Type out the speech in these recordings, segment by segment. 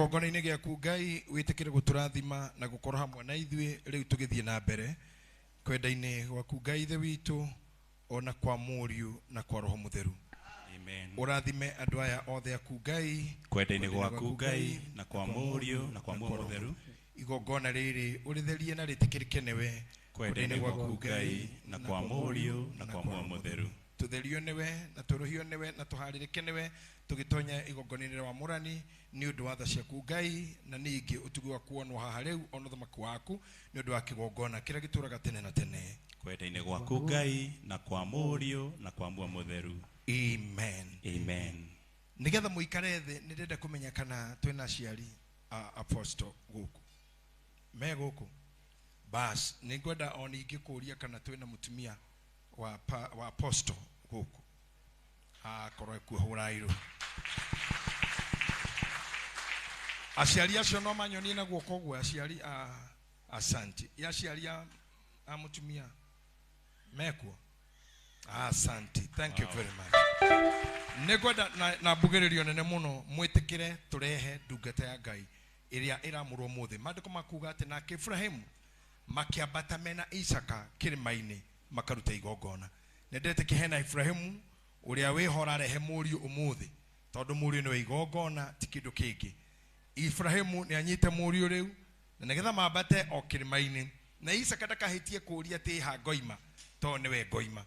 Kĩgongona-inĩ gĩaku Ngai wĩtĩkĩre gũtũrathima na gũkorwo hamwe na ithuĩ rĩu tũgĩthiĩ na mbere kwenda-inĩ gwaku Ngai ithe witũ ona kwa Mũriũ na kwa Roho Mũtheru. Amen. Ũrathime andũ aya othe aku Ngai Kwenda-inĩ gwaku Ngai na kwa Mũriũ na kwa Muoyo Mũtheru. Igongona rĩrĩ ũrĩtherie na rĩtĩkĩrĩke nĩwe Kwenda-inĩ gwaku Ngai na kwa Mũriũ na kwa Muoyo Mũtheru. Tũtherio nĩwe na tũrũhio nĩwe na tũharĩrĩke nĩwe tũgĩtonya igongona-inĩ rĩa wamũrani nĩ ũndũ wa tha ciaku Ngai na ningĩ ũtugi waku wonwo haha rĩu ona ũthamaki waku nĩ ũndũ wa kĩgongona kĩrĩa gĩtũũraga tene na tene. Kwenda-inĩ gwaku Ngai na kwa Mũriũ na kwa Muoyo Mũtheru. Amen. Amen. Nĩgetha mũikare thĩ nĩ ndĩrenda kũmenya kana twĩna aciari a apostle gũkũ. Me gũkũ. Bas, nĩ ngwenda o ningĩ kũũria kana twĩna mũtumia wa apostle gũkũ. Akorwo ekuo hũra irũ. Aciari acio no manyonie na guoko ũguo, aciari a asanti. Ya aciari a mũtumia mekuo. Asante. Thank you very much. Nĩngwenda na mbugĩrĩrio nene mũno mwĩtĩkĩre tũrehe ndungata ya Ngai ĩrĩa ĩramũrwo ũmũthĩ. Maandĩko makuga atĩ nake Ibrahimu makĩambata mena Isaka kĩrĩma-inĩ makaruta igongona. Nĩndetĩkia hena Ibrahimu ũrĩa wĩho ũrarehe mũriũ ũmũthĩ, tondũ mũriũ nĩwe igongona ti kĩndũ kĩngĩ. Ibrahimu nĩanyite mũriũ rĩu na nĩgetha mambate o kĩrĩma-inĩ, na Isaka ndakahĩtie kũũria atĩ ĩha ngoima, tondũ nĩwe ngoima.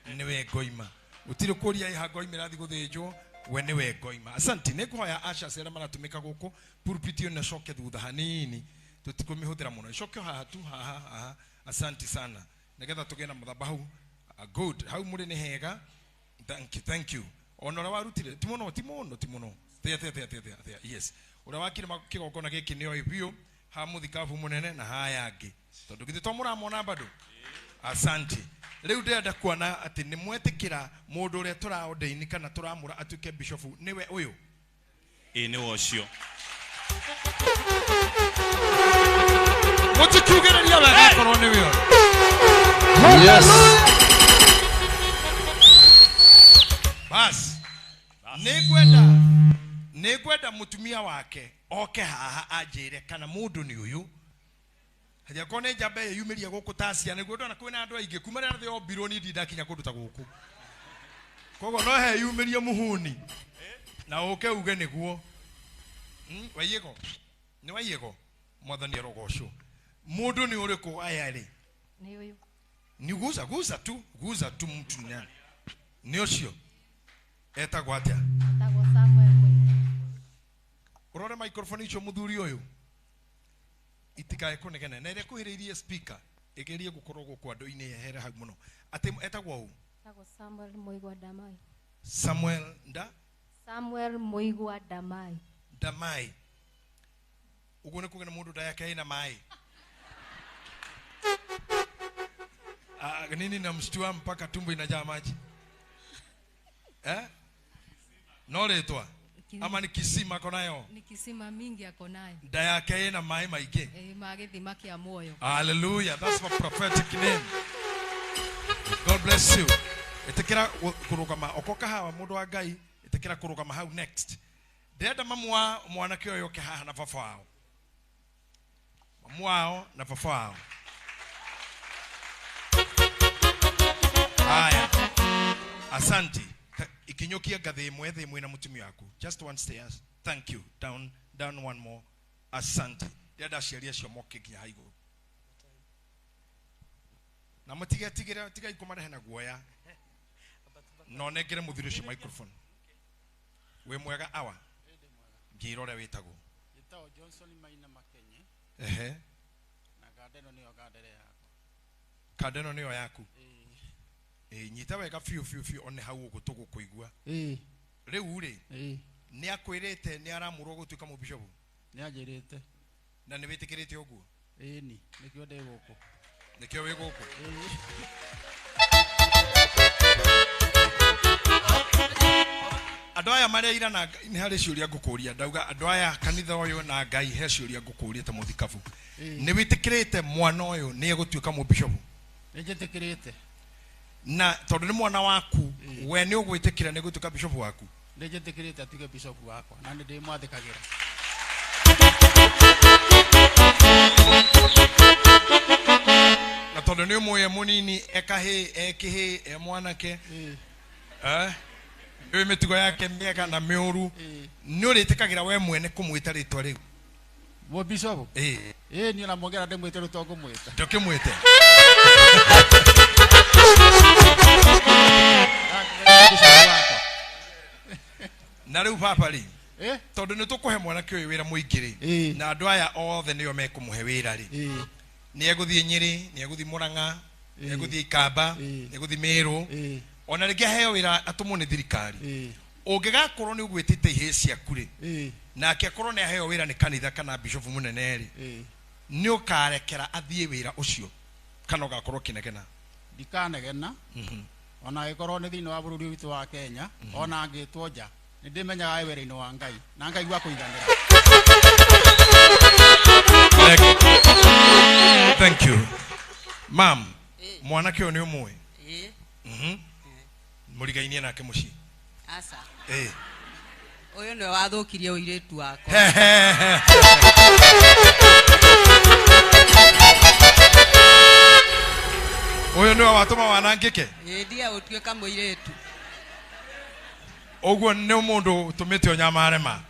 Nĩwe ngoima. Gũtirĩ kũũria ĩha ngoima ĩrathiĩ gũthĩnjwo, we nĩwe ngoima. Asante. Nĩngũhoya ushers arĩa maratũmĩka gũkũ, pulpit ĩyo nĩcoke thutha hanini, tũtikũmĩhũthĩra mũno. Ĩcoke haha tu, haha, haha. Asante sana. Nĩgetha tũgĩe na mathabahu. Good. Hau mũrĩ nĩ hega. Thank you, thank you. Ona ũrĩa warutire, ti mũno, ti mũno, ti mũno. Thĩa, thĩa, thĩa, thĩa, thĩa, thĩa. Yes. Ũrĩa wakire kĩgongona gĩkĩ nĩoĩ biũ, ha mũthikabu mũnene na haya angĩ. Tondũ githĩ to mũramona bado? Asante. Rĩu ndĩrenda kuona atĩ nĩ mwetĩkĩra mũndũ ũrĩa tũraordain kana tũramũra atuĩke bishop nĩwe ũyũ. Ĩĩ nĩwe ũcio. Mũtikiugĩrĩria wega akorwo nĩwe ũyũ. Yes. Bas. Nĩngwenda mũtumia wake oke haha anjĩre kana mũndũ nĩ ũyũ. Hajakorwo nĩ njamba ĩyumĩria gũkũ ta ciana, nĩguo ndona kwĩna andũ aingĩ. Kuma rĩrĩa thĩ yombirwo niĩ ndirĩ ndakinya kũndũ ta gũkũ. Koguo no heyumĩrie mũhuni na ũke uge nĩguo. Waiyĩgo? Nĩ waiyĩgo? Mwathani arogocwo. Mũndũ nĩ ũrĩkũ aya rĩ? Nĩ ũyũ. Ni guza, guza tu, guza tu mtu ni nani? Nĩ ũcio. Etagwo atĩa? Etagwo Samuel Mũini. Ũrore microphone icio mũthuri ũyũ. Itikae kũnegena. Na ĩrĩa ĩkuhĩrĩirie speaker, ĩgerie gũkorwo gũkũ andũ-inĩ yehere hau mũno. Atĩ etagwo ũ? Etagwo Samuel Mũigua Ndamai. Samuel nda? Samuel Mũigua Ndamai. Ndamai. Ũguo nĩ kuga nĩ mũndũ nda yake ĩna maĩ. Nini namshtua mpaka tumbo inajaa maji? No rĩtwa? Ama ni kisima ako nayo? Ni kisima mingi ako nayo. Nda yake ina maĩ maingĩ. Ma gĩthima kĩa muoyo. Hallelujah. That's my prophetic name. God bless you. Ĩtĩkĩra kũrũgama. Okoka hawa mũndũ wa Ngai, ĩtĩkĩra kũrũgama hau next. Ndĩrenda mamu wa mwanake ũyũ oke haha na baba wao. Mamu wao na baba wao. Haya. Asante. Ikinyukia ngathĩ ĩmwe thĩ ĩmwe na mũtumia waku. Just one stairs. Thank you. Down, down one more. Asante. Ndĩrenda aciari acio moke nginya ha igũrũ. Na mũtigetigĩre, tigai kũmarehe na guoya. No nengere mũthuri ũcio microphone. Wĩ mwega awa? Njĩra ũrĩa wĩtagwo. Njĩtagwo Johnson Maina Makenye. Ehe. Na kanda ĩno nĩyo kandere yakwa. Kanda ĩno nĩyo yaku? Ĩĩ. Ĩĩ, nyita wega biũ biũ biũ one hau ũguo tũgũkũigua. Ĩĩ. Rĩu rĩ, Ĩĩ. nĩ akwĩrĩte nĩ aramũrwo gũtuĩka mũbishopu? Nĩ anjĩrĩte. Na nĩ wĩtĩkĩrĩte ũguo? Ĩĩ ni, nĩkĩo ndĩ gũkũ. Nĩkĩo wĩ gũkũ? Ĩĩ. Andũ aya marĩa ira na Ngai, nĩ harĩ ciũria ngũkũria. Ndauga andũ aya kanitha ũyũ na Ngai he ciũria ngũkũria ta mũthikabu. Ĩĩ. Nĩ wĩtĩkĩrĩte mwana ũyũ nĩ egũtuĩka mũbishopu? Nĩ njĩtĩkĩrĩte. Na tondũ nĩ mwana waku, Ĩĩ. we nĩ ũgwĩtĩkĩra nĩ egũtuĩka bishopu waku? Nĩ njĩtĩkĩrĩte atuĩke bishop wakwa na nĩ ndĩmwathĩkagĩra. Na tondũ nĩ ũmũĩ e mũnini ekahĩ ekĩhĩ e mwanake nĩ mĩtugo yake mĩega na mĩũru nĩ ũrĩtĩkagĩra we mwene kũmwĩta rĩtwa rĩu Mũ bishop? Ĩĩ niĩ ona mwongera ndĩmwĩte rĩu to ngũmwĩta. Ndũkĩmwĩte. Na rĩu baba rĩ tondũ nĩ tũkũhe mwanake ũyũ wĩra mũingĩ rĩ na andũ aya othe nĩo mekũmũhe wĩra rĩ nĩ egũthiĩ Nyĩrĩ nĩ egũthiĩ Mũrang'a nĩ egũthiĩ Ikamba nĩ egũthiĩ Mĩrũ ona rĩngĩ aheo wĩra atũmwo nĩ thirikari ũngĩgakorwo nĩ ũgwĩtĩte ihĩĩ ciaku rĩ nake akorwo nĩ aheo wĩra nĩ kanitha kana bishop mũnene rĩ nĩ ũkarekera athiĩ wĩra ũcio kana ũgakorwo ũkĩnegena? Ndikanegena ona angĩkorwo nĩ thĩinĩ wa bũrũri witũ wa Kenya ona angĩtwo nja nĩ ndĩmenyaga wĩ wĩra-inĩ wa Ngai na Ngai wa kũiganĩra. Thank you. Ma'am, mwanake ũyũ nĩ ũmũĩ? Mũrigainie nake mũciĩ? Aca. Ũyũ nĩwe wathũkirie ũirĩtu wakwa. Ũyũ nĩwe watũma wanangĩke? Ĩĩ ndige gũtuĩka mũirĩtu. Ũguo nĩ mũndũ ũtũmĩte ũnyamare ma?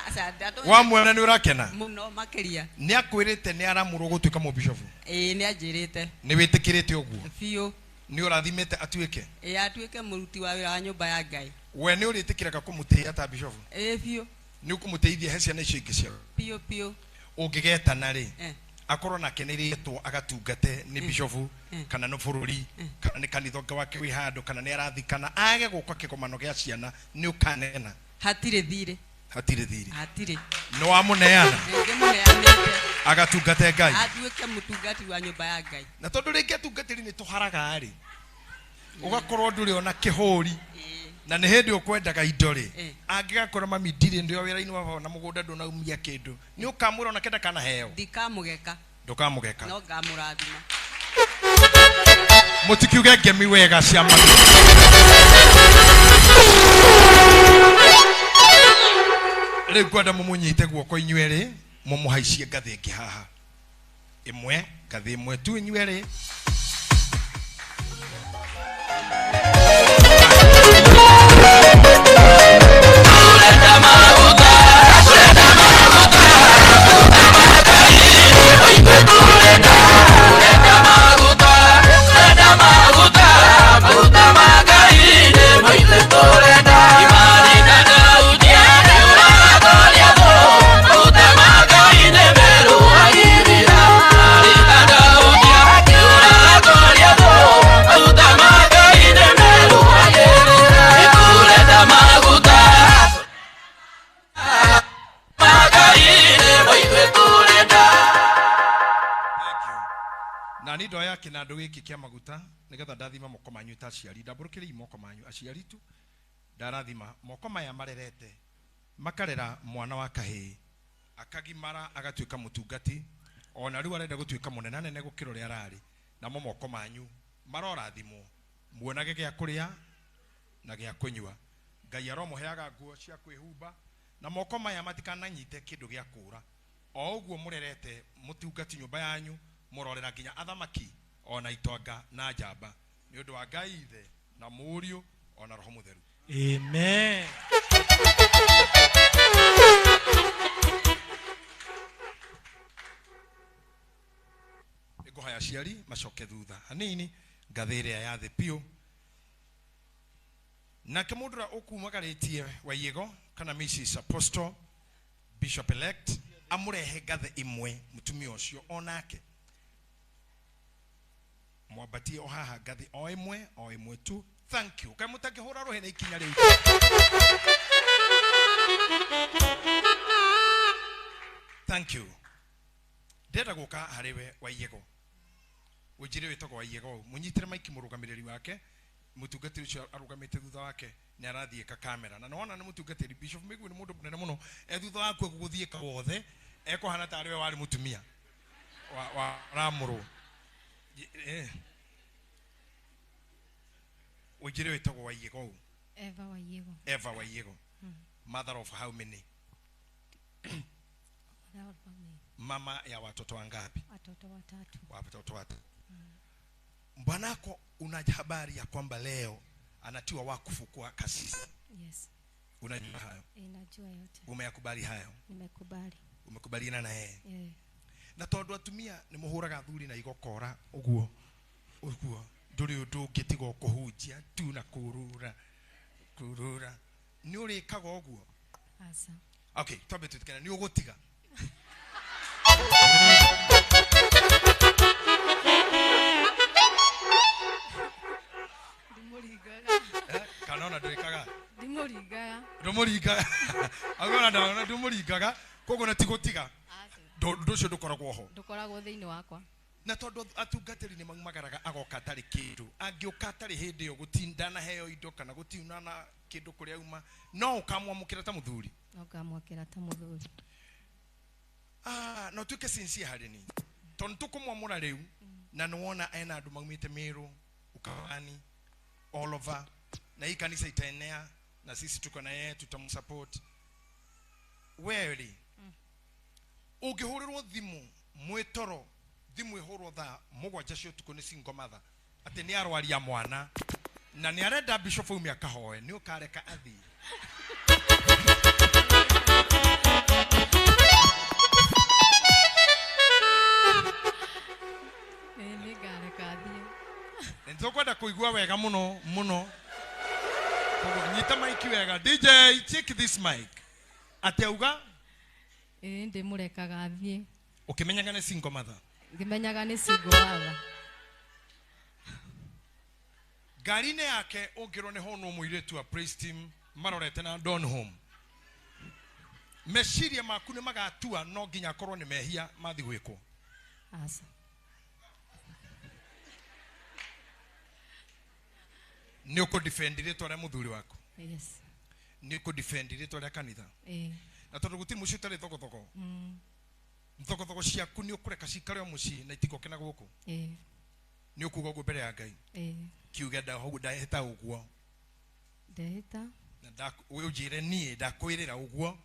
Aca, Wamuona nĩ ũrakena? Mũno makĩria. Nĩ akwĩrĩte nĩ aramũrwo gũtuĩka mũbishofu? Ĩĩ nĩ anjĩrĩte. Nĩ wĩtĩkĩrĩte ũguo? Biũ. Nĩ ũrathimĩte atuĩke? Ĩĩ atuĩke mũruti wa wĩra wa nyũmba ya Ngai. We nĩ ũrĩtĩkĩraga kũmũtĩĩa ta bishofu? Ĩĩ biũ. Nĩ ũkũmũteithia he ciana icio ingĩ ciaku? Biũ biũ. Ũngĩgetana rĩ akorwo nake nĩ rĩtwo agatungate nĩ bishofu kana nĩ bũrũri kana nĩ kanitha ũngĩ wake wĩ handũ kana nĩ arathikana age gũka kĩgomano gĩa ciana nĩ ũkanegena? Hatirĩ thirĩ. Hatirĩ thirĩ. Hatirĩ. Nĩ wamũneana? Ndĩmũneanĩte. Agatungate Ngai. Atuĩke mũtungati wa nyũmba ya Ngai. Na tondũ rĩngĩ atungatĩri nĩ tũharaga rĩ ũgakorwo ndũrĩ ona kĩhũri na nĩ hĩndĩ ũkwendaga indo rĩ angĩgakora mami ndirĩ ndĩ o wĩra-inĩ wa baba na mũgũnda ndũnaumia kĩndũ nĩ ũkamwĩra ona kenda kanaheo? Ndikamũgeka. Ndũkamũgeka. No ngamũrathima. Mũtikiuge ngemi wega cia mami. Rĩu ngwenda mũmũnyite guoko inyuerĩ mũmũhaicie ngathĩ ĩngĩ haha ĩmwe ngathĩ ĩmwe tu inyuerĩ. Na nĩ ndoya kĩnandũ gĩkĩ kĩa maguta nĩgetha ndathima moko manyu ta aciari ndambũrũkĩrĩi moko manyu aciari tu ndarathima moko maya marerete makarera mwana wa kahĩĩ akagimara agatuĩka mũtungati ona rĩu arenda gũtuĩka mũnenanene gũkĩra ũrĩa ararĩ namo moko manyu marorathimwo muonage gĩa kũrĩa na gĩa kũnyua Ngai aromũheaga nguo cia kwĩhumba na moko maya matikananyite kĩndũ gĩa kũũra o ũguo mũrerete mũtungati nyũmba yanyu mũrorera nginya athamaki ona itonga na njamba nĩ ũndũ wa Ngai Ithe na Mũriũ ona Roho Mũtheru. Amen. Nĩngũhoya aciari macoke thutha hanini ngathĩ ĩrĩa ya thĩ biũ nake mũndũ ũrĩa ũkumagarĩtie Waiyego kana Mrs. Apostle Bishop elect amũrehe ngathĩ ĩmwe mũtumia ũcio onake mwambatie o haha ngathĩ o ĩmwe tu. Thank you. Kaĩ mũtangĩhũra rũhĩ na ikinya rĩu. Thank you. Ndĩrenda gũka harĩ we Waiyego ũnjĩre wĩtagwo Waiyego mũnyitĩre maiki mũrũgamĩrĩri wake mũtungatĩri ũcio arũgamĩte thutha wake nĩ arathiĩka kamera na nĩwona nĩ mũtungatĩri Bishop Mĩgwi nĩ mũndũ mũnene mũno e thutha waku egũgũthiĩka wothe ekũhana tarĩ we warĩ mũtumia wa ramũrwo. Ũnjĩre wĩtagwo Waiyego. Eva Wayiego. Eva Wayiego. Mother of how many? Mother of how many? Mama ya watoto wangapi? Watoto watatu. Watoto watatu. Bwanako una habari ya kwamba leo anatiwa wakfu kwa kasisi? Yes. Unajua hayo? Najua yote. Umeyakubali hayo? Nimekubali. Umekubaliana na yeye? Yeah. Na tondu atumia ni muhuraga athuri na igokora uguo uguo nduri undu ungitiga kuhunjia tu na kurura kurura ni urikaga uguo? Asa. Okay, twambe tutikane ni ugutiga. Ndimuringaga. Kana ona ndurikaga? Ndimuringaga. Ndumuringaga. Agora ndona ndumuringaga koguo na tigutiga. Ndu ucio ndukoragwo ho. Ndukoragwo thiini wakwa. Na tondu atungatĩri nĩ maumagaraga agoka atarĩ kĩndũ, angĩũka atarĩ hĩndĩ ĩyo gũtindana heo indo kana gũtiunana kĩndũ kũrĩa auma, no ũkamwamũkĩra ta mũthuri? No ngamwamũkĩra ta mũthuri. No tuĩke sincere harĩ niĩ tondũ tũkũmwamũra rĩu na nĩwona ena andũ maumĩte Meru, Ukambani, all over, na hii kanisa itaenea na sisi tuko na yeye tutamsupport. Wewe rĩ, ũngĩhũrĩrwo thimũ mwĩtoro, thimũ ĩhũrwo thaa mũgwanja cia ũtukũ nĩ single mother atĩ nĩ arwaria mwana na nĩ arenda bishop aume akahoe, nĩ ũkareka athiĩ? Nĩ ngareka athiĩ. Nĩ tũkwenda kũigua wega mũno mũno. Koguo nyita mic wega. DJ, check this mic. Atĩ auga? Ĩĩ, ndĩmũrekaga athiĩ. Ũkĩmenyaga nĩ single mother? Ngĩmenyaga nĩ single mother. Ngari-inĩ yake ũngĩrwo nĩ honwo mũirĩtu wa praise team marorete na Don Home, meciria maku nĩ magatua no nginya akorwo nĩ mehia mathi gwĩkwo. Asa. Nĩ ũkũ-defend rĩtwa rĩa mũthuri waku? Yes. Nĩ ũkũ-defend rĩtwa rĩa kanitha? Ĩĩ. Na tondũ gũtirĩ mũciĩ ũtarĩ thogothogũ, thogothogũ ciaku nĩ ũkũreka cikare o mũciĩ na itigoke na gũkũ? Ĩĩ. Nĩ ũkuga ũguo mbere ya Ngai? Ĩĩ. Kiuge ndahĩta ũguo. Ndehĩta. Na ũnjĩre niĩ ndakwĩrĩra ũguo.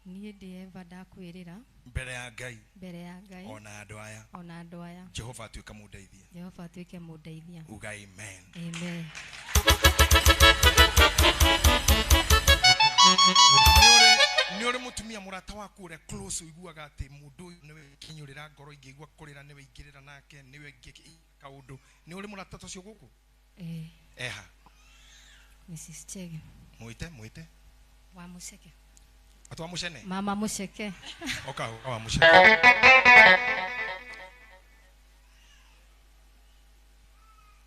Niĩ ndĩ Eva ndakwĩrĩra. Mbere ya Ngai. Mbere ya Ngai. Ona andũ aya. Ona andũ aya. Jehova atuĩke mũndeithia. Jehova atuĩke mũndeithia. Uga amen. Amen. Nĩ ũrĩ mũtumia mũrata waku ũrĩa close ũiguaga atĩ mũndũ ũyũ nĩwe kinyũrĩra ngoro ingĩigua kũrĩra nĩwe ingĩrĩra nake nĩwe kaũndũ, nĩ ũrĩ mũrata ta ũcio gũkũ? Ĩĩ. Eha. Mrs. Chege. Mwĩte, mwĩte. Wa Mũceke. Atwa Mũcene? Mama Mũceke. Oka wa Mũceke.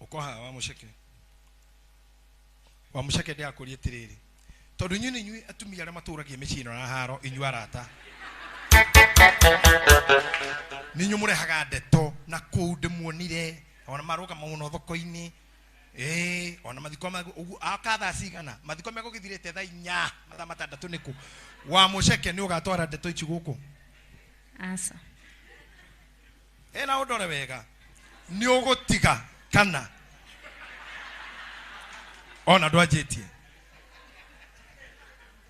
Ũkoha wa Mũceke. Wa Mũceke ndĩrakũria atĩrĩrĩ, tondũ inyuĩ nĩ inyuĩ atumia arĩa matũragia mĩciĩ ĩno na haro, inyuĩ arata nĩ inyuĩ mũrehaga ndeto na kũu ndĩmuonire ona marũgama mũno thoko-inĩ, ĩĩ, ona mathiko aka thaa cigana mathiko megũgĩthirĩte thaa inya mathaa matandatũ nĩkũ. Wa Mũceke nĩ ũgatwara ndeto ici gũkũ? Aca. Ĩna ũndore wega, nĩ ũgũtiga kana ona ndwanjĩtie?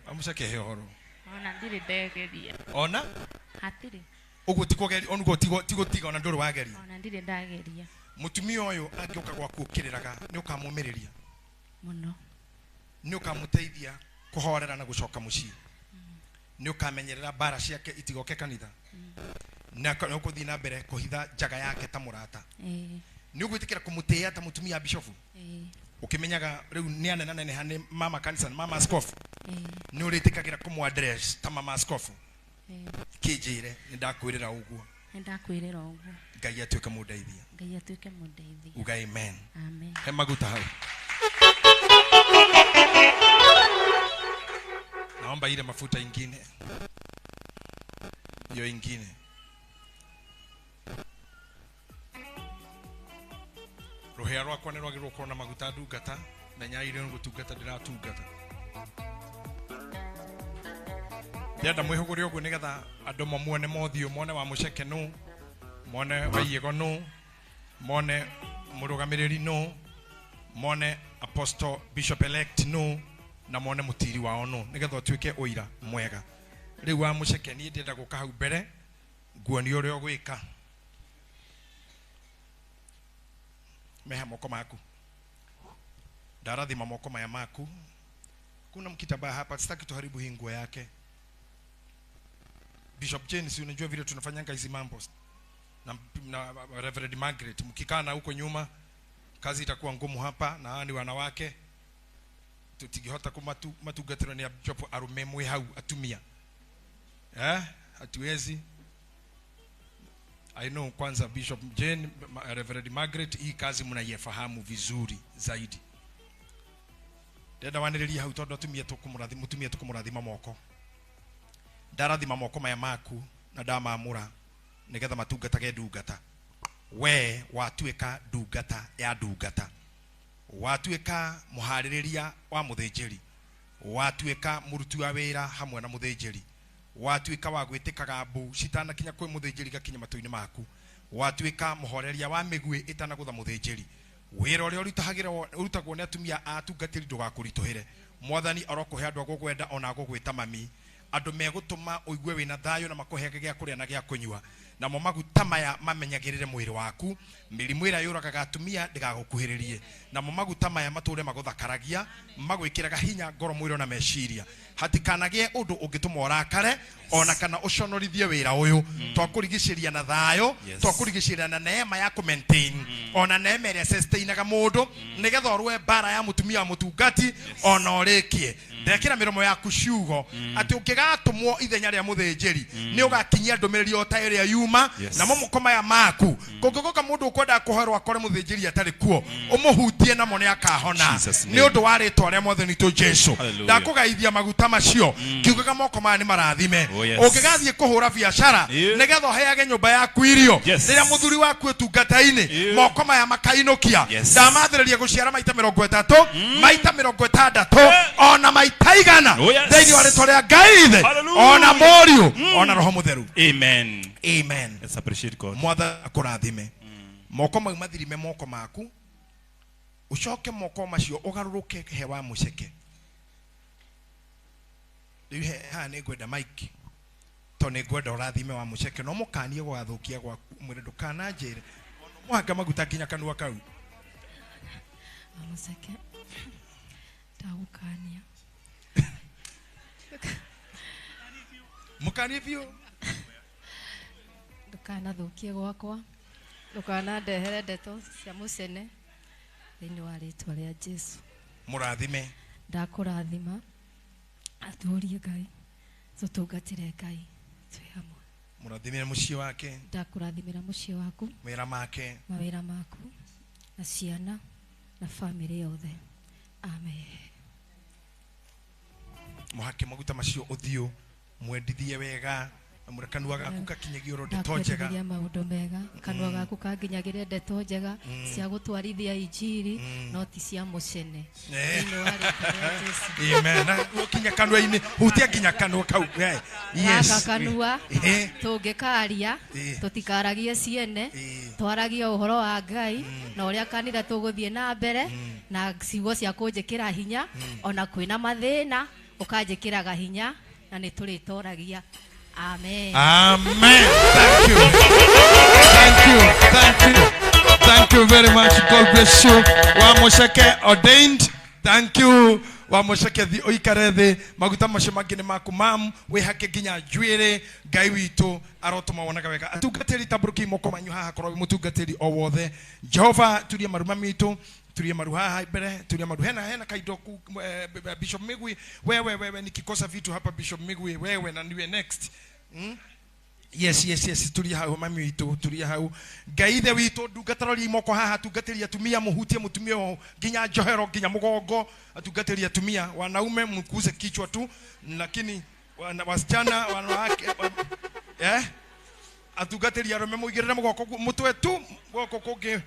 Wa Mũceke he ũhoro. Ona ndirĩ ndegeria. Ona? Hatirĩ. Ũguo ti kũgeria, ũguo ti gũtiga ona ndũrĩ wageria. Ona ndirĩ ndageria. Mũtumia ũyũ angĩũka gwaku ũkĩrĩraga nĩ ũkamũmĩrĩria? Mũno. Nĩ ũkamũteithia kũhorera na gũcoka mũciĩ? Nĩ ũkamenyerera mbara ciake itigoke kanitha? Na nĩ ũgũthiĩ na mbere kũhitha njaga yake ta mũrata? Ĩĩ. Nĩ ũgwĩtĩkĩra kũmũtĩĩa ta mũtumia bishofu? Ĩĩ. Ũkĩmenyaga rĩu nĩ anenaneneha nĩ mama kanitha, nĩ mama askofu? Ĩĩ. Nĩ ũrĩtĩkagĩra kũmũ-address ta mama askofu? Ĩĩ. Kĩnjĩre nĩ ndakwĩrĩra ũguo. Nĩ ndakwĩrĩra ũguo. Ngai atuĩke mũndeithia. Ngai atuĩke mũndeithia. Uga amen. Amen. He maguta hau. Naomba ile mafuta ingine. Hiyo ingine. Rũhĩa rwakwa nĩ rwagĩrĩirwo gũkorwo na maguta ndungata, menya irio nĩ gũtungata ndĩratungata. Ndĩrenda mwĩhũgũre ũguo nĩgetha andũ mamuone mothiũ, mone wa Mũceke nũ, mone Waiyego nũ, mone mũrũgamĩrĩri nũ, Mone Apostle Bishop elect no na mone mutiri wao no nigetha utuike uira mwega. Riu wa muceke nie ndenda guka hau mbere nguonie uria ugwika. Meha moko maku. Ndarathima moko maya maku. Kuna mkitambaa hapa, sitaki tuharibu hii nguo yake. Bishop Jane, si unajua vile tunafanyanga hizi mambo na Reverend Margaret, mkikaa na huko nyuma kazi itakuwa ngumu hapa, na hawa ni wanawake tutigihota kumatungatĩrwo nĩ Bishop arume mwe hau atumia, hatuwezi. I know kwanza Bishop Jane, Reverend Margaret, hii kazi mnaifahamu vizuri zaidi. Ndenda wanĩrĩria hau tondũ atumia tũkũmũrathima, mũtumia tũkũmũrathima moko. Ndarathima moko maya maku na ndamamũra nĩgetha matungatage ndungata. We watuĩka ndungata ya ndungata, watuĩka mũharĩrĩria wa mũthĩnjĩri, watuĩka mũruti wa wĩra hamwe na mũthĩnjĩri, watuĩka wa gwĩtĩkaga mbu citanakinya kwĩ mũthĩnjĩri gakinya matũ-inĩ maku, watuĩka mũhoreria wa mĩguĩ ĩtanagũtha mũthĩnjĩri. Wĩra ũrĩa ũrutagwo nĩ atumia a atungatĩri ndũgakũritũhĩre. Mwathani arokũhe andũ a gũkwenda ona agũgwĩta mami, andũ megũtũma ũigue wĩna thayũ na makũheage gĩa kũrĩa na gĩa kũnyua. Namo maguta maya mamenyagĩrĩre mwĩrĩ waku, mĩrimũ ĩrĩa yũragaga atumia ndĩgagũkuhĩrĩrie. Namo maguta maya matũre magũthakaragia, magwĩkĩraga hinya ngoro, mwĩrĩ na meciria. Hatikanagĩe ũndũ ũngĩtũma ũrakare ona kana ũconorithie wĩra ũyũ. Twakũrigicĩria na thayũ, twakũrigicĩria na neema ya kũ-maintain, ona neema ĩrĩa sustainaga mũndũ nĩgetha ũrũe mbara ya mũtumia wa mũtungati ona ũrĩkie. Ndekĩra mĩromo yaku ciugo atĩ ũngĩgatũmwo ithenya rĩa mũthĩnjĩri nĩ ũgakinyia ndũmĩrĩri o ta ĩrĩa yuma. Namo moko maya maku kũngĩgoka mũndũ ũkwendaga kũhoerwo akore mũthĩnjĩri atarĩ kuo, ũmũhutie namo nĩ akahona nĩ ũndũ wa rĩtwa rĩa mwathani witũ Jesũ. Ndakũgaithia maguta macio kiugaga moko maya nĩ marathime. Ũngĩgathiĩ kũhũra biacara nĩgetha ũheage nyũmba yaku irio rĩrĩa mũthuri waku ũtungata-inĩ, moko maya makainũkia. Ndamathĩrĩria gũciara maita 30, maita 60, ona maita 100 thĩinĩ wa rĩtwa rĩa Ngai Ithe ona Mũriũ ona Roho Mũtheru. Amen. Amen. Let's appreciate God. Mwathani akũrathime. Moko mau mathirime moko maku, ucoke moko macio ũgarũrũke he wa mũceke. Rĩu haha nĩ ngwenda Mike, tondũ nĩ ngwenda ũrathime wa mũceke, no mũkanie gũgathũkia gwaku, ũmwĩre ndũkananjĩre mũhaka maguta nginya kanua kau. Wa mũceke ndagũkania. Mũkanie biũ. Ndũkanathũkie gwakwa, ndũkanandehere ndeto cia mũcene thĩinĩ wa rĩtwa rĩa Jesũ. Mũrathime. Ndakũrathima, atũrie Ngai, tũtungatĩre Ngai twĩ hamwe. Mũrathimĩre mũciĩ wake. Ndakũrathimĩra mũciĩ waku, mawĩra make, mawĩra maku na ciana na bamĩrĩ yothe. Amen. Mũhake maguta macio ũthiũ, mwendithie wega, na mũre kanua gaku gakinyagie ndeto njega. Ndakwendithia maũndũ mega, kanua gaku kanginyagĩre ndeto njega cia gũtwarithia injiri, no ti cia mũcene. Thĩinĩ wa rĩtwa rĩa Jesũ. Amen. Na ũkinya kanua-inĩ, hutia nginya kanua kau. Yes. Gaka kanua tũngĩkaria, tũtikaragie ciene, twaragie ũhoro wa Ngai na ũrĩa kanitha tũgũthiĩ na mbere na ciugo cia kũnjĩkĩra hinya, ona kwĩna mathĩna ũkanjĩkĩraga hinya na nĩ tũrĩtoragia. Amen. Amen. Thank you. Thank you. Thank you. Thank you very much. God bless you. Wa Muceke ordained. Thank you. Wa Muceke thi oikare thi maguta macio mangĩ nĩ maku mam wĩhake nginya njuĩrĩ. Ngai witũ arotũma wonaga wega. Atungatĩri tambũrũki moko manyu haha, korwo wĩ mũtungatĩri o wothe. Jehova turie maru mamitũ, turie maru haha mbere, turie maru hena kaindo ku Bishop Migwi. Wewe nikikosa vitu hapa Bishop Migwi, wewe na niwe next. Yes, yes, yes, turia hau mami witũ, turia hau. Ngai Ithe witũ, ndungatĩri moko haha, tungatĩri atumia, mũhutie mũtumia nginya njohero nginya mũgongo, atungatĩri atumia, wanaume mkuze kichwa tu, lakini wasichana, wanawake, atungatĩri arũme mũigĩrĩre mũgongo mũtwe tu, guoko kũngĩ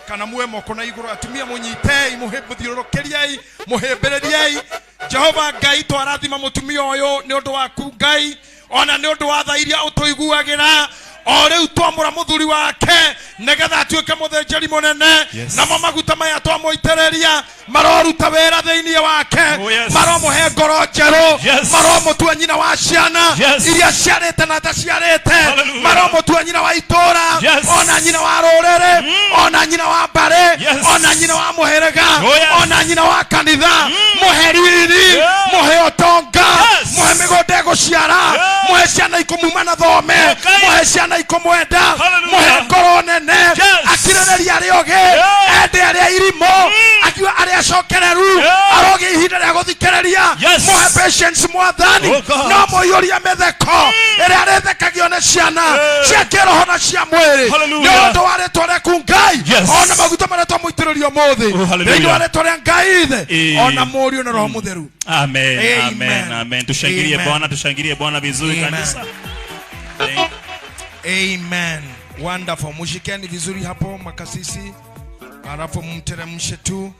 kana muwe moko na igũrũ, atumia mũnyitei, mũthiũrũrũkĩriei, mũhĩmbĩrĩriei. Jehova Ngai, twarathima mũtumia ũyũ nĩ ũndũ waku Ngai, ona nĩ ũndũ wa tha iria ũtũiguagĩra, O rĩu twamũra mũthuri wake nĩgetha atuĩke mũthĩnjĩri mũnene. Yes. Namo maguta maya twamũitĩrĩria maroruta wĩra thĩinĩ wake. Oh, yes. Maromũhe ngoro njerũ. Yes. Maromũtua nyina wa ciana Yes. iria ciarĩte na ataciarĩte. Hallelujah. Maromũtua nyina wa itũra, Yes. ona nyina wa rũrĩrĩ, ona nyina wa mbarĩ, Yes. ona nyina wa mũhĩrĩga, Oh, yes. ona nyina wa kanitha. Mũhe riri, Yeah. mũhe ũtonga, Yes. mũhe mĩgũnda ĩgũciara, Yeah. mũhe ciana ikũmuma na thome, Okay. mũhe ciana ikũmwenda, Hallelujah. mũhe ngoro nene, Yes. akirĩrĩria arĩa ogĩ, Yeah. ende arĩa irimũ, akiuga arĩa acokereru, Yeah. arogĩa ihinda rĩa gũthikĩrĩria. Yes. Mũhe patience mwathani, Oh, God. no mũiyũrie mĩtheko ĩrĩa arĩthekagio nĩ ciana Yeah. cia kĩroho na cia mwĩrĩ. Hallelujah. Nĩ ũndũ wa rĩtwa rĩaku Ngai, Yes. ona maguta marĩa twamũitĩrĩria ũmũthĩ, Oh, hallelujah. thĩinĩ wa rĩtwa rĩa Ngai Ithe, Eh. ona Mũriũ na Roho Mũtheru. Amen, Amen. amen, amen. Tushangilie Amen. Bwana, tushangilie Bwana vizuri Amen. kanisa. Thank Amen. Wonderful. Mushikeni vizuri hapo makasisi, alafu mteremshe tu,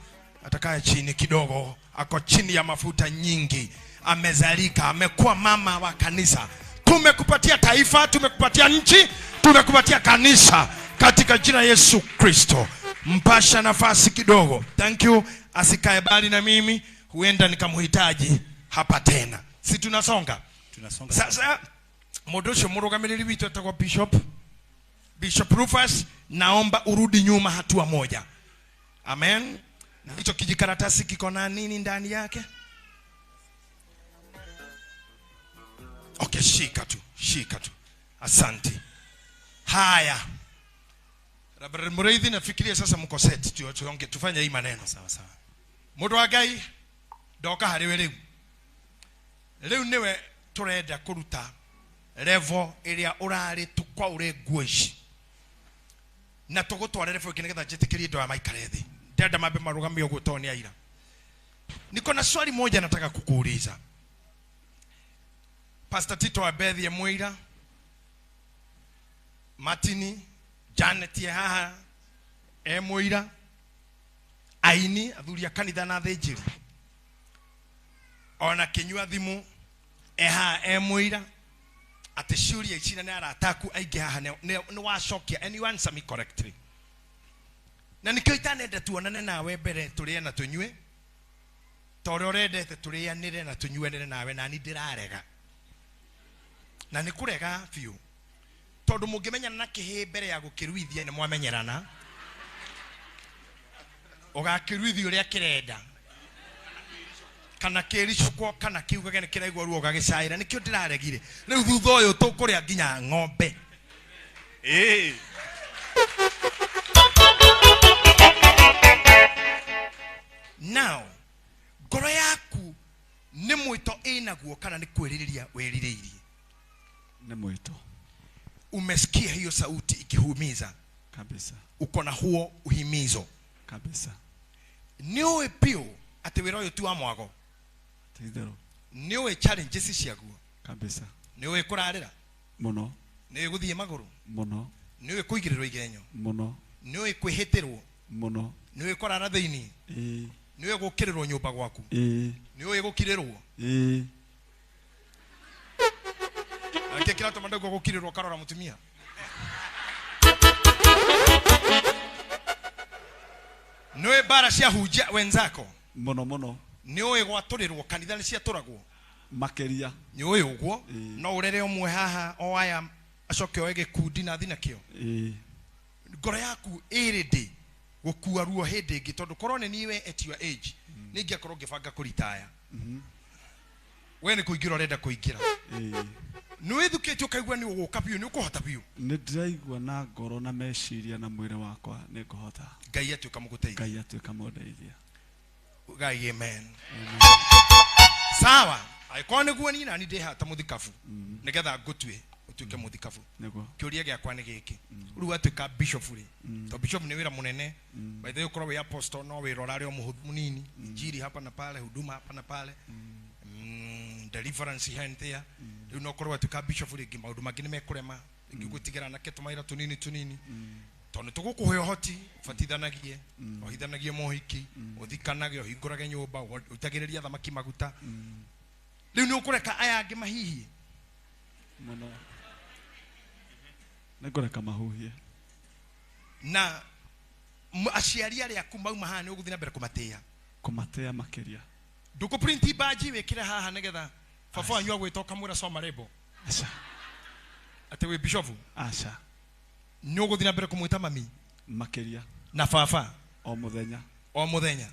atakaye chini kidogo, ako chini ya mafuta nyingi, amezalika, amekuwa mama wa kanisa. Tumekupatia taifa, tumekupatia nchi, tumekupatia kanisa katika jina Yesu Kristo. Mpasha nafasi kidogo. Thank you. Asikae bali na mimi, huenda nikamhitaji hapa tena. Si tunasonga? Tunasonga. Sasa mũndũ ũcio mũrũgamĩrĩri witũ etagwo Bishop Bishop Rufus, naomba urudi nyuma hatua moja. Amen. Na hicho kijikaratasi kiko na nini ndani yake? Okay, shika tu, shika tu. Asante. Haya. Reverend Mureithi, nafikiria sasa mko set tuonge tufanye hii maneno. Sawa sawa. Mũndũ wa Ngai ndoka harĩ we rĩu. Rĩu nĩwe tũrenda kũruta level ĩrĩa ũrarĩ tũkwaũre nguo ici na tũgũtware level ĩngĩ nĩgetha njĩtĩkĩrie andũ aya maikare thĩ. Ndĩrenda mambe marũgamie ũguo tondũ nĩ aira. Niko na swali moja nataka kukuuliza. Pastor Tito Abethi Mwira, Martini, Janet ye haha e Mwira, aini athuri a kanitha na athĩnjĩri, ona kĩnyua thimũ e haha e Mwira, atĩ ciũria ici na nĩ arata aku aingĩ haha nĩ wacokia and you answer me correctly. Na nĩkĩo itanenda tuonane nawe mbere tũrĩe na tũnyue, ta ũrĩa ũrendete tũrĩanĩre na tũnyuanĩre nawe, na niĩ ndĩrarega. Na nĩ kũrega biũ, tondũ mũngĩmenyana na kĩhĩ mbere ya gũkĩruithia nĩ mwamenyerana, ũgakĩruithia ũrĩa kĩrenda, kana kĩricũkwo, kana kiugage nĩ kĩraigua ruo ũgagĩcaĩra. Nĩkĩo ndĩraregire. Rĩu thutha ũyũ tũkũrĩa nginya ng'ombe. Eh. Now, ngoro yaku nĩ mwĩto ĩnaguo kana nĩ kwĩrirĩria wĩrirĩirie? Nĩ mwĩto. Umesikia hiyo sauti ikihumiza? Kabisa. Uko na huo uhimizo? Kabisa. Nĩ ũĩ biũ atĩ wĩra ũyũ ti wa mwago? Ti itherũ. Nĩ ũĩ challenges ciaguo? Kabisa. Nĩ ũĩ kũrarĩra? Mũno. Nĩ ũĩ gũthiĩ magũrũ? Mũno. Nĩ ũĩ kũigĩrĩrwo igenyo? Mũno. Nĩ ũĩ kwĩhĩtĩrwo? Mũno. Nĩ ũĩ kũrara thĩinĩ? Ĩĩ. Nĩ ũĩ gũkĩrĩrwo nyũmba gwaku? Ĩĩ. Nĩ ũĩ gũkirĩrwo? Ĩĩ. Nake kĩratũma ndaigua gũkirĩrwo karora mũtumia. Nĩ ũĩ mbara cia hunjia wenzako? Mũno mũno. Nĩ ũĩ gwatũrĩrwo kanitha nĩ ciatũragwo? Makĩria. Nĩ ũĩ ũguo? Ĩĩ. No ũrere ũmwe haha o aya acoke oe gĩkundi na athi nakĩo? Ĩĩ. Ngoro yaku ĩ ready gũkua ruo hĩndĩ ĩngĩ, tondũ korwo nĩ niĩ we at your age nĩ ingĩakorwo ngĩbanga kũritaya. We nĩ kũingĩra ũrenda kũingĩra. Ĩĩ. Nĩ wĩthukĩtie ũkaigua nĩ ũgũka biũ, nĩ ũkũhota biũ? Nĩ ndĩraigua na ngoro na meciria na mwĩrĩ wakwa nĩ ngũhota. Ngai atuĩka mũgũteithia. Ngai atuĩka mũndeithia. Ngai amen. Sawa. Angĩkorwo nĩguo niĩ nani ndĩ haha ta mũthikabu, nĩgetha ngũtue ũtuĩke mũthikabu. Nĩguo. Kĩũria gĩakwa nĩ gĩkĩ. Rĩu watuĩka bishop rĩ, tondũ bishop nĩ wĩra mũnene. By the way, ũkorwo wĩ apostle no wĩra ũrarĩ o mũhũthũ mũnini, injiri hapa na pale, huduma hapa na pale, deliverance here and there. Rĩu no ũkorwo watuĩka bishop rĩngĩ maũndũ mangĩ nĩ mekũrema, rĩngĩ ũgũtigĩra anake tũmawĩra tũnini tũnini, tondũ nĩ tũgũkũhe ũhoti, ũbatithanagie, ũhithanagie mohiki, ũthikanage, ũhingũrage nyũmba, ũitagĩrĩrie thamaki maguta. Rĩu nĩ ũkũreka aya angĩ mahihie? Mũno. Nĩngũreka mahuhie. Na aciari arĩa aku mauma haha nĩ ũgũthiĩ na mbere kũmatĩĩa. Kũmatĩĩa makĩria. Ndũkũ-print baji wĩkĩre haha nĩgetha baba wanyu agwĩta ũkamwĩra soma rĩmbo. Aca. Atĩ wĩ bishofu? Aca. Nĩ ũgũthiĩ na mbere kũmwĩta mami? Makĩria. Na baba? O mũthenya. O mũthenya.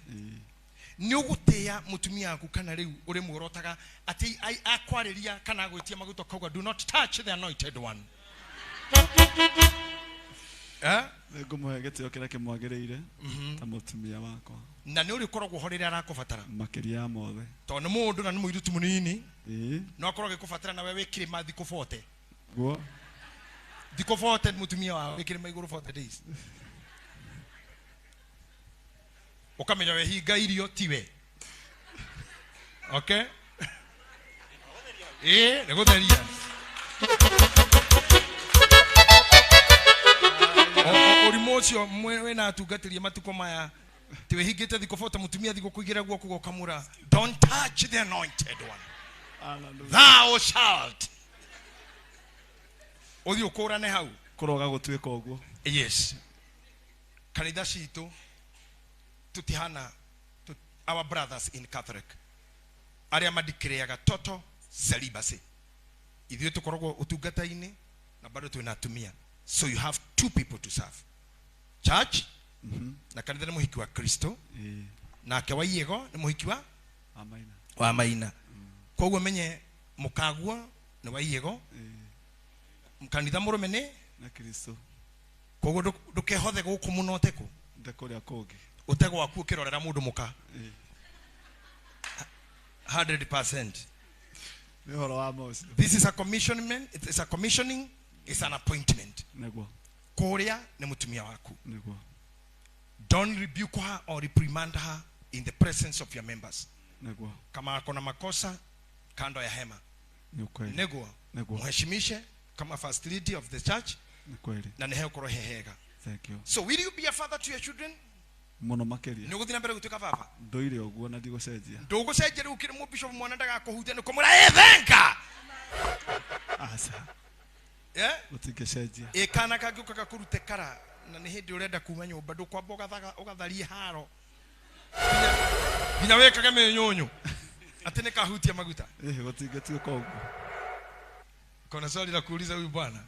Nĩ ũgũtĩĩa mũtumia waku kana rĩu ũrĩ muorotaga atĩ akwarĩria kana agwĩtia maguta ũkauga do not touch the anointed one. Eh? Nĩngũmũhe gĩtĩo kĩrĩa kĩmwagĩrĩire ta mũtumia wakwa. Na nĩ ũrĩkoragwo ho rĩrĩa arakũbatara. Makĩria ya mothe. Tondũ nĩ mũndũ na nĩ mũirĩtu mũnini. Ĩĩ. No akorwo agĩkũbatara nawe wĩ kĩrĩma thikũ 40. Guo. Thikũ 40 mũtumia wawe wĩ kĩrĩma igũrũ 40 days. Ũkamenya wehinga irio tiwe. Okay? Ĩĩ, nĩ gũtheria. Ũrimũ ũcio wĩna atungatĩri matukũ maya ti wĩhingĩte thikũ 40 mũtumia thikũ kũigĩra guoko ũkamũra don't touch the anointed one. Thou shalt. Ũthiĩ ũkũrane hau. Kũroga gũtuĩka ũguo. Yes. Kanitha citũ tutihana our brothers in Catholic arĩa madikĩrĩaga total celibacy. Ithuĩ tũkoragwo ũtungata-inĩ na bado twĩna atumia. So you have two people to serve. Church na kanitha nĩ mũhiki wa Kristo. Nake wa Iego nĩ mũhiki wa Maina. Wa Maina. Koguo menye mũkaguo nĩ wa Iego. Kanitha mũrũme nĩ na Kristo. Koguo ndũkehothe gũkũ mũno ũtekũ. Nde kũrĩa kũngĩ. Ũtego waku ũkĩrorera mũndũ mũka. 100%. Nĩ ũhoro wa Mose. This is a commissionment, it's a commissioning, it's an appointment. Nĩguo. Kũrĩa nĩ mũtumia waku. Nĩguo. Don't rebuke her or reprimand her in the presence of your members. Nĩguo. Kama ako na makosa kando ya hema. Nĩ kweli. Nĩguo. Nĩguo. Mheshimishe kama first lady of the church. Nĩ kweli. Na nĩheo korwo hehega. Thank you. So will you be a father to your children? Mũno makĩria. Nĩ ũgũthiĩ na mbere gũtuĩka baba? Ndũire ũguo na ndigũcenjia. Ndũgũcenjia rĩu ũkĩrĩ mũbishop mwana ndagakũhutia nĩ kũmwĩra ĩ thenga. Aca. Eh? Gũtingĩcenjia. Ĩ kana kangĩũka gakũrute kara na nĩ hĩndĩ ũrenda kuma nyũmba ndũkwamba ũgatharie haro. Nginya wĩkage mĩnyũnyũ. Atĩ nĩ kahutia maguta. Ĩ gũtingĩtuĩka ũguo. Kuna swali la kuuliza huyu bwana?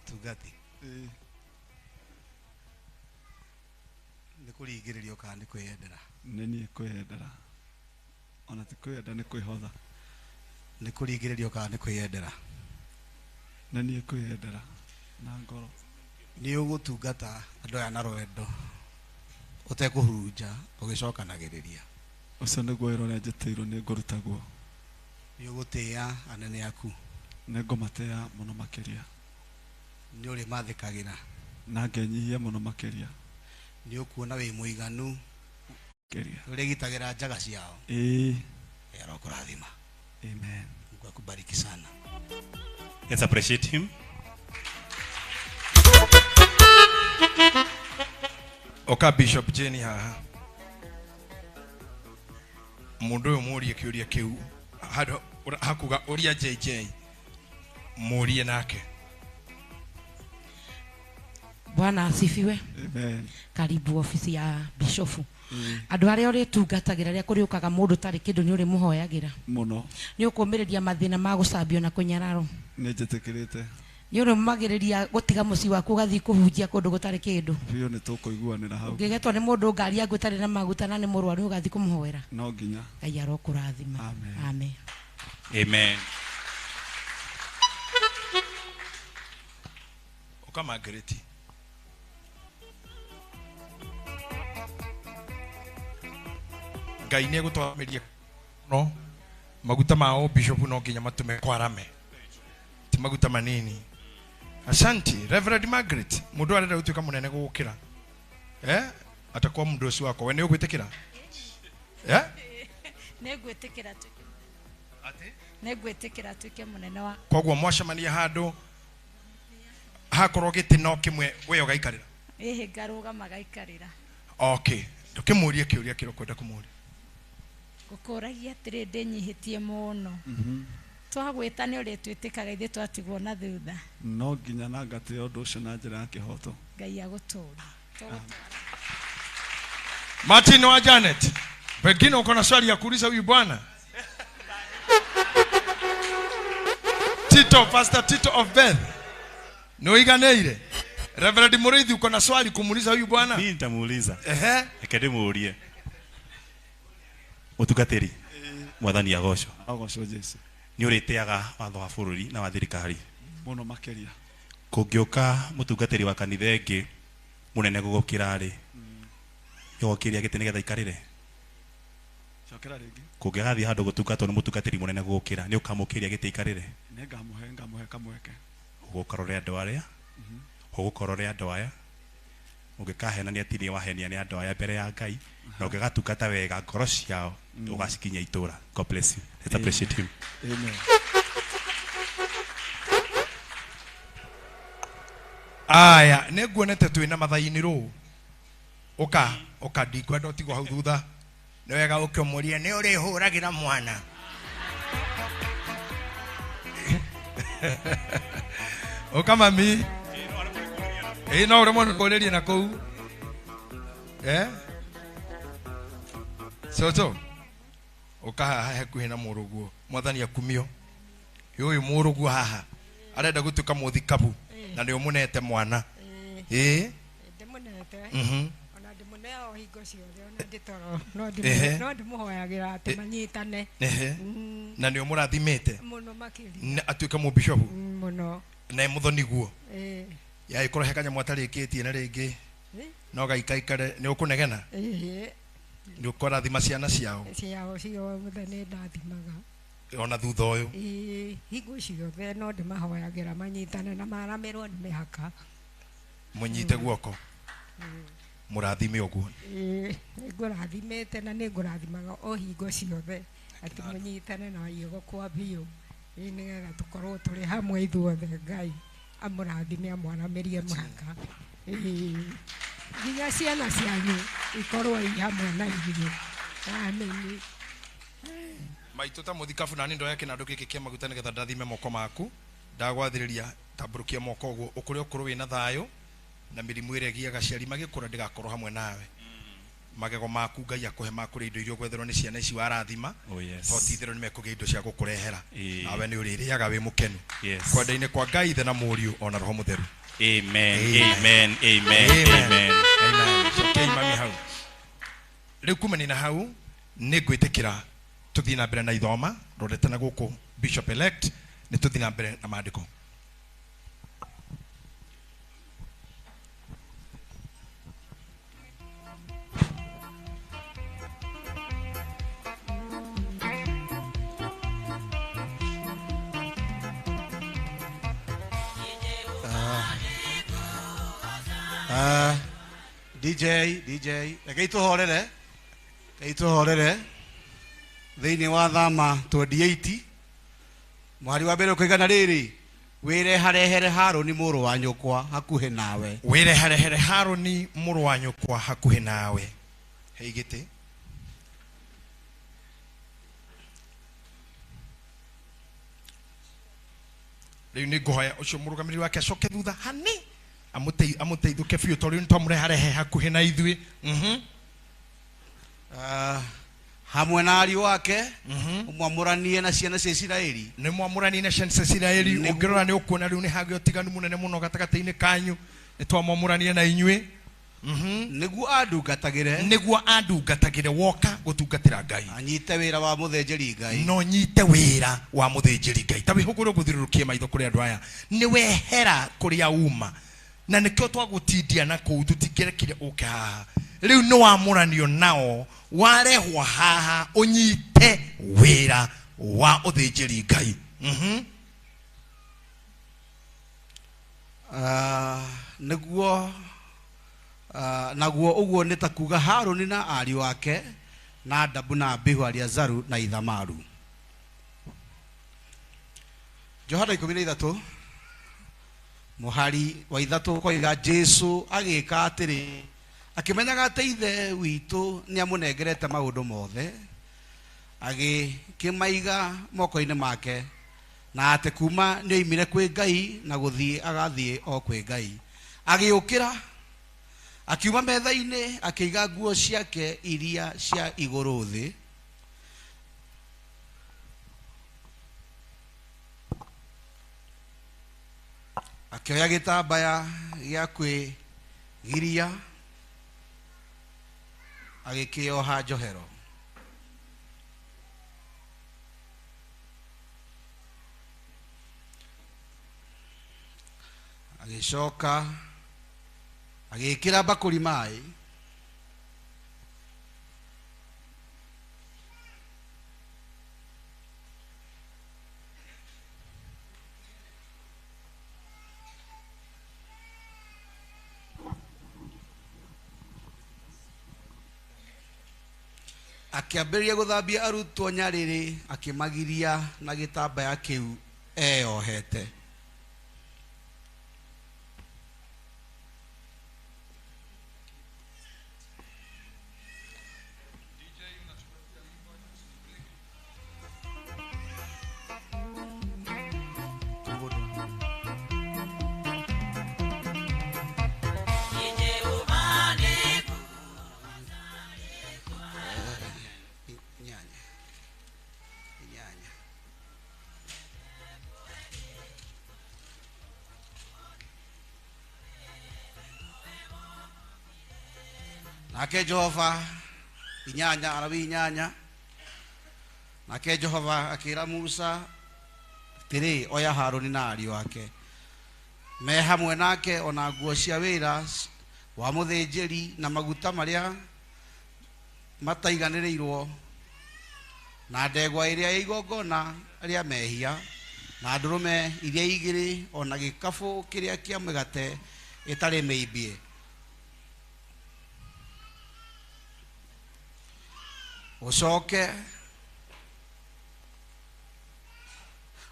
Tugati. Nĩ kũringĩrĩrio kana nĩ kwĩyendera? Nĩ niĩ kwĩyendera. Ona ti kwĩyenda nĩ kwĩhotha. Nĩ kũringĩrĩrio kana nĩ kwĩyendera? Nĩ niĩ kwĩyendera na ngoro. Nĩ ũgũtungata andũ aya na rwendo ũtekũhurunja ũgĩcokanagĩrĩria. Ũcio nĩguo wĩra ũrĩa njĩtĩirwo nĩ ngũrutaguo. Nĩ ũgũtĩĩa anene aku. Nĩ ngũmatĩĩa mũno makĩria. Nĩ ũrĩmathĩkagĩra. Na ngenyihia mũno makĩria. Nĩ ũkuona wĩ mũiganu. Makĩria. Ũrĩgitagĩra njaga ciao. Ĩĩ. Arokũrathima. Amen. Mungu akubariki sana. Let's appreciate him. Oka Bishop Jenny haha. Mũndũ ũyũ mũrie kĩũria kĩu hakuga ũria JJ mũrie nake. Bwana asifiwe. Amen. Karibu ofisi ya bishofu. Andũ arĩa ũrĩtungatagĩra rĩrĩa kũrĩũkaga mũndũ tarĩ kĩndũ nĩ ũrĩmũhoyagĩra. Mũno. Nĩ ũkũmĩrĩria mathĩna ma gũcambio na kũnyararwo. Nĩ njĩtĩkĩrĩte. Nĩ ũrĩmagĩrĩria gũtiga mũciĩ waku ũgathiĩ kũhunjia kũndũ gũtarĩ kĩndũ. Biũ nĩ tũkũiguanĩra hau. Ũngĩgetwo nĩ mũndũ ngari yaku ĩtarĩ na maguta na nĩ mũrwaru ũgathiĩ kũmũhoera. No nginya. Ngai arokũrathima. Amen. Amen. Amen. Oka Margaret. Ngai nĩ egũtwamĩria no maguta ma o bishop no nginya matũme kwarame ti maguta manini. Asante Reverend Margaret, mũndũ arenda gũtuĩka mũnene gũgũkĩra atakuwa mũndũ ũcio wakwa we nĩ ũgwĩtĩkĩra? Nĩ ngwĩtĩkĩra tuĩke nĩ ngwĩtĩkĩra tuĩke mũnene wa. Koguo mwacemania handũ hakorwo gĩtĩ no kĩmwe we ũgaikarĩra? Ĩhĩ ngarũgama gaikarĩra. Okay, ndũkĩmũrie kĩũria kĩrĩa ũkwenda kũmũria. Ngũkũragia atĩrĩ ndĩnyihĩtie mũno. Twagwĩta nĩ ũrĩtwĩtĩkaga ithuĩ twatigwo na thutha. No nginya na ngatĩĩa ũndũ ũcio na njĩra ya kĩhoto. Ngai agũtũũrie. Martin wa Janet, pengine uko na swali ya kuuliza huyu bwana. Tito, Pastor Tito of Beth. Noiganeire. Reverend Murithi, uko na swali kumuuliza huyu bwana? Mimi nitamuuliza. Ehe. Reke ndĩmũũrie. Mũtungatĩri, mwathani agocwo. Agocwo Jesu. Nĩ ũrĩtĩaga watho wa bũrũri na wa thirikari. Mũno makĩria. Kũngĩũka mũtungatĩri wa kanitha ĩngĩ mũnene gũgũkĩra rĩ, nĩũgokĩria gĩtĩ nĩgetha aikarĩre? Cokera rĩngĩ. Kũngĩgathiĩ handũ gũtungatwo nĩ mũtungatĩri mũnene gũgũkĩra, nĩ ũkamũkĩria gĩtĩ aikarĩre? Nĩngamũhe, ngamũhe kamweke. Ũgũka ũrore andũ arĩa, ũgũka ũrore andũ aya, ũngĩkahenania ti nĩ wahenia nĩ andũ aya mbere ya Ngai, na ũngĩgatungata wega ngoro ciao, ũgacikinyia itũra. God bless you. Let's appreciate him. Amen. Aya, nĩnguonete twĩ na mathaini rũ. Ũka, ũka ndingwenda ũtigwo hau thutha. Nĩ wega ũkĩmũrie nĩ ũrĩhũragĩra mwana. Ũka mami. Ĩĩ no ũremwo nĩ kũrĩria na kũu. Eh? Soto. Ũka haha hakuhĩ na mũrũguo. Mwathani akumio. Ũyũ mũrũguo haha. Arenda gũtuĩka mũthikabu na nĩ ũmũnete mwana. Ĩĩ. Ndĩmũnete. Ona ndĩmũneaga o hingo ciothe ona ndĩtoro. No Ehe. no ndĩmũhoyagĩra atĩ manyitane. Ehe. Na nĩ ũmũrathimĩte. Mũno makĩria. Na atuĩke mũbishopu. Mũno. Na ĩ mũthoni guo. Ĩĩ. Yagĩkorwo he kanyamũ atarĩkĩtie na rĩngĩ. Ĩ? No gaikaikare nĩ ũkũnegena. Ĩĩ. Nĩ ũkũrathima ciana ciao. Ciao ciothe nĩ ndathimaga. Ona thutha ũyũ. Ĩĩ, hingo ciothe no ndĩmahoyagĩra manyitane na maramĩrwo nĩ mĩhaka. Mũnyite guoko. Mũrathime ũguo. Ĩĩ, nĩngũrathimĩte na nĩngũrathimaga o hingo ciothe atĩ mũnyitane na waiyo kwa biũ. Ĩĩ, nĩgetha tũkorwo tũrĩ hamwe ithuothe. Ngai amũrathime amwaramĩrie mũhaka. Ĩĩ, nginya ciana cianyu ikorwo i hamwe na ithuĩ. Ameni. Maitũ ta mũthikabu nani ndoya kĩnandũ gĩkĩ kĩa maguta nĩgetha ndathime moko maku. Ndagwathĩrĩria tambũrũkia moko ũguo ũkũrĩ ũkũrũ wĩna thayũ na mĩrimũ ĩrĩa ĩgiaga aciari magĩkũra ndĩgakorwo hamwe nawe. Magego maku Ngai akũhe ma kũrĩa indo iria ũgwetherwo nĩ ciana ici warathima. Oh, yes. To ti itherũ nĩ mekũgĩa indo cia gũkũrehera. Ĩĩ. Nawe nĩ ũrĩrĩaga wĩ mũkenu. Yes. Kwenda-inĩ kwa Ngai Ithe na Mũriũ ona Roho Mũtheru. Amen. Amen. Amen. Amen. Amen. Amen. Amen. Cokei mami hau. Rĩu kumania na hau nĩ ngwĩtĩkĩra tũthiĩ na mbere na ithoma rorete na gũkũ Bishop elect nĩ tũthiĩ na mbere na maandĩko. DJ, DJ, rekei tũhorere, rekei tũhorere thĩinĩ wa thama 28 mwari wa mbere ũkoigana rĩrĩ wĩreharehere Harũni mũrũ wa nyũkwa hakuhĩ nawe. Wĩreharehere Harũni mũrũ wa nyũkwa hakuhĩ nawe. Hei gĩtĩ. Rĩu nĩ ngũhoya ũcio mũrũgamĩrĩri wake acoke thutha hani amũteithũke biũ tondũ rĩu nĩtwamũreharehe hakuhĩ na ithuĩ. Hamwe na ariũ ake, ũmwamũranie na ciana cia Isiraeli. Nĩ mwamũranie na ciana cia Isiraeli. Ũngĩrora nĩ ũkuona rĩu nĩ hagĩa ũtiganu mũnene mũno gatagatĩ-inĩ kanyu. Nĩ twamwamũranie na inyuĩ. Nĩguo andungatagĩre. Nĩguo andungatagĩre woka gũtungatĩra Ngai. Anyite wĩra wa mũthĩnjĩri Ngai. No nyite wĩra wa mũthĩnjĩri Ngai. Ta wĩhũgũre gũthiũrũrũkie maitho kũrĩ andũ aya. Nĩ wehera kũrĩa uma. Na nĩkĩo twagũtindia na kũu tũtingĩrekire ũke haha. Rĩu nĩ wamũranio nao, warehwo haha ũnyite wĩra wa ũthĩnjĩri Ngai. Nĩguo naguo ũguo nĩ ta kuga Harũni na ariũ ake Nadabu na Abihu, Eleazaru na Ithamaru. Johana 13 mũhari wa 3 koiga Jesu agĩka atĩrĩ akĩmenyaga atĩ Ithe witũ nĩamũnengerete maũndũ mothe Agĩkĩmaiga moko-inĩ make na atĩ kuma nĩoimire kwĩ Ngai na gũthiĩ agathiĩ o kwĩ Ngai. Agĩũkĩra akiuma metha-inĩ akĩiga nguo ciake iria cia igũrũ thĩ. Akĩoya gĩtambaya gĩa kwĩgiria agĩkĩoha njohero. Agĩcoka agĩkĩra mbakũri maĩ akĩambĩrĩria gũthambia arutwo nyarĩrĩ akĩmagiria na gĩtambaya kĩu eyohete. Nake Jehova inyanya Alawi inyanya. Nake Jehova akĩra Musa atĩrĩ, oya Harũni na ariũ ake me hamwe nake ona nguo cia wĩra wa mũthĩnjĩri na maguta marĩa mataiganĩrĩirwo na ndegwa ĩrĩa ya igongona rĩa mehia na ndũrũme iria igĩrĩ ona gĩkabũ kĩrĩa kĩa mĩgate ĩtarĩ mĩimbie. Ũcoke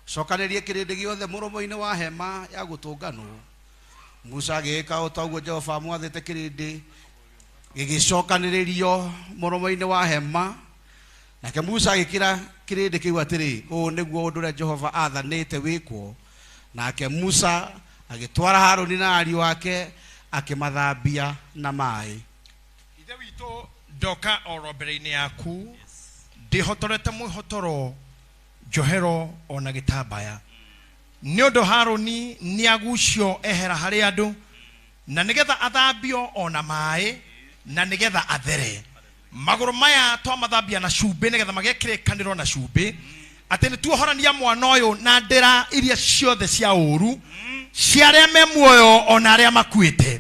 cokanĩrie kĩrĩndĩ gĩothe mũromo-inĩ wa hema ya gũtũnganwo. Musa agĩĩka o ta ũguo Jehova amwathĩte, kĩrĩndĩ gĩgĩcokanĩrĩrio mũromo-inĩ wa hema. Nake Musa agĩkĩra kĩrĩndĩ kĩu atĩrĩ, ũũ nĩguo ũndũ ũrĩa Jehova aathanĩte wĩkwo. Nake Musa agĩtwara Harũni na ariũ ake akĩmathambia na maĩ. Ithe witũ, ndoka oro mbere-inĩ yaku ndĩhotorete mwĩhotoro njohero ona gĩtambaya nĩ ũndũ Harũni nĩagucio ehera harĩ andũ na nĩgetha athambio ona maĩ na nĩgetha athere. Magũrũ maya twamathambia na cumbĩ nĩgetha magĩe kĩrĩkanĩro na cumbĩ atĩ nĩtuohorania mwana ũyũ na ndĩra iria ciothe cia ũũru cia arĩa me muoyo ona arĩa makuĩte,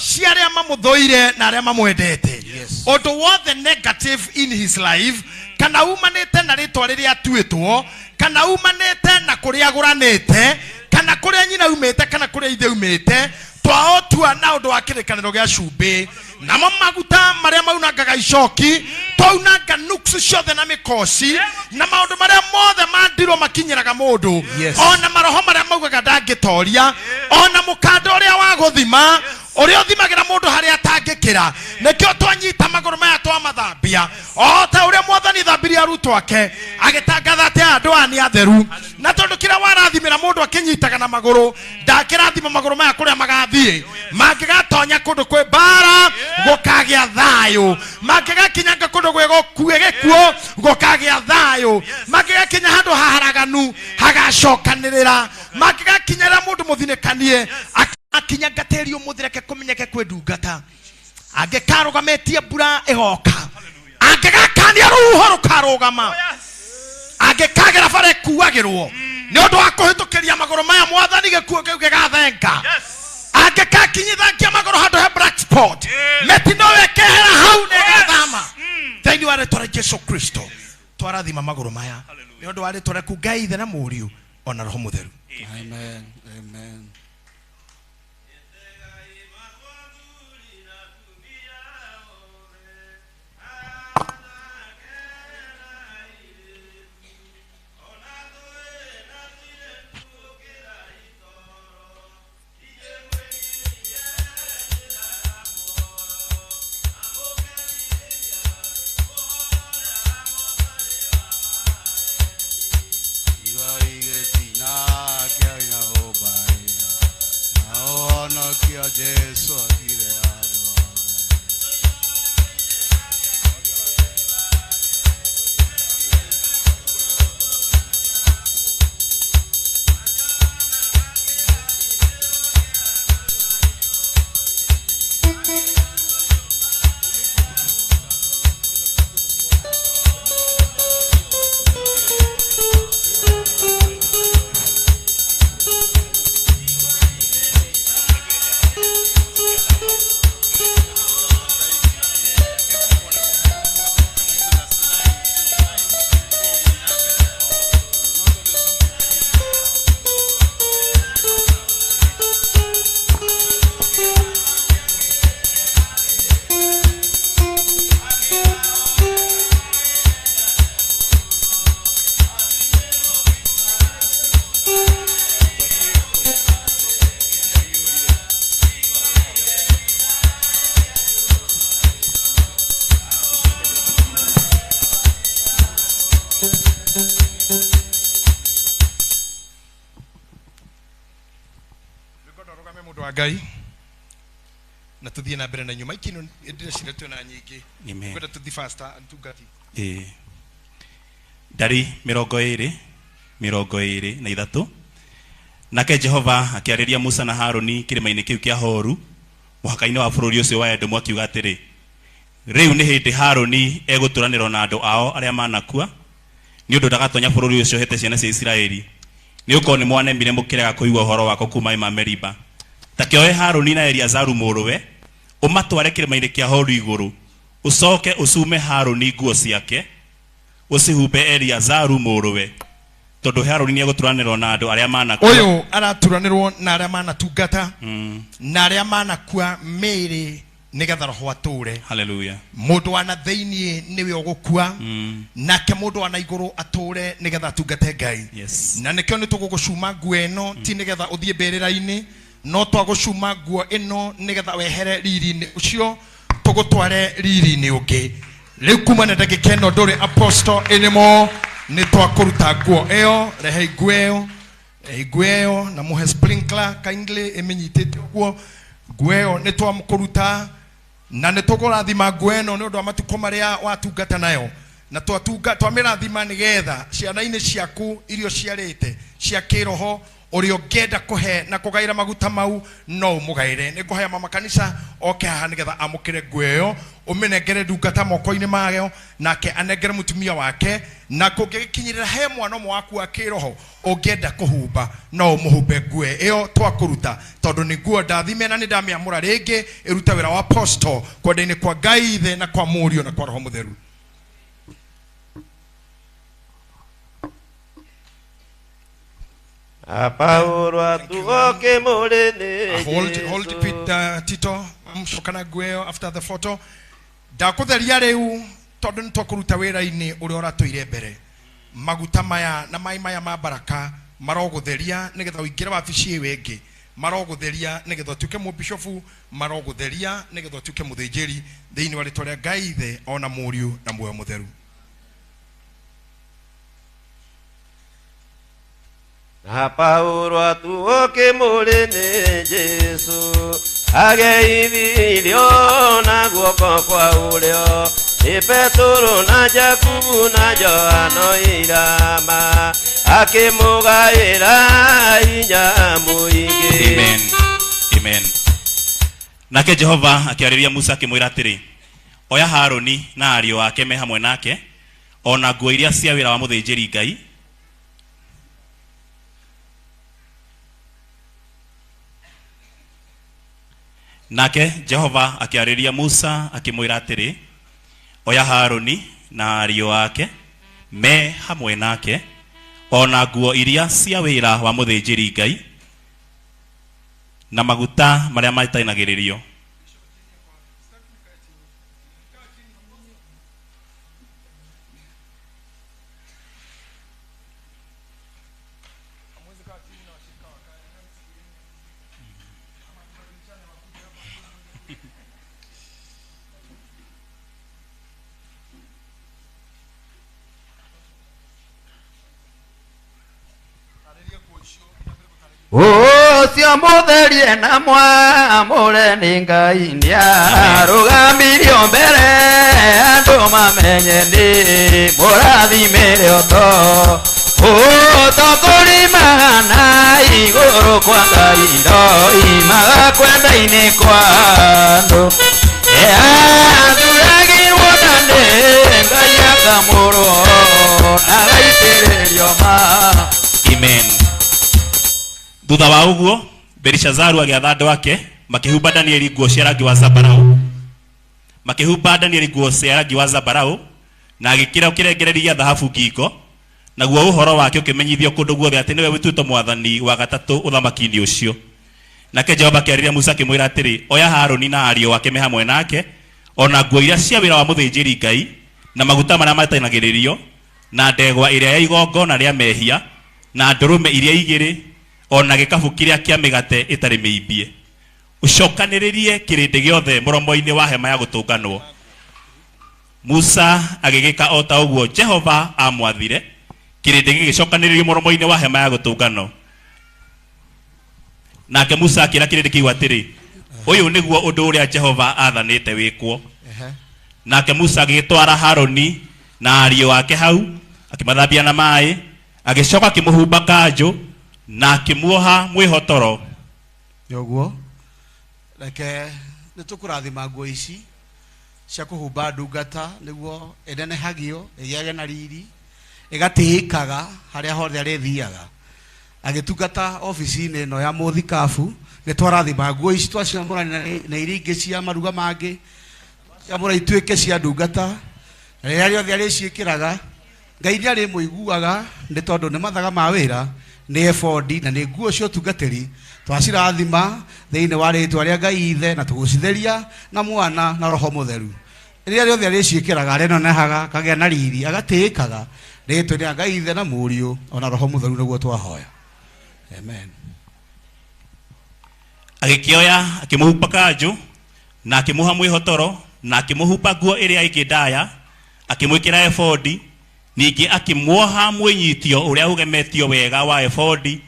cia arĩa mamũthũire na arĩa mamwendete. Ũndũ wothe negative in his life, kana umanĩte na rĩtwa rĩrĩa atuĩtwo, kana umanĩte na kũrĩa agũranĩte, kana kũrĩa nyina umĩte, kana kũrĩa ithe umĩte, twaotua na ũndũ wa kĩrĩkanĩro gĩa cumbĩ. Namo maguta marĩa maunangaga icoki, twaunanga nuks ciothe na mĩkoci na maũndũ marĩa mothe mandirwo makinyĩraga mũndũ, ona maroho marĩa maugaga ndangĩtoria, ona mũkanda ũrĩa wa gũthima ũrĩa ũthimagĩra mũndũ harĩa atangĩkĩra. Nĩkĩo twanyita magũrũ maya twamathambia o ta ũrĩa Mwathani thambirie arutwo ake agĩtangatha atĩ andũ aya nĩ atheru. Na tondũ kĩrĩa warathimĩra mũndũ akĩnyitaga na magũrũ, ndakĩrathima magũrũ maya kũrĩa magathiĩ. Mangĩgatonya kũndũ kwĩ mbara gũkagĩa thayũ, mangĩgakinyanga kũndũ gwĩ gĩkuũ gũkagĩa thayũ, mangĩgakinya handũ haharaganu hagacokanĩrĩra, mangĩgakinyĩra mũndũ mũthinĩkanie akinyanga tĩri ũmũthĩ reke kũmenyeke kwĩ ndungata angĩkarũgamĩtie mbura ĩgoka, angĩgakania rũhuho rũkarũgama, angĩkagera bara ĩkuagĩrwo nĩ ũndũ wa kũhĩtũkĩria magũrũ maya Mwathani gĩkuũ kĩu gĩgathenga, angĩkakinyithangia magũrũ handũ he black spot mĩtino ĩkehera hau nĩ ĩgathama. Thĩinĩ wa rĩtwa rĩa Jesu Kristo twarathima magũrũ maya nĩ ũndũ wa rĩtwa rĩaku Ngai Ithe na Mũriũ ona Roho Mũtheru. Amen. Amen. Kwa Ngai na tuthiĩ na mbere na nyuma ikino ndĩreciria twĩna nyingĩ. Amen. Ngwenda tũthiĩ faster ntungati. Ĩĩ. Ndari 23 nake Jehova akĩarĩria Musa na Haruni kĩrĩma-inĩ kĩu kĩa Horu mũhaka-inĩ wa bũrũri ũcio wa Edomu akiuga atĩrĩ, rĩu nĩ hĩndĩ Haruni egũtũranĩrwo na andũ ao arĩa manakua, nĩ ũndũ ndagatonya bũrũri ũcio hete ciana cia Isiraeli, nĩ ũkorwo nĩ mwanemire mũkĩrega kũigua ũhoro wakwa kuuma ma Meriba. Ta kĩoe Haruni na Eliazaru mũrũwe ũmatware kĩrĩma-inĩ kĩa Horu igũrũ, ũcoke ũcume Haruni nguo ciake ũcihumbe Eliazaru mũrũwe, tondũ Haruni nĩegũturanĩrwo na andũ arĩa manakua. Ũyũ araturanĩrwo na arĩa manatungata na arĩa manakua mĩĩrĩ nĩgetha roho atũre. Hallelujah. Mũndũ wa na thĩiniĩ nĩwe ũgũkua, nake mũndũ wa na igũrũ atũre nĩgetha atungate Ngai. Yes. Na nĩkĩo nĩ tũgũgũcuma nguo ĩno, ti nĩgetha ũthiĩ mbĩrĩra-inĩ, no twagũcuma nguo ĩno nĩgetha wehere riri-inĩ ũcio tũgũtware riri-inĩ ũngĩ. Rĩu kuma na ndagĩka ĩno ndũrĩ apostle anymore, nĩ twakũruta nguo ĩyo. Rehe nguo ĩyo, rehe nguo ĩyo na mũhe sprinkler kindly ĩmĩnyitĩte ũguo. Nguo ĩyo nĩ twamũkũruta na nĩ tũkũrathima nguo ĩno nĩ ũndũ wa matukũ marĩa watungata nayo, na twamĩrathima nĩgetha ciana-inĩ ciaku irio ciarĩte cia kĩroho ũrĩa ũngĩenda kũhe na kũgaĩra maguta mau no ũmũgaĩre. Nĩ ngũhaya mama kanitha oke haha nĩgetha amũkĩre nguo ĩyo, ũmĩnengere ndungata moko-inĩ mayo, nake anengere mũtumia wake, na kũngĩgĩkinyĩrĩra he mwana ũmwe waku wa kĩroho ũngĩenda kũhumba no ũmũhumbe nguo ĩyo twakũruta, tondũ nĩ nguo ndathime na nĩ ndamĩamũra rĩngĩ ĩrute wĩra wa apostle kwenda-inĩ kwa Ngai Ithe na kwa Mũriũ na kwa Roho Mũtheru. Paulo atuoke mũrĩnĩ Hold Peter Tito mcokana nguo ĩyo after the photo. Ndakũtheria rĩu tondũ nĩ twakũruta wĩra-inĩ ũrĩa ũratũire mbere. Maguta maya na maĩ maya ma baraka marogũtheria nĩgetha ũingĩre wabici ĩyo ĩngĩ, marogũtheria nĩgetha ũtuĩke mũbishofu, marogũtheria nĩgetha ũtuĩke mũthĩnjĩri thĩinĩ wa rĩtwa rĩa Ngai Ithe ona Mũriũ na Muoyo Mũtheru. Na Paulo atuoke mũrĩnĩ Jesu ageithirio na guoko kwa ũrĩo nĩ Petero na Jakubu na Johana irama akĩmũgaĩra hinya mũingĩ. Amen. Amen. Nake Jehova akĩarĩria Musa akĩmwĩra atĩrĩ, oya Haruni na ariũ ake me hamwe nake, ona nguo iria cia wĩra wa mũthĩnjĩri Ngai, Nake Jehova akĩarĩria Musa akĩmwĩra atĩrĩ, oya Haruni na ariũ ake me hamwe nake, ona nguo iria cia wĩra wa mũthĩnjĩri Ngai, na maguta marĩa maitanagĩrĩrio. Ũcio mũtherie na mwamũre nĩ Ngai nĩarũgamirio mbere andũ mamenye nĩ mũrathimĩre ũto ũtokũrimaga na igũrũ kwa Ngai ndoimaga kwenda-inĩ kwa andũ athuragĩrwo na nĩ Ngai akamũrwo na agaitĩrĩrio ma. Amen. Thutha wa ũguo Belishazaru agĩatha andũ ake makĩhumba Danieli nguo cia rangi wa zambarau, makĩhumba Danieli nguo cia rangi wa zambarau na agĩkĩra kĩrengereri gĩa thahabu ngingo, naguo ũhoro wake ũkĩmenyithio kũndũ guothe atĩ nĩwe wĩtuĩtwo mwathani wa gatatũ ũthamaki-inĩ ũcio. Nake Jehova akĩarĩria Musa akĩmwĩra atĩrĩ, oya Haruni na ariũ ake me hamwe nake, ona nguo iria cia wĩra wa mũthĩnjĩri Ngai, na maguta marĩa maitanagĩrĩrio, na ndegwa ĩrĩa ya igongona rĩa mehia, na ndũrũme iria igĩrĩ, ona gĩkabu kĩrĩa kĩa mĩgate ĩtarĩ mĩimbie. Ũcokanĩrĩrie kĩrĩndĩ gĩothe mũromo-inĩ wa hema ya gũtũnganwo. Musa agĩgĩka o ta ũguo Jehova amwathire, kĩrĩndĩ gĩgĩcokanĩrĩrio mũromo-inĩ wa hema ya gũtũnganwo. Nake Musa akĩra kĩrĩndĩ kĩu atĩrĩ, ũyũ nĩguo ũndũ ũrĩa Jehova aathanĩte wĩkwo. Nake Musa agĩgĩtwara Harũni na ariũ ake hau, akĩmathambia na maaĩ, agĩcoka akĩmũhumba kanjũ na akĩmuoha mwĩhotoro. Nĩ ũguo reke nĩ tũkũrathima nguo ici cia kũhumba ndungata nĩguo ĩnenehagio, ĩgĩage na riri, ĩgatĩĩkaga harĩa hothe arĩthiaga agĩtungata obici-inĩ ĩno ya mũthikabu. Nĩ twarathima nguo ici, twaciamũrania na iria ingĩ cia maruga mangĩ, ciamũra ituĩke cia ndungata, na rĩrĩa rĩothe arĩciĩkĩraga Ngai nĩ arĩmũiguaga, nĩ tondũ nĩ mathaga ma wĩra, nĩ ebodi na nĩ nguo cia ũtungatĩri. Twacirathima thĩinĩ wa rĩtwa rĩa Ngai Ithe, na tũgũcitheria na Mwana na Roho Mũtheru. Rĩrĩa rĩothe arĩciĩkĩraga arĩnenehaga, akagĩa na riri, agatĩĩkaga rĩtwa rĩa Ngai Ithe na Mũriũ ona Roho Mũtheru, nĩguo twahoya. Amen. Agĩkĩoya akĩmũhumba kanjũ na akĩmuoha mwĩhotoro na akĩmũhumba nguo ĩrĩa ĩngĩ ndaya, akĩmwĩkĩra ebodi, ningĩ akĩmuoha mwĩnyitio ũrĩa ũgemetio wega wa ebodi,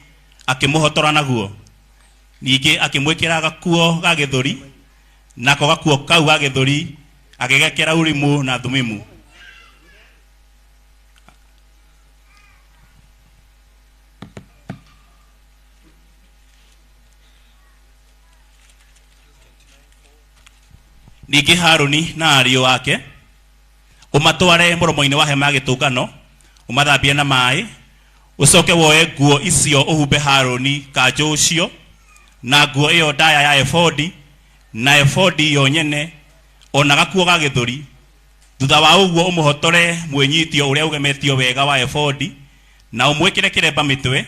akĩmũhotora naguo. Ningĩ akĩmwĩkĩra gakuo ga gĩthũri, nako gakuo kau ga gĩthũri agĩgekĩra Urimu na Thumimu. Ningĩ Harũni na ariũ ake ũmatware mũromo-inĩ wa hema ya gĩtũngano, ũmathambie na maaĩ. Ũcoke woe nguo icio ũhumbe Harũni kanjũ ũcio na nguo ĩyo ndaya ya ebodi na ebodi yo nyene ona gakuo ga gĩthũri. Thutha wa ũguo ũmũhotore mwĩnyitio ũrĩa ũgemetio wega wa ebodi na ũmwĩkĩre kĩremba mĩtwe,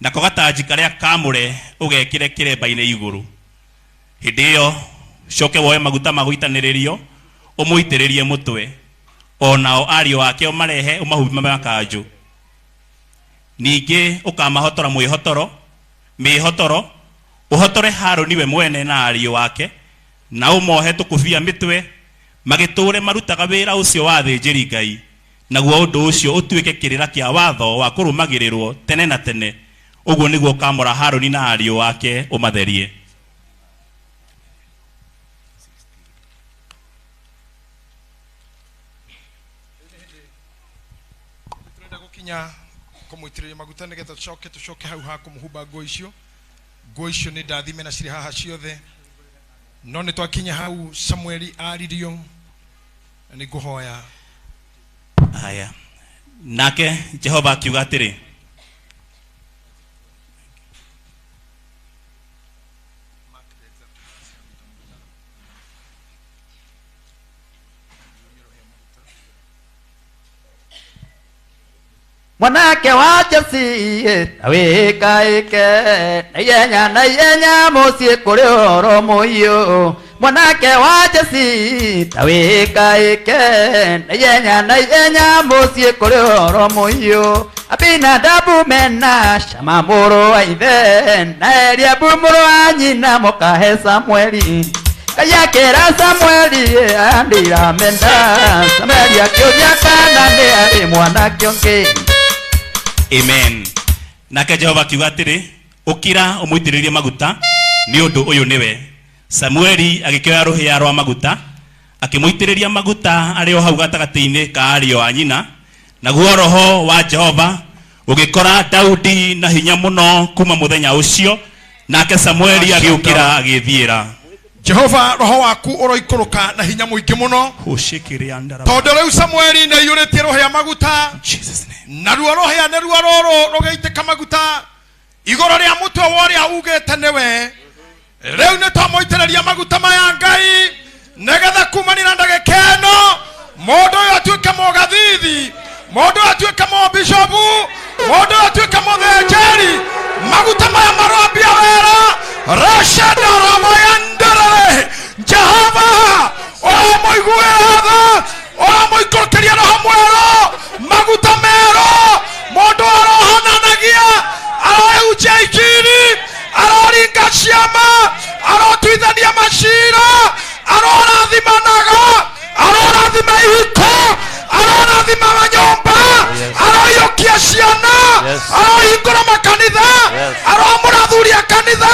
nako gatanji karĩa kamũre ũgekĩre kĩremba-inĩ igũrũ. Hĩndĩ ĩyo coke woe maguta ma gũitanĩrĩrio ũmũitĩrĩrie mũtwe, o nao ariũ ake ũmarehe ũmahumbe makanjũ. Ningĩ ũkamahotora mwĩhotoro mĩhotoro, ũhotore Harũni we mwene na ariũ ake, na ũmohe tũkũbia mĩtwe, magĩtũũre marutaga wĩra ũcio wa athĩnjĩri Ngai, naguo ũndũ ũcio ũtuĩke kĩrĩra kĩa watho wa kũrũmagĩrĩrwo tene na tene. Ũguo nĩguo ũkamũra Harũni na ariũ ake ũmatherie. Turenda gukinya kũmũitĩrĩria maguta nĩgetha tũcoke tũcoke hau ha kũmũhumba nguo icio. Nguo icio nĩ ndathime na cirĩ haha ciothe, no nĩ twakinya hau Samueli aririo, na nĩ ngũhoya. Haya, nake Jehova akiuga atĩrĩ, Mwanake wa Jesi wĩkaĩke na ihenya na ihenya mũciĩ kũrĩ ũhoro mũhiũ. Mwanake wa Jesi ta wĩkaĩke na ihenya na ihenya mũciĩ kũrĩ ũhoro mũhiũ. Abinadabu mena Shama mũrũ wa ithe na Eliabu mũrũ wa nyina mũkahe Samueli. Ngai akĩra Samueli andiramenda. Samueli akĩũria kana nĩ arĩ mwanake ũngĩ. Amen. Nake Jehova akiuga atĩrĩ, ũkira ũmũitĩrĩrie maguta, nĩ ũndũ ũyũ nĩwe. Samueli agĩkĩoya rũhĩa rwa maguta, akĩmũitĩrĩria maguta arĩ o hau gatagatĩ-inĩ ka ariũ a nyina, naguo roho wa Jehova ũgĩkora Daudi na hinya mũno kuma mũthenya ũcio, nake Samueli agĩũkĩra agĩĩthiĩra. Jehova, roho waku ũroikũrũka na hinya mũingĩ mũno, tondũ rĩu Samueli nĩ aiyũrĩtie rũhĩa maguta, naruo rũhĩa nĩruo rũrũ rũgĩitĩka maguta igũrũ rĩa mũtwe wa ũrĩa ugĩte nĩwe. Rĩu nĩ twamũitĩrĩria maguta maya Ngai, nĩgetha kumania na ndagĩka ĩno mũndũ ũyũ atuĩke mũgathithi, mũndũ ũyũ atuĩke mũbishobu, mũndũ ũyũ atuĩke mũthĩnjĩri. Maguta maya maroambia wĩra reshendaramayanderere. Jehova, ũramũiguĩra tha, ũramũikũrũkĩria roho mwerũ, maguta merũ. Mũndũ arohananagia, arohunjia injiri, aroringa ciama, arotuithania macira, arorathimanaga, arorathima ihiko, arorathima manyũmba, aroiyũkia ciana, arohingũra makanitha, aroamũra athuri a kanitha,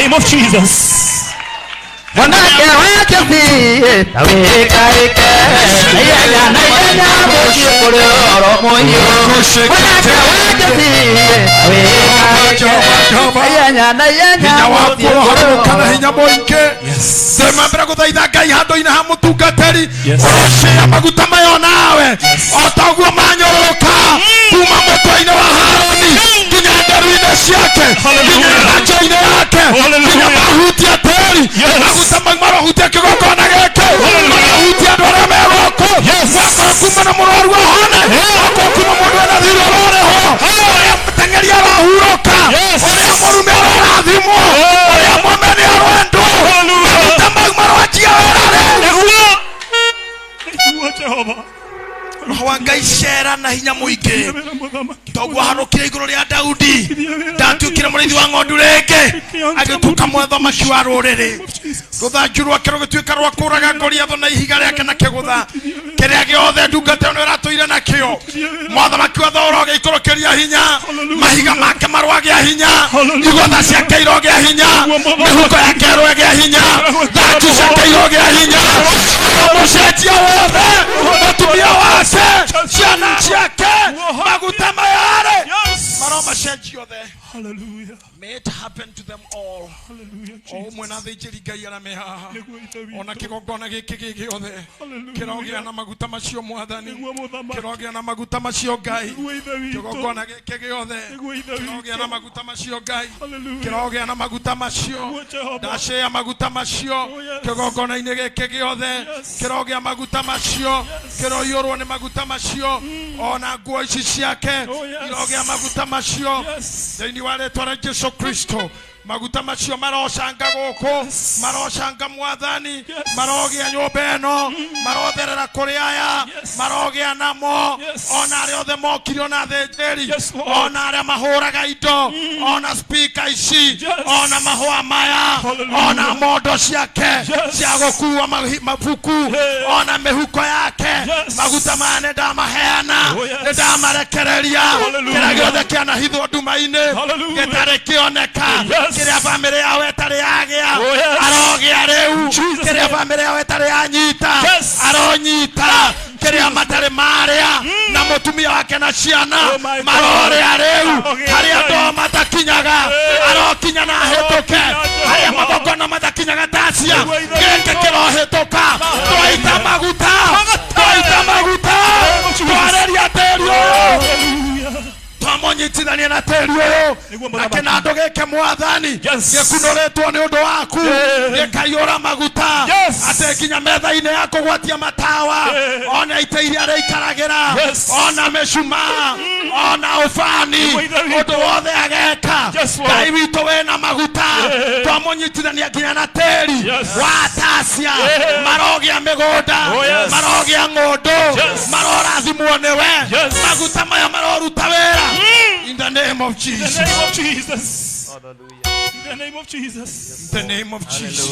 name of Jesus. Mwanake wa Jesi ta wĩkaĩke na ihenya na ihenya mũciĩ kũrĩ ũhoro mũhiũ. Mwanake wa Jesi ta wĩkaĩke na ihenya na ihenya Hinya waku mũciĩ kũrĩ ũroharũrũka na ũhoro hinya mũingĩ. Thema mbere gũthaitha Ngai handũ-inĩ ha mũtungatĩri. Ũrocĩa maguta mayo nawe o ta ũguo manyũrũrũka kuma mũtwe-inĩ wa Harũni nginya nderu-inĩ ciake nginya nyanjo-inĩ yake nginya mahutia tĩri. Maguta mau marohutia kĩgongona gĩkĩ, marohutia andũ arĩa me gũkũ. Wakorwo kuma na mũrwaru ahone, wakorwo kuma mũndũ ena thirĩ ũrorĩhwo, ũrĩa mũteng'eri arahurũka, ũrĩa mũrume arorathimwo, ũrĩa mũmeni arwendwo. Maguta mau maroanjia wĩra rĩu. Nĩguo Jehova. Roho wa Ngai cera na hinya mũingĩ toguo aharũkire igũrũ rĩa Daudi, ndatuĩkire mũrĩithi wa ng'ondu rĩngĩ, agĩtuĩka mũthamaki wa rũrĩrĩ. Rũthanju rwake rũgĩtuĩka rwa kũũraga Goliathũ na ihiga rĩake na kĩgũtha kĩrĩa gĩothe ndungata ĩno ĩratũire nakĩo. Mothamaki wothe ũrogĩikũrũkĩria hinya, mahiga make marwagĩa hinya, igũtha ciake irogĩa hinya, mĩhuko yake ĩrogĩa hinya, thanju ciake irogĩa hinya, mũcenjia wothe, mũtumia wake, ciana ciake, maguta maya-rĩ maromacenjia othe. Hallelujah. May it happen to them all. Hallelujah. O ũmwe na athĩnjĩri Ngai arĩa me haha, Nĩguo Ithe witũ. ona kĩgongona gĩkĩ gĩ gĩothe Hallelujah. kĩrogĩa na maguta macio Mwathani, Nĩguo mũthamaki. kĩrogĩa na maguta macio Ngai, Nĩguo Ithe witũ. kĩgongona gĩkĩ gĩothe Nĩguo Ithe witũ. kĩrogĩa na maguta macio Ngai, Hallelujah. kĩrogĩa na maguta macio. Nĩguo Jehova. Ndacĩa maguta macio Oh, yes. kĩgongona-inĩ gĩkĩ gĩothe Yes. kĩrogĩa maguta macio, kĩroiyũrwo nĩ maguta macio, ona nguo ici ciake Oh, yes. irogĩa maguta macio Yes. thĩinĩ wa rĩtwa rĩa Jesu Kristo. Maguta macio marocanga gũkũ, marocanga Mwathani, marogĩa nyũmba ĩno, marotherera kũrĩ aya, Yes. marogĩa namo, Yes. ona arĩa othe mokire, ona athĩnjĩri, Yes, Lord. ona arĩa mahũraga indo, ona spika ici, Yes. ona mahũa maya, Hallelujah. ona mondo ciake Yes. cia gũkua mabuku, Yes. ona mĩhuko yake. Yes. Maguta maya nĩ ndamaheana, Oh, yes. nĩ ndamarekereria. Hallelujah. Kĩrĩa gĩothe kĩanahithwo nduma-inĩ Hallelujah. gĩtarĩ kĩoneka, Yes. kĩrĩa bamĩrĩ yao ĩtarĩ yagĩa, Oh, yes. arogĩa rĩu. Jesus Kĩrĩa name. bamĩrĩ yao ĩtarĩ yanyita, Yes. aronyita. Kĩrĩa matarĩ marĩa na mũtumia wake na ciana Oh, my God. marorĩa rĩu. Arogĩa Harĩa Ngai. andũ matakinyaga arokinya na ahĩtũke, Arokĩnya harĩa Jehova. magongona matakinyaga tacia, Nĩguo Ithe gĩkĩ witũ. kĩrohĩtũka. Twaita maguta, twaita maguta, twarĩria tĩri ũyũ, Hallelujah. twamũnyitithania na tĩri ũyũ Nĩguo na mũthamaki. kĩnandũ gĩkĩ Mwathani Yes. gĩkunũrĩtwo nĩ ũndũ waku, Yeah. gĩkaiyũra maguta Yes. atĩ nginya metha-inĩ ya kũgwatia matawa, Yeah. ona itĩ iria arĩikaragĩra, Yes. ona mĩcumaa, ona ũbani, Nĩguo Ithe witũ. ũndũ wothe ageka. Yes, Lord. Ngai witũ wĩna maguta, Yeah. twamũnyitithania nginya na tĩri Yes. wa tacia, Yeah. marogĩa mĩgũnda, Oh, yes. marogĩa ng'ũndũ, Yes. marorathimwo nĩwe. Yes. Maguta maya maroruta wĩra. In the name of In the Jesus. name of Jesus. In the name of Jesus. In the name of Jesus.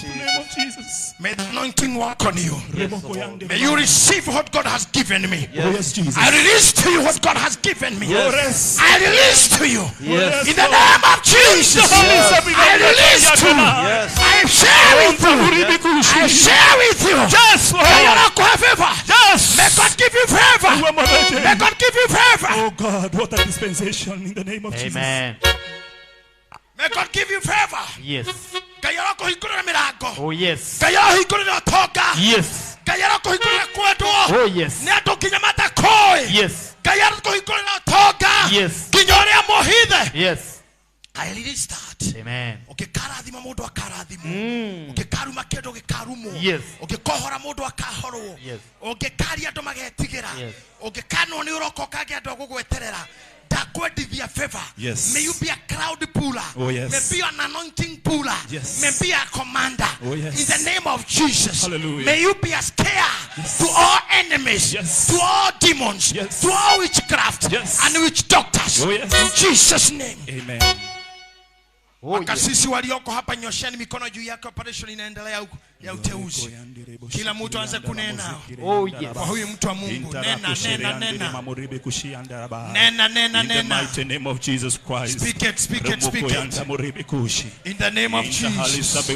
In the name of Jesus. May the anointing work on you. Remoko yande. May you receive what God has given me. Oh, yes, Jesus. I release to you what God has given me. Yes. I release to you. Yes. In the name of Jesus. Yes. I release to you. Yes. I share with you. I share with you. Yes, Lord. May you not have favor. Yes. May God give you favor. May God give you favor. Oh God, what a dispensation in the name of Jesus. Amen. May God give you favor. Yes. Ngai arokũhingũrĩra mĩrango. Oh yes. Ngai arohingũrĩra ũtonga. Yes. Ngai arokũhingũrĩra kwendwo Oh yes. nĩ andũ nginya matakũĩ. Yes. Ngai arokũhingũrĩra ũtonga Yes. nginya ũrĩa mũhithe. Yes. I release that. Amen. Ũngĩkarathima mũndũ akarathimwo, ũngĩkaruma kĩndũ gĩkarumwo, Yes. ũngĩkohora mũndũ akahorwo, Yes. ũngĩkaria andũ magetigĩra, Yes. ũngĩkanwo nĩ ũroka ũkagĩa andũ a gũgweterera. Ndakwendithia favor. Yes. May you be a crowd puller. Oh, yes. May be an anointing puller. Yes. May be a commander. Oh, yes. In the name of Jesus. Hallelujah. May you be a scare to all enemies, Yes. to all demons, Yes. to all witchcraft Yes. and witch doctors. Oh, yes. In Jesus' name. Amen. Makasisi walioko hapa, nyosheni mikono juu yake. Operation inaendelea huko ya uteuzi. Kila mtu aanze kunena. Oh, yes. Kwa huyu mtu wa Mungu, nena nena nena. Nena nena In the nena. mighty name of Jesus Christ. Speak it, speak it, speak it. In the name of Jesus.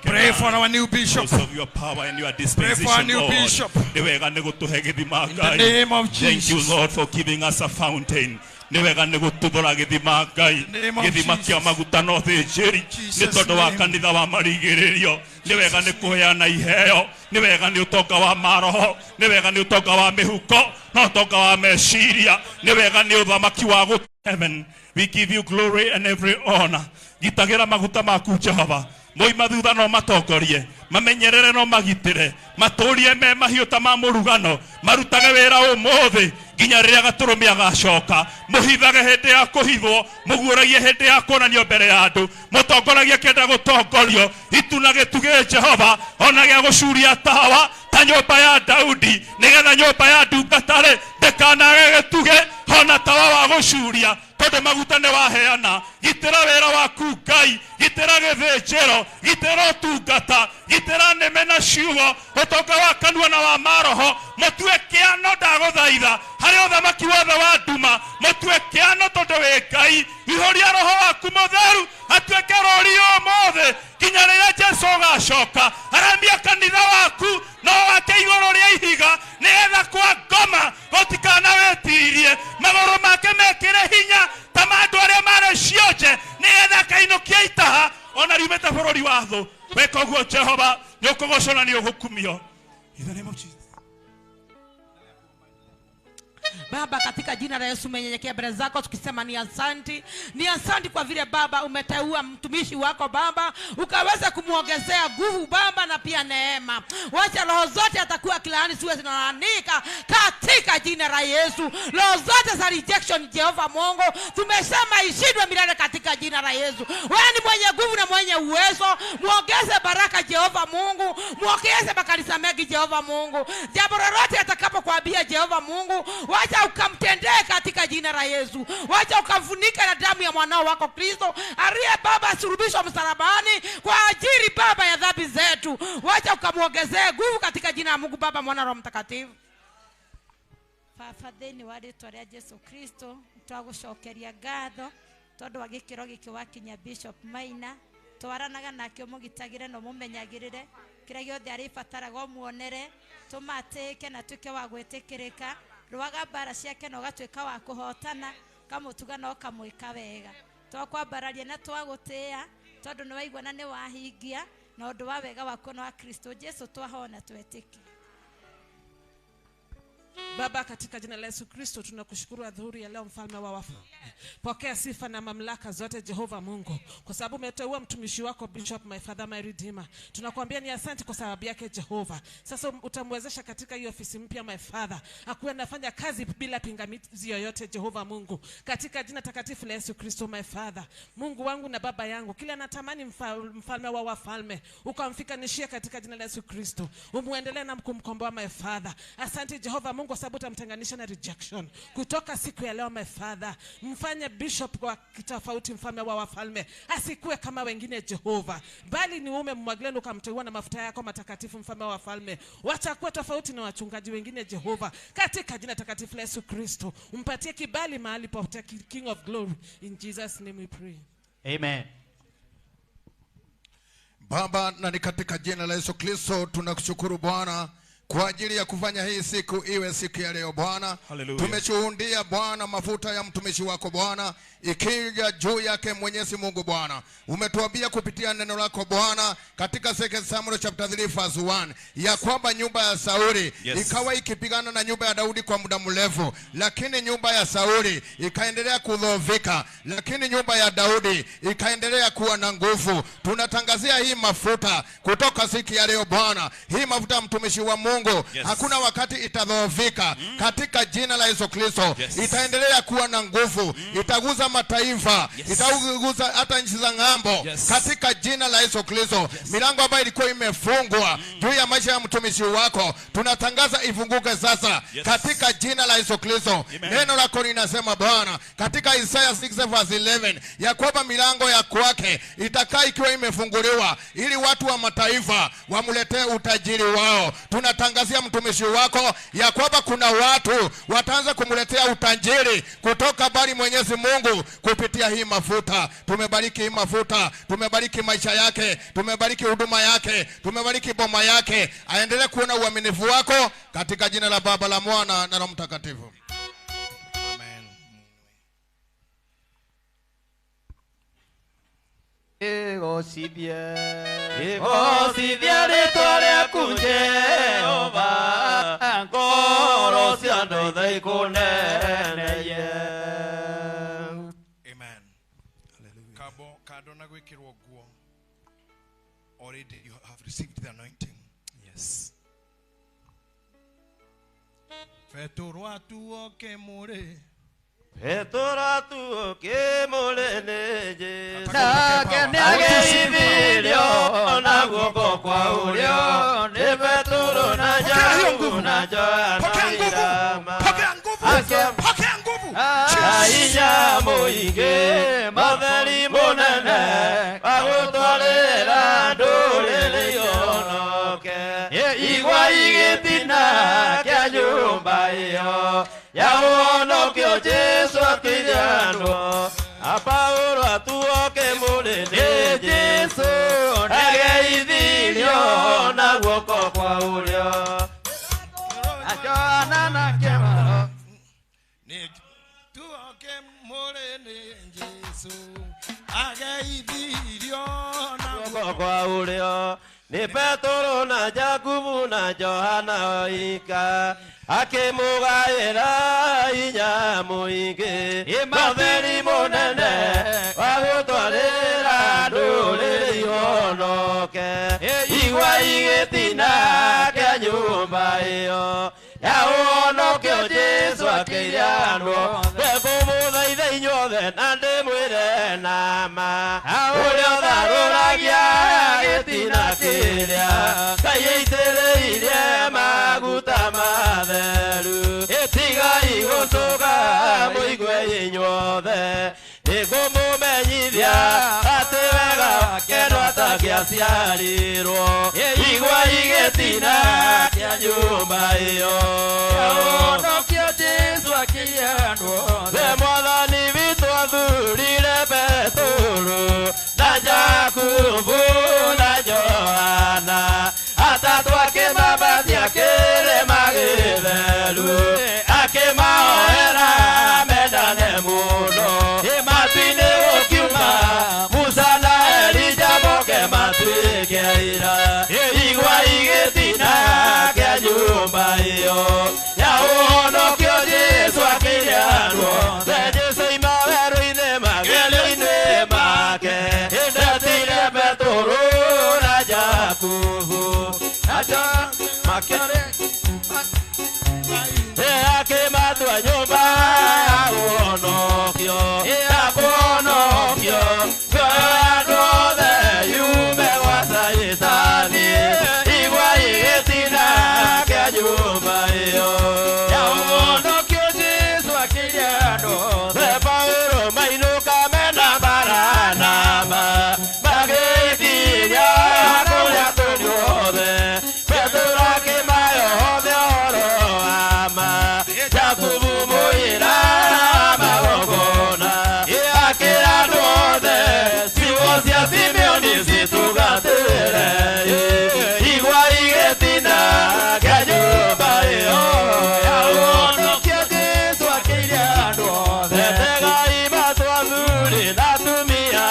Pray for our new bishop. Because of your power and your Pray for our dispensation, new Lord. bishop. Nĩ wega nĩ gũtũhe gĩthima In the Ngai. name of Thank you, Jesus. Lord, for giving us a fountain. Nĩ wega nĩ gũtuthũra gĩthima Ngai. name of Gĩthima kĩa maguta na ũthĩnjĩri. Nĩ Jesus' tondũ wa name. kanitha wa marigĩrĩrio. Nĩ wega nĩ kũheana iheo. Nĩ wega nĩ ũtonga wa maroho. Nĩ wega nĩ ũtonga wa mĩhuko na ũtonga wa meciria. Nĩ wega nĩ ũthamaki wa gũ heaven. We give you glory and every honor. Gitagĩra maguta maku Jehova. Moima thutha no matongorie, mamenyerere no magitĩre, matũrie me mahiũ ta ma mũrugano, marutage wĩra ũmũthĩ nginya rĩrĩa gatũrũme agacoka. Mũhithage hĩndĩ ya kũhithwo, mũguũragie hĩndĩ ya kuonanio mbere ya andũ, mũtongoragie kĩenda gũtongorio. Itu na gĩtugĩ Jehova, ona gĩa gũcuria tawa ta nyũmba ya Daudi, nĩgetha nyũmba ya ndungata-rĩ ndĩkanage gĩtugĩ ona tawa wa gũcuria, tondũ maguta nĩ waheana. Gitĩra wĩra waku Ngai, gitĩra gĩthĩnjĩro, gitĩra ũtungata, gitĩra nĩme na ciugo, ũtonga wa kanua na wa maroho. Mũtue kĩano ndagũthaitha harĩ ũthamaki wothe wa nduma, mũtue kĩano tondũ wĩ Ngai. Ihũria roho waku mũtheru atuĩke rũri ũmũthĩ nginya rĩrĩa Jesũ ũgacoka. Aramia kanitha waku no wake igũrũ rĩa ihiga, nĩgetha kwa ngoma gũtikanawĩtirie, magũrũ make mekĩre hinya ta ma andũ arĩa marĩ cionje, nĩgetha akainũkia itaha ona riumĩte bũrũri wa thũ. Weka ũguo Jehova, nĩ ũkũgocwo na nĩ ũgũkumio. In the name of Jesus. Baba, katika jina la Yesu umenyenyekea mbele zako tukisema ni asanti. Ni asanti kwa vile Baba umeteua mtumishi wako Baba, ukaweza kumuongezea nguvu Baba na pia neema. Wacha roho zote atakuwa kilaani siwe zinalaanika katika jina la Yesu. Roho zote za rejection Jehova Mungu tumesema ishindwe milele katika jina la Yesu. Wewe ni mwenye nguvu na mwenye uwezo, muongeze baraka Jehova Mungu, muongeze makanisa mengi Jehova Mungu. Jambo lolote atakapokuambia Jehova Mungu, wacha ukamtendee katika jina la Yesu. Wacha ukamfunika na damu ya mwanao wako Kristo aliye Baba sulubishwa msalabani kwa ajili Baba ya dhambi zetu. Wacha ukamuongezee nguvu katika jina la Mungu Baba, Mwana, Roho Mtakatifu. Baba, thĩinĩ wa rĩtwa rĩa Jesu Kristo twagũcokeria ngatho tondũ wa gĩkĩro gĩkĩ wakinya Bishop Maina. Twaranaga nake ũmũgitagĩre na ũmũmenyagĩrĩre kĩrĩa gĩothe arĩbataraga ũmuonere, tũmatĩke na tuĩke wa gwĩtĩkĩrĩka. Rũaga mbara ciake na ũgatuĩka wa kũhotana, kamũtuga na ũkamwĩka wega. Twakwambararia na twagũtĩĩa tondũ nĩ waigua na nĩ wahingia, na ũndũ wa wega waku na wa Kristo Jesu twahona twetĩkia. Baba, katika jina la Yesu Kristo tunakushukuru adhuhuri ya leo, mfalme wa wafalme. Pokea sifa na mamlaka zote Jehova Mungu, kwa sababu umeteua mtumishi wako Bishop, my father, my redeemer. Tunakuambia ni asante kwa sababu yake Jehova. Sasa utamwezesha katika hiyo ofisi mpya my father, akuwe anafanya kazi bila pingamizi yoyote Jehova Mungu, katika jina takatifu la Yesu Kristo my father. Mungu wangu na baba yangu, kila natamani mfalme wa wafalme ukamfikanishia katika jina la Yesu Kristo, umuendelee na kumkomboa my father. Asante Jehova Mungu kwa sababu utamtenganisha na rejection kutoka siku ya leo my father. Mfanye bishop kwa kitofauti, mfalme wa wafalme, asikuwe kama wengine Jehova, bali ni ume mmwagilie ukamteua na mafuta yako matakatifu, mfalme wa wafalme. Wacha kuwa tofauti na wachungaji wengine Jehova, katika jina takatifu la Yesu Kristo. Umpatie kibali mahali popote, King of Glory. In Jesus name we pray. Amen. Baba, na ni katika jina la Yesu Kristo tunakushukuru Bwana kwa ajili ya kufanya hii siku iwe siku ya leo Bwana. Tumeshuhudia Bwana mafuta ya mtumishi wako Bwana ikija juu yake Mwenyezi Mungu Bwana. Umetuambia kupitia neno lako Bwana katika 2 Samuel chapter 3 verse 1 ya kwamba nyumba ya Sauli ikawa ikipigana na nyumba ya Daudi kwa muda mrefu, lakini nyumba ya Sauli ikaendelea kudhoofika, lakini nyumba ya Daudi ikaendelea kuwa na nguvu. Tunatangazia hii mafuta kutoka siku ya leo Bwana, hii mafuta ya mtumishi wa Mungu Mungu, Yes. hakuna wakati itadhoofika. Katika jina la Yesu Kristo, Yes. itaendelea kuwa na nguvu, itaguza mataifa, Yes. itaguza hata nchi za ng'ambo. Yes. Katika jina la Yesu Kristo, milango ambayo ilikuwa imefungwa juu ya maisha ya mtumishi wako, tunatangaza ifunguke sasa. Yes. Katika jina la Yesu Kristo. Amen. Neno lako linasema Bwana katika Isaya 6 verse 11 ya kwamba milango ya kwake itakaa ikiwa imefunguliwa ili watu wa mataifa wamletee utajiri wao. Tunatangazia mtumishi wako ya kwamba kuna watu wataanza kumletea utajiri kutoka bali Mwenyezi Mungu kupitia hii mafuta. Tumebariki hii mafuta, tumebariki maisha yake, tumebariki huduma yake, tumebariki boma yake. Aendelee kuona uaminifu wako katika jina la Baba, la Mwana na Roho Mtakatifu. Igocithie igocithie rĩtwa rĩaku Jehova, ngoro cia andũ othe ikũnenehie. Amen. Kabo kado na gwikirwo nguo. Already you have received the anointing. Yes. Petero atuoke mure. Petero atuoke mure nĩ Jesũ. Nake nĩageithirio na guoko kwa ũrĩo nĩ Petero na Jakubu na Johana irama. Pokea nguvu. Na hinya mũingĩ matheri mũnene wa gũtwarĩra ndũrĩrĩ ihonoke. Igwa igĩtina kĩa nyũmba ĩyo ya ũhonokio Jesũ akĩire andũ. A Paulo atuoke mũrĩ nĩ Jesũ ageithirio na guoko kwa ũrĩo. Na Johana na Kĩmaro. Tuoke mure nĩ Jesũ ageithirio na guoko kwa ũrĩo nĩ Petero na Jakubu na Johana oika akĩmũgaĩra hinya mũingĩ matheri mũnene wa gũtwarĩra ndũrĩrĩ ihonoke. Igwa igĩtina kĩa nyũmba ĩyo ya ũhonokio Jesũ akĩire andũ othe. Ngũmũthaitha inyuothe na ndĩmwĩre na ma ũrĩa ũtharũragia gĩtina kĩrĩa Ngai aitĩrĩirie maguta matheru. Tigai gũcũga mũigue inyuothe, nĩngũmũmenyithia atĩ wega wake ndwatangĩaciarirwo. Igwa igĩtina kĩa nyũmba ĩyo ya ũhonokio Jesũ akĩire andũ othe. Mwathani witũ athurire Petero na Jakubu na Johana atatũ akĩmabatia kĩrĩma gĩtheru akĩmahoera mendane mũno. Matu-inĩ gũkiuma Musa na Elija moke matuĩke aira. Igwa igĩtina kĩa nyũmba ĩyo ya ũhonokio Jesũ akĩire andũ othe. Jesũ oima werũ-inĩ magerio-inĩ make ndetire Petero na Jakubu na Johana makĩre akĩmatua nyũmba ya ũhonokio ya kũhonokio mĩoyo ya andũ othe yume gwa Caitani. Igwa igĩtina kĩa nyũmba ĩyo ya ũhonokio Jesũ akĩire andũ othe. Paulo mainũka mena Baranaba magĩithiria kũrĩa tũrĩ othe. Petero akĩmahe othe ũhoro wa ma. Jakubu mũira magongona akĩra andũ othe ciugo cia Simeoni citugatĩre. Igwa igĩtina kĩa nyũmba ĩyo ya ũhonokio Jesũ akĩire andũ othe. Tegai matũ athuri na atumia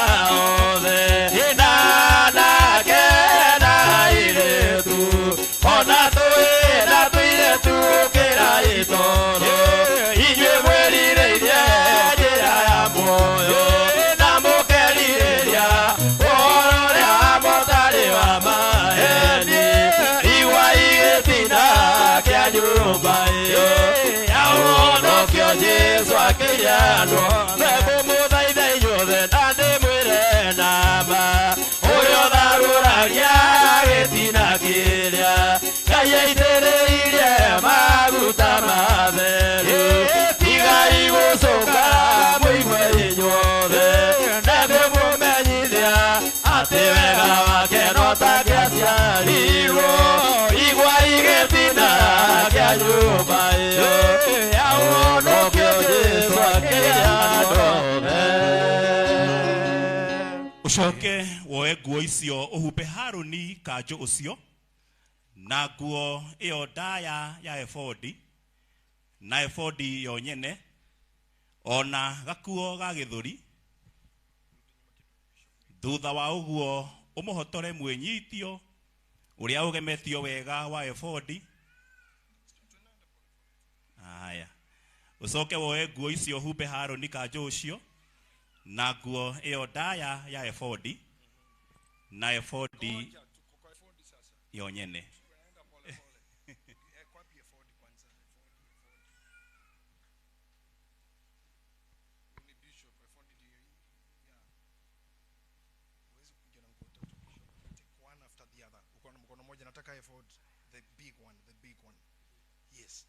othe na anake na airĩtu ona tũhĩĩ na tũirĩtu kĩra itoro. Inyuĩ mwĩrirĩirie njĩra ya muoyo na mũkerirĩria ũhoro ũrĩa wa ma ũtarĩ wa maheni. Igwa igĩtina andũ Mekũmũthaitha inyuothe na ndĩmwĩre nama Ũrĩa ũtharũragia gĩtina kĩrĩa Ngai aitĩrĩirie maguta matheru Tigai gũcũka mũigue inyuothe Nĩngũmũmenyithia atĩ wega wake no ta kĩaciarirwo Igua igĩtina kĩa nyũmba ĩyo ya ũhonokio Jesũ akĩrĩa andũ othe. Ucoke woe nguo icio ũhumbe Harũni kanjũ ũcio na nguo ĩyo ndaya ya ebodi na ebodi yo nyene ona gakuo ga gĩthũri. Thutha wa ũguo ũmũhotore mwĩnyitio ũrĩa ũgemetio wega wa ebodi. Haya, ucoke woe nguo icio ũhumbe Harũni kanjũ ũcio na nguo ĩyo ndaya ya ebodi na ebodi yo nyene. One after the other. Uko na mkono mmoja nataka effort, the big one, the big one. Yes.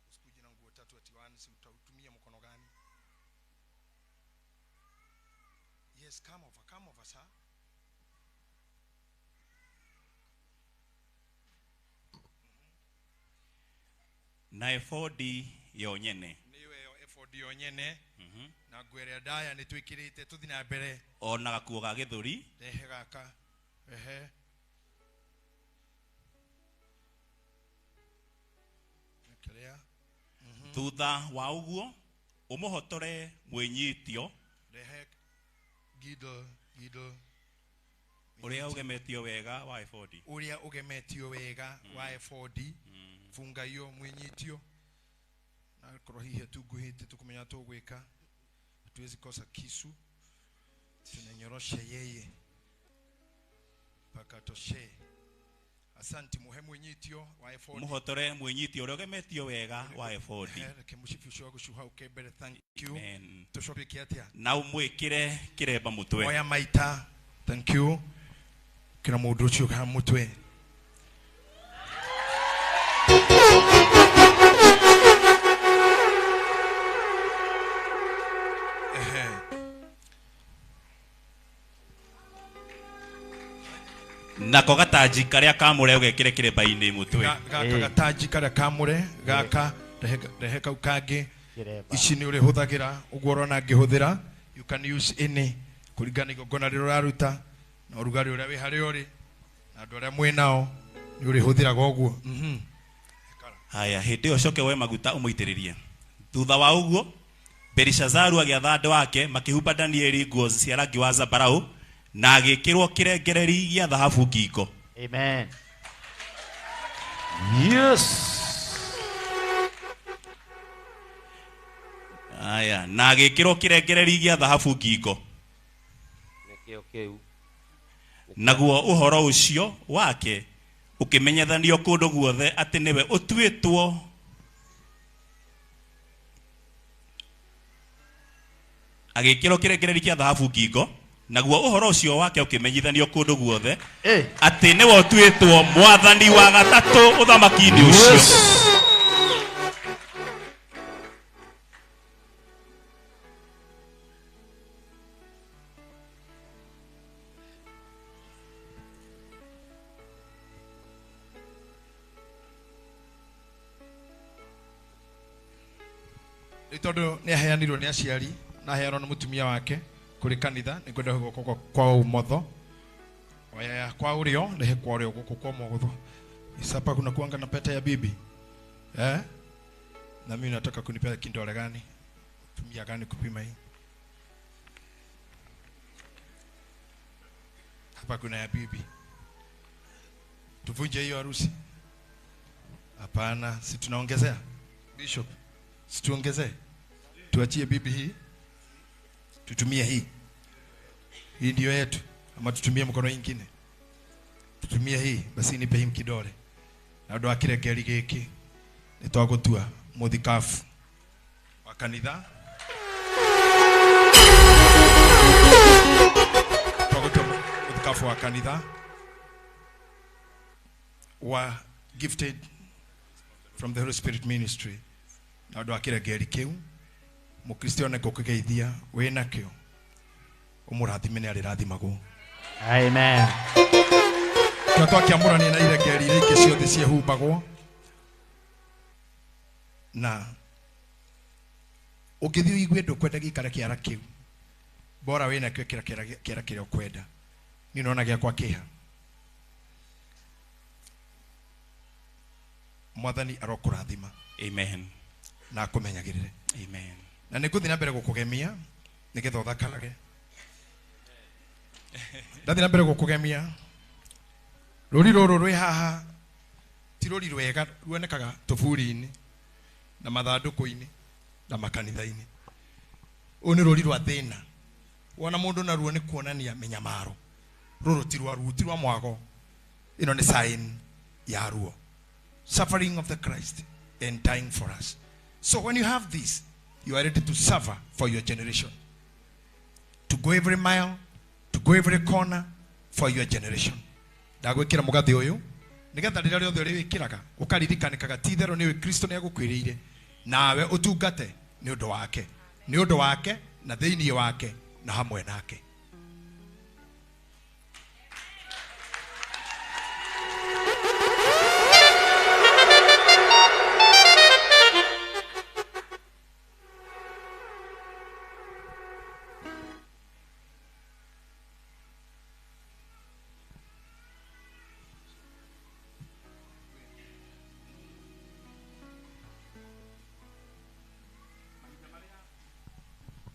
Usikuje na nguo tatu ati one, si utautumia mkono gani? Yes, come over, sir. Na ebodi yo nyene. Niwe yo ebodi yo nyene. Na nguo ĩrĩa ndaya nĩ twĩkĩrĩte tũthiĩ na mbere. Ona gakuo ga gĩthũri. Rehe gaka. Ehe. Clear. Thutha wa ũguo ũmũhotore mwĩnyitio Rehe giddle giddle ũrĩa ũgemetio wega wa ebodi. Ũrĩa ũgemetio wega wa ebodi. Funga iyo mwinyitio. Na korwo hihi tunguhĩte tukumenya tũgwĩka. Hatuwezi kosa kisu. Tunanyorosha yeye mpaka toshe. Asante muhe mwinyitio wa ebodi. Mũhotore mwĩnyitio ũrĩa ũgemetio wega wa ebodi. Reke mũcibi ũcio wa gũcuha ũke mbere. Thank you. Tũcoke atĩa? Na ũmwĩkĩre kĩremba mũtwe. Oya maita. Thank you. Kĩra mũndũ ũcio ha mũtwe. Ehe. Nako gataji karĩa kamũre ũgekĩre kĩremba-inĩ mũtwe. Gaka gataji karĩa kamũre gaka rehe kau kangĩ. Ici nĩ ũrĩhũthagĩra ũguo ũrona ngĩhũthĩra. You can use any kũringana na igongona rĩrĩa ũraruta na ũrugarĩ ũrĩa wĩ harĩa ũrĩ na andũ arĩa mwĩ nao nĩ ũrĩhũthĩraga ũguo. Haya, hĩndĩ ĩyo ũcoke woe maguta ũmũitĩrĩrie. Thutha wa ũguo Belishazaru agĩatha andũ ake makĩhumba Danieli nguo cia rangi wa zambarau na agĩkĩrwo kĩrengereri gĩa thahabu ngingo. Amen. Yes. Haya, na agĩkĩrwo kĩrengereri gĩa thahabu ngingo. Nĩkĩo kĩu. Naguo ũhoro ũcio wake ũkĩmenyithanio kũndũ guothe atĩ nĩwe ũtuĩtwo agĩkĩrwo kĩrengereri kĩa thahabu ngingo. Naguo ũhoro ũcio wake ũkĩmenyithanio kũndũ guothe atĩ nĩwe ũtuĩtwo mwathani wa gatatũ ũthamaki-inĩ ũcio. Rĩu tondũ nĩ aheanirwo nĩ aciari na aheanwo nĩ mũtumia wake kũrĩ kanitha nĩ ngwenda guoko kwa ũmotho oya kwa ũrĩo rehe kwa ũrĩo guoko kwa ũmotho. Isapa kuna kuanga na pete ya bibi eh? Na mimi nataka kunipea kindole gani tumia gani kupima hii. Hapa kuna ya bibi. Tuvunje hiyo harusi? Hapana, si tunaongezea Bishop, si tuongezee, tuachie bibi hii, tutumie hii. Hii ndio yetu, ama tutumie mkono mwingine? Tutumie hii, basi nipe hii kidole. Na ndo akire giki nĩ twagũtua mũthikabu wa kanitha. Mũthikabu wa kanitha wa gifted from the Holy Spirit Ministry na ũndũ wa kĩrengeri kĩu mũkristiano ngũkĩgeithia wĩ nakĩo ũmũrathime nĩ arĩrathimagwo. Amen. Twa twakĩamũrania na irengeri iria ingĩ ciothe ciehumbagwo na ũngĩthiĩ ũigue ndũkwenda gĩikare kĩara kĩu bora wĩ nakĩo ĩkĩra kĩara kĩrĩa ũkwenda. Niĩ nona gĩakwa kĩha. Mwathani arokũrathima. Amen. Na akũmenyagĩrĩre. Amen. Na nĩ ngũthiĩ na mbere gũkũgemia nĩgetha ũthakarage. Ndathiĩ na mbere gũkũgemia. Rũri rũrũ rwĩ haha ti rũri rwega ruonekaga tũburi-inĩ na mathandũkũ-inĩ na makanitha-inĩ. Ũyũ nĩ rũri rwa thĩna. Wona mũndũ naruo nĩ kuonania mĩnyamaro. Rũrũ ti rwa ruo, ti rwa mwago. Ĩno nĩ sign ya ruo. Suffering of the Christ and dying for us. So when you have this, you are ready to suffer for your generation. To go every mile, to go every corner for your generation. Ndagwĩkĩra mũgathĩ ũyũ nĩgetha rĩrĩa rĩothe ũrĩwĩkĩraga ũkaririkanĩkaga ti itherũ nĩũĩ Kristo nĩagũkwĩrĩire nawe ũtungate nĩ ũndũ wake, nĩ ũndũ wake na thĩinĩ wake na hamwe nake.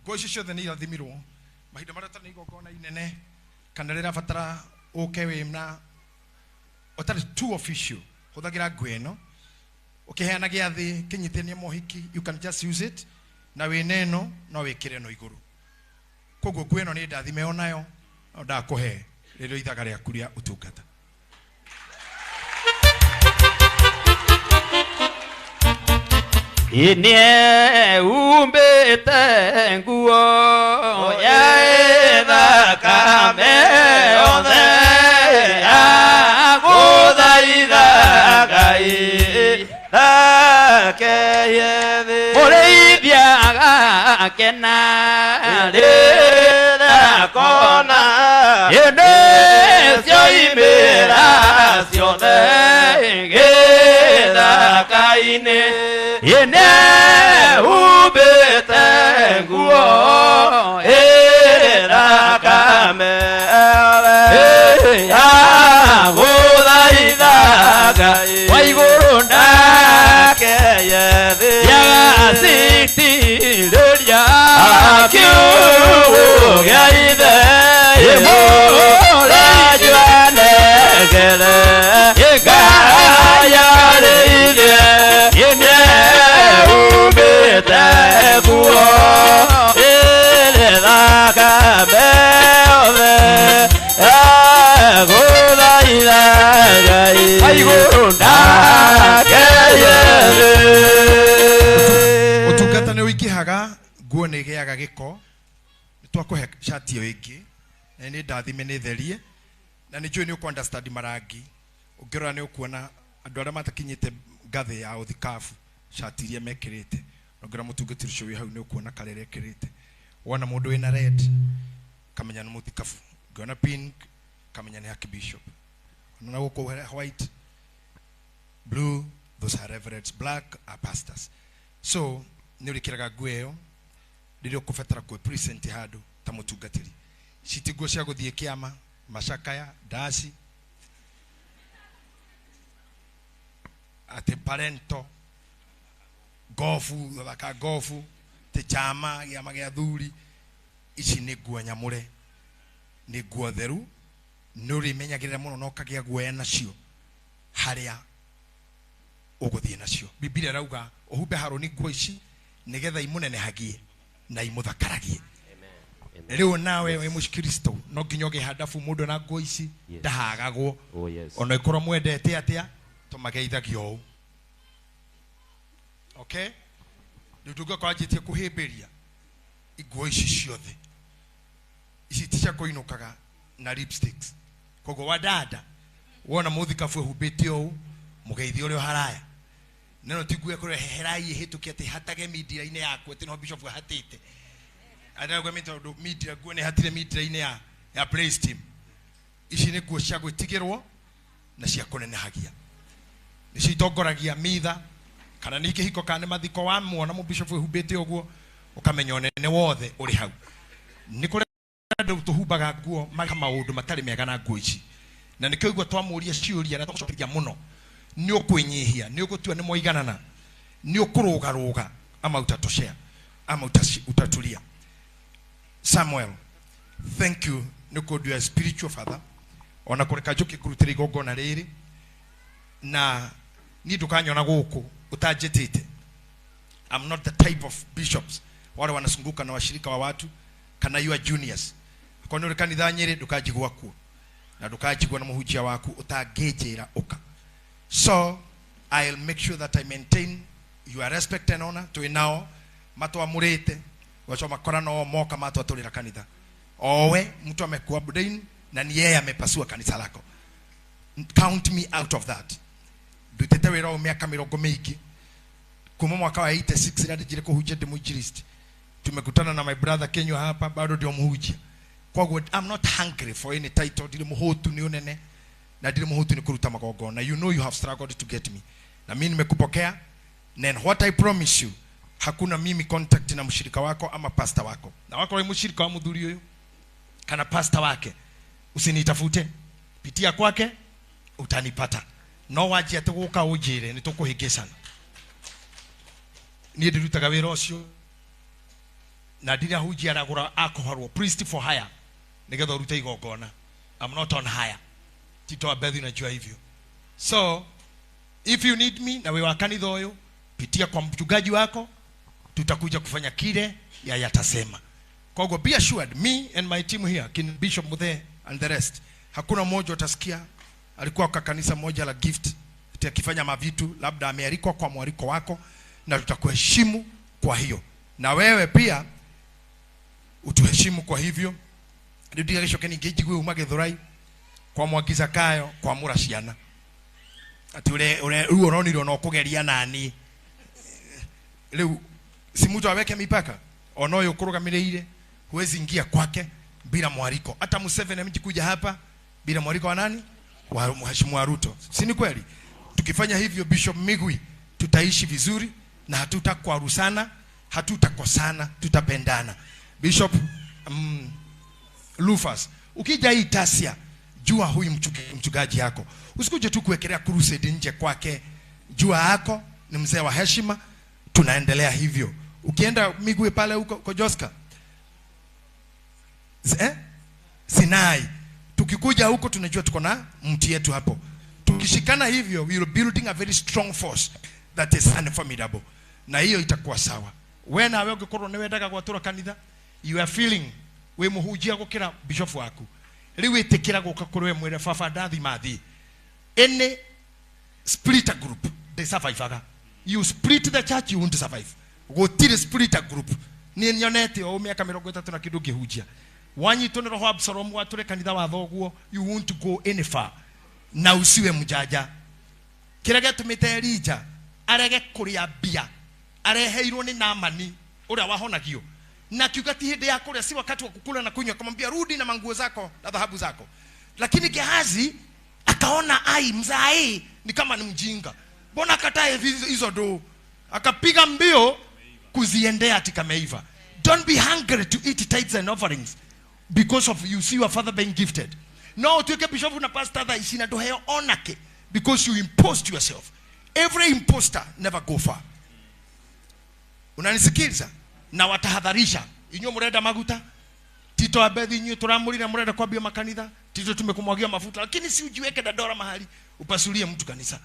Nguo icio ciothe nĩ irathimirwo mahinda marĩa ũtarĩ na igongona inene kana rĩrabatara ũke wĩna ũtarĩ too official hũthagĩra nguo ĩno ũkĩheana gĩathĩ kĩnyitithania mohiki, you can just use it na wĩna ĩno no wĩkĩre ĩno igũrũ. Koguo nguo ĩno nĩ ndathime onayo no ndakũhe rĩrĩa ithaga rĩaku rĩa ũtungata. Inie umbete nguo ya thakame othe agũthaitha Ngai nake yethi mũrĩithia agakena rĩrĩa akona hĩndĩ cioimĩra ciothe gĩthaka-inĩ. Ine umbĩte nguo ĩthakame agũthaitha Ngai wa igũrũ nake yethi yagacitĩrĩria kiugo gĩa ithe ĩmũrĩjuanegere Ngai arĩithie ine umbĩte nguo ĩrĩ thakame othe agũthaitha Ngai wa igũrũ nake yethi. Ũtungata nĩ ũingĩhaga, nguo nĩ ĩgĩaga gĩko. Nĩ twakũhe cati ĩyo ĩngĩ na nĩ ndathime nĩ therie na nĩ njũĩ nĩ ũkũ understand marangi. Ũngĩrora nĩ ũkuona andũ arĩa matakinyĩte ngathĩ ya ũthikabu cati iria mekĩrĩte. Ũngĩrora mũtungatĩri ũcio wĩ hau nĩ ũkuona karĩa ekĩrĩte. Wona mũndũ wĩna red kamenya nĩ mũthikabu, ũngĩona pink kamenya nĩ archbishop, ona gũkũ white, blue, those are reverends, black are pastors. So nĩ ũrĩkĩraga nguo ĩyo rĩrĩa ũkũbatara kwĩ present handũ ta mũtungatĩri. Ci nguo cia gũthiĩ kĩama, macakaya, ndaci, atĩ parento, gofu, gũthaka gofu, tĩ chama, gĩama gĩa athuri. Ici nĩ nguo nyamũre, nĩ nguo theru, nĩ ũrĩmenyagĩrĩra mũno na ũkagĩa guoya nacio harĩa ũgũthiĩ nacio. Bibilia ĩrauga ũhumbe Harũni nguo ici nĩgetha imũnenehagie na imũthakaragie. Rĩu nawe wĩ mũkristo no nginya ũgĩe handabu mũndũ na nguo ici ndahagagwo. Ona ĩkorwo mwendete atĩa tũmageithagia ũũ. Okay? Rĩu tũngĩkorwo anjĩtie kũhĩmbĩria nguo ici ciothe, ici ti cia kũinũkaga, na lipsticks. Koguo wadada wona muthikabu ehumbĩte ũũ mũgeithie ũrĩa haraya neno tiguo kũreherai ĩhĩtũke atĩ hatage media-inĩ yaku atĩ no bishop ahatĩte anagwe mĩtondũ media nguo nĩ hatire media-inĩ ya praise team. Ici nĩ nguo cia gwĩtigĩrwo na cia kũnenehagia, nĩcio itongoragia mitha kana nĩ kĩhiko kana nĩ mathiko. Wa muona mũbishop ehumbĩte ũguo ũkamenya ũnene wothe ũrĩ hau. Nĩ kũrĩ andũ tũhumbaga nguo maka maũndũ matarĩ mega na nguo ici, na nĩkĩo igua twamũria ciũria na tũgacokeria mũno. Nĩ ũkwĩnyihia, nĩ ũgũtua nĩ mwoiganana, nĩ ũkũrũgarũga ama utatoshea ama utatulia. Samuel, thank you nĩ kũndua spiritual father ona kũreka njũke kũrutĩra igongona rĩrĩ, na niĩ ndũkanyona gũkũ ũtanjĩtĩte. I'm not the type of bishops wale wanasunguka na washirika wa watu kana you are juniors. Akorwo nĩ ũrĩ kanitha Nyĩrĩ ndũkanjigua kuo na ndũkanjigua na mũhunjia waku ũtangĩnjĩra ũka. So I'll make sure that I maintain your respect and honor. Twĩ nao matwamũrĩte wacho makora no moka matwatũrĩra kanitha. Owe mtu amekuwa ordained na ni yeye amepasua kanisa lako. Count me out of that. Ndutĩte wĩra ũyũ mĩaka mĩrongo mĩingĩ kuma mwaka wa 86 rĩrĩa ndĩnjire kũhunjia ndĩ mwinjilisti. Tumekutana na my brother Kenywa hapa bado ndio mhunjia. Koguo I'm not hungry for any title. Ndirĩ mũhũtu nĩ ũnene na ndirĩ mũhũtu nĩ kũruta magongona. You know you have struggled to get me, na mimi nimekupokea. And what I promise you, hakuna mimi contact na mshirika wako ama pastor wako. Na wako ni mshirika wa muthuri uyu kana pastor wake, usinitafute, pitia kwake utanipata. No waje ati guka unjire ni tukuhingicana. Niĩ ndirutaga wĩra ũcio na ndirahunjia aragũra akũhorwo priest for hire nĩgetha ũrute igongona. I'm not on hire. Tito Abethi unajua hivyo. So if you need me na wewe wa kanitha ũyũ, pitia kwa mchungaji wako, tutakuja kufanya kile yeye atasema. Kwa hivyo be assured, me and my team here, kin Bishop Muthe and the rest, hakuna mmoja utasikia alikuwa kwa kanisa moja la gift ati akifanya mavitu, labda amealikwa kwa mwaliko wako, na tutakuheshimu kwa hiyo, na wewe pia utuheshimu kwa hivyo. Ndio ningĩ njigue uma Gĩthũrai kwa mwagiza kayo kwa mura ciana ati ure ure rĩu ũronirwo no kũgeria nani. Rĩu si mtu aweke mipaka, ona ũyũ ũkũrũgamĩrĩire huwezi ingia kwake bila mwaliko. Hata Museveni amejikuja hapa bila mwaliko wa nani? Wa Mheshimiwa Ruto. Si ni kweli? Tukifanya hivyo Bishop Migwi, tutaishi vizuri na hatutakwarusana, hatutakosana, tutapendana. Bishop Rufus, ukija hii Tasia, jua huyu mchungaji yako. Usikuje tu kuwekelea crusade nje kwake. Jua yako ni mzee wa heshima, tunaendelea hivyo. Ukienda Migwi pale huko kwa Joska Sinai, tukikuja huko tunajua tuko na mti yetu hapo. Tukishikana hivyo, we will building a very strong force that is unformidable. Na hiyo itakuwa sawa. We nawe ũngĩkorwo nĩ wendaga gwatũra kanitha, you are feeling wĩ mũhunjia gũkĩra bishop waku, rĩu ĩtĩkĩra gũka kũrĩ we mwĩre baba ndathi mathi. Any splitter group they survive. You split the church, you won't survive. Gũtirĩ splitter group. Niĩ nyonete o mĩaka 30 na kĩndũ ngĩhunjia. Wanyitwo nĩ roho Absalom watũre kanitha wa thoguo, you won't go any far. Na usiwe mjanja. Kĩrĩa gĩatũmĩte Elijah arege kũrĩa mbia areheirwo nĩ Naamani ũrĩa wahonagio, na kiuga ti hĩndĩ ya kũrĩa, si wakati wa kukula na kunywa, akamwambia rudi na manguo zako na dhahabu zako. Lakini Gehazi akaona ai mzai ni kama ni mjinga, mbona akatae hizo do? Akapiga mbio kuziendea ati kameiva. Don't be hungry to eat tithes and offerings because of you see your father being gifted. No, tuweke bishop na pastor thaa ici na nduheo onake because you imposed yourself. Every imposter never go far. Unanisikiliza? Na watahadharisha. Inyuĩ murenda maguta, Tito Abethi inyuĩ turamurire murenda kwambia makanitha, Tito tumekumwagia mafuta, lakini si ujiweke dadora mahali upasulie mtu kanisa.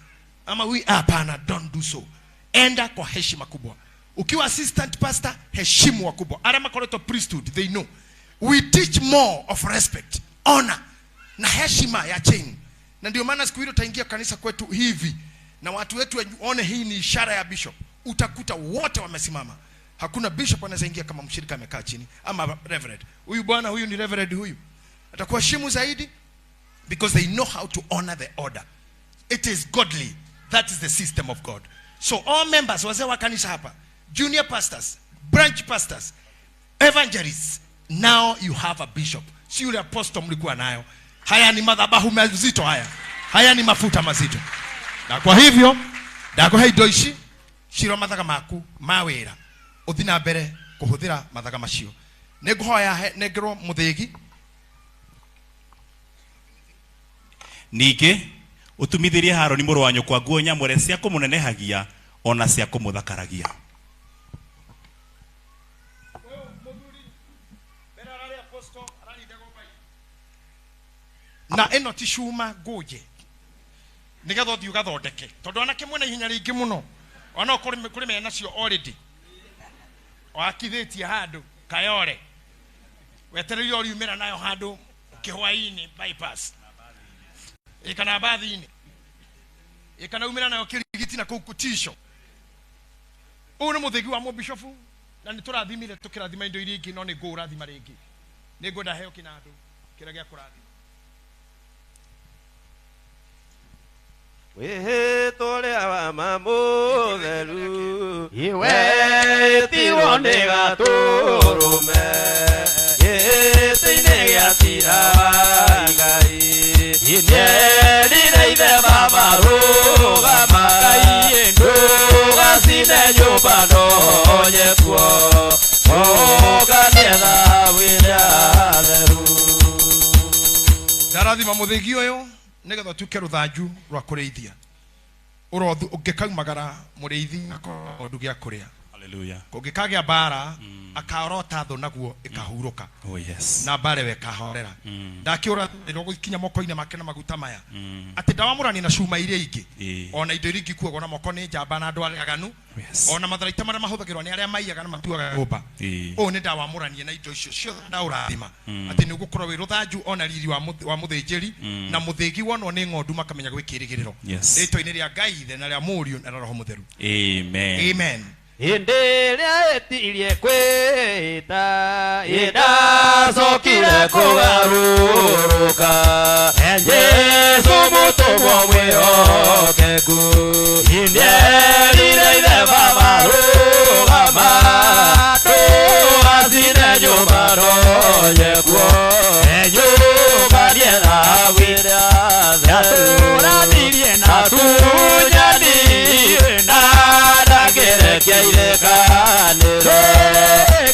Ama we hapana, don't do so. Enda kwa heshima kubwa. Ukiwa assistant pastor, heshimu wakubwa. Arĩa makoretwo priesthood, they know. We teach more of respect, honor na heshima ya chain. Na ndio maana siku hilo utaingia kanisa kwetu hivi na watu wetu waone hii ni ishara ya bishop. Utakuta wote wamesimama. Hakuna bishop anaweza ingia kama mshirika amekaa chini ama reverend. Huyu bwana huyu ni reverend huyu. Atakuheshimu zaidi because they know how to honor the order. It is godly. That is the system of God. So all members, wazee wa kanisa hapa, junior pastors, branch pastors, evangelists, now you have a bishop. Si yule apostle mlikuwa nayo. Haya ni madhabahu mazito haya. Haya ni mafuta mazito. Na kwa hivyo, ndakũhe indo ici ciro mathaga maku ma wĩra ũthi na mbere kũhũthĩra mathaga macio. Nĩngũhoya nengerwo mũthĩgi. Ningĩ ũtumithĩrie Harũni mũrũ wa nyũkwa nguo nyamũre cia kũmũnenehagia ona cia kũmũthakaragia. Na ĩno ti cuma ngũnje nĩgetha ũthiĩ ũgathondeke, tondũ anake mwena ihenya rĩingĩ mũno, ona kũrĩ mena nacio already wakithĩtie handũ kayore wetereire ũriumĩra nayo handũ kĩhwainĩ bypass ĩkana mbathi-inĩ ĩkana umĩra nayo kĩrigiti na kũu kũtico. Ũyũ nĩ mũthĩgi wa mũbishofu na nĩ tũrathimire tũkĩrathima indo iria ingĩ, no nĩ ngũũrathima rĩngĩ. Nĩ ngwenda heo kĩnandũ kĩrĩa gĩa kũrathima. Wĩhĩtwo wa mamutheru iwe tirwo nĩ gatũrũme gĩtĩ-inĩ gĩa cira wa Ngai nĩerire ithe baba rũgama Ngai ndũgacine nyũmba ndonye kuo oka nĩetha wĩra theru. Ndarathima mũthĩgi ũyũ nĩgetha ũtuĩke rũthanju rwa kũrĩithia. Ũrothu ũngĩkaumagara mũrĩithi ng'ondu gĩa kũrĩa. Hallelujah. Kũngĩkagĩa mbara akarota thũ naguo ĩkahurũka. Oh yes. Na mbara ĩyo ĩkahorera. Ndakĩũra gũkinya moko-inĩ make na maguta maya. Atĩ ndawamũrania na cuma iria ingĩ. Ona indo iria ingĩ ikuagwo na moko nĩ njamba na andũ arĩa aganu. Ona matharaita marĩa mahũthagĩrwo nĩ arĩa maiyaga na matuaga nyũmba. Ũũ nĩ ndawamũrania na indo icio ciothe ndaũrathima. Atĩ nĩ ũgũkorwo wĩ rũthanju ona riri wa mũthĩnjĩri na mũthĩgi wonwo nĩ ng'ondu makamenya gwĩ kĩrĩgĩrĩro. Rĩtwa-inĩ rĩa Ngai Ithe na rĩa Mũriũ na rĩa Roho Mũtheru. Amen. Amen. Hĩndĩ ĩrĩa ĩtirie kwĩhĩta ĩndacokire kũgarũrũka Jesũ mũtũmwo mwĩhokeku nĩerire ithe baba rũgama ndũgacine nyũmba ndonye kuo nyũmba nĩetha wĩra theru na tunyani na ndangĩrekia irekanĩro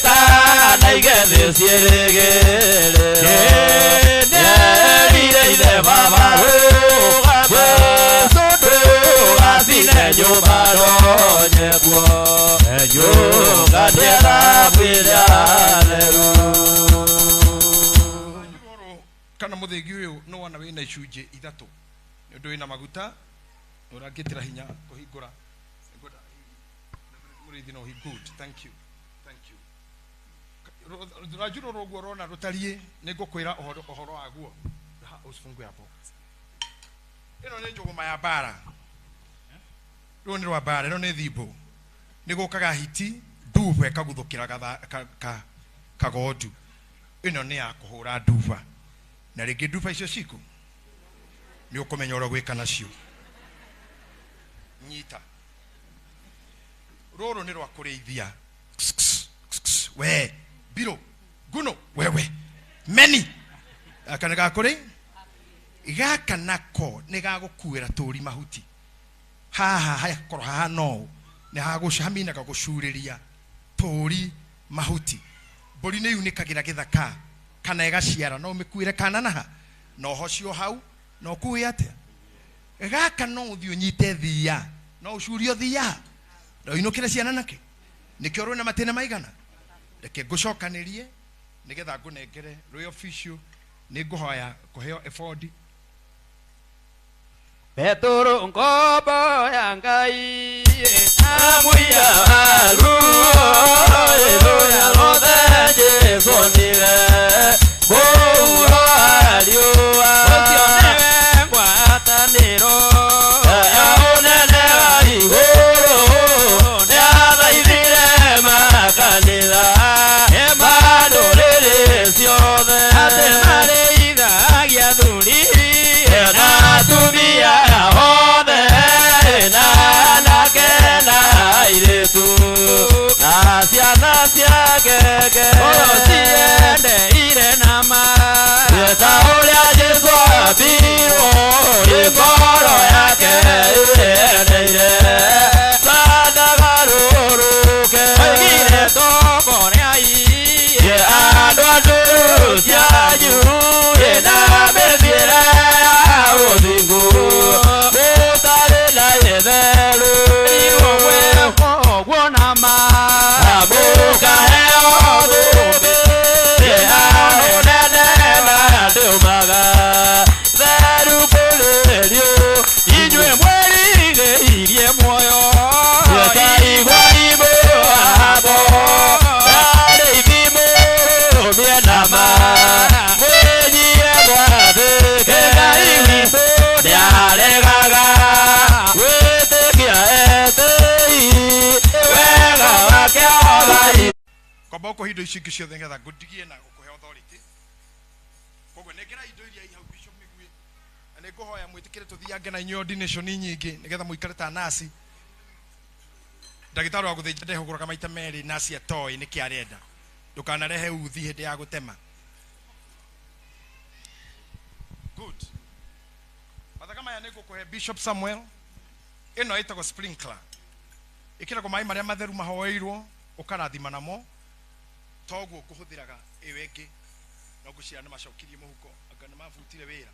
kana igethĩ ciĩrĩgĩrĩro nĩerire ithe baba rũgama Jesũ ndũgacine nyũmba ndonye kuo nyũmba nĩetha wĩra theru. Kana mũthĩgi ũyũ nĩ wona wĩna icunjĩ ithatũ nĩ ũndũ wĩna maguta ũrangĩtĩra hinya kũhingũra. Mũrĩithi no good. Thank you. Thank you. Rũthanju rũrũ ũguo ũrona rũtariĩ nĩ ngũkwĩra ũhoro waguo. Usifungue hapo. Ĩno nĩ njũgũma ya mbara. Rũrũ nĩ rwa mbara, ĩno nĩ thimbũ. Nĩ gũkaga hiti nduba ĩkaguthũkĩra kagondu. Ĩno nĩ ya kũhũra nduba. Na rĩngĩ nduba icio ciku nĩ ũkũmenya ũrĩa gwĩka nacio. Nyita. Rũrũ nĩ rwa kũrĩithia. We biro nguno wewe meni aka nĩ gakũrĩ gaka nako nĩ gagũkuĩra tũri mahuti haha hakorwo haha no nĩ haminaga gũcurĩria tũri mahuti. Mbũri nĩ yunĩkagĩra gĩthaka kana ĩgaciara no ũmĩkuĩre kana naha na ũhocio hau na ũkue atĩa. Gaka no ũthiĩ ũnyite thiia no ũcurio thiia na ũinũkĩre ciana nakĩ nĩkĩo rwĩna matĩna maigana. Reke ngũcokanĩrie nĩgetha ngũnengere rwĩ official. Nĩ ngũhoya kũheo ebodi. Petero ngombo ya Ngai amũiya ruo rothe Jesũ nĩwe mũhuro wa riũa ũcio nĩwe ngwatanĩro ya ũnene wa igũrũ nĩathaithire makanitha ma ndũrĩrĩ ciothe atĩ marĩ Ciana cia ngenge Ngoro ciendeire nama Ta ũrĩa Jesũ ambirwo Ngoro yake ĩendeire Sandagarũrũke Oigire tokorea iye Andũ a ndũru cianyu Ĩna mĩthiĩre ya ũthingu Mũtarĩ na itherũ Ũguo nama Mũkaheo thũmbĩ Ũnene na ndĩumaga Theru kũrĩrio Inyuĩ mwĩrigĩirie muoyo Ta igua imũhabo Arĩithi mũrũmie nama Mwĩnyie mwathĩke Ngai witũ nĩaregaga Gwĩtĩkia etĩi Wega wake ogai Kwamba ũkũhe indo ici ingĩ ciothe nĩgetha ngũndigie na gũkũhe authority. Koguo nengera indo iria i hau Bishop Mĩgwi, na nĩ ngũhoya mwĩtĩkĩre tũthiange na inyuĩ ordination nyingĩ nĩgetha mũikare ta nasi. Ndagĩtarĩ wa gũthĩnja ndehũgũraga maita merĩ nasi atoĩ nĩkĩ arenda. Ndũkanarehe uthi hĩndĩ ya gũtema. Good. Mathaga maya nĩ ngũkũhe Bishop Samuel. Ĩno ĩtagwo sprinkler. Ĩkĩragwo maĩ marĩa matheru mahoeirwo ũkarathima namo. Toguo ngũhũthĩraga ĩyo ĩngĩ no ngũcira nĩ macokirie mũhuko anga nĩ mabutire wĩra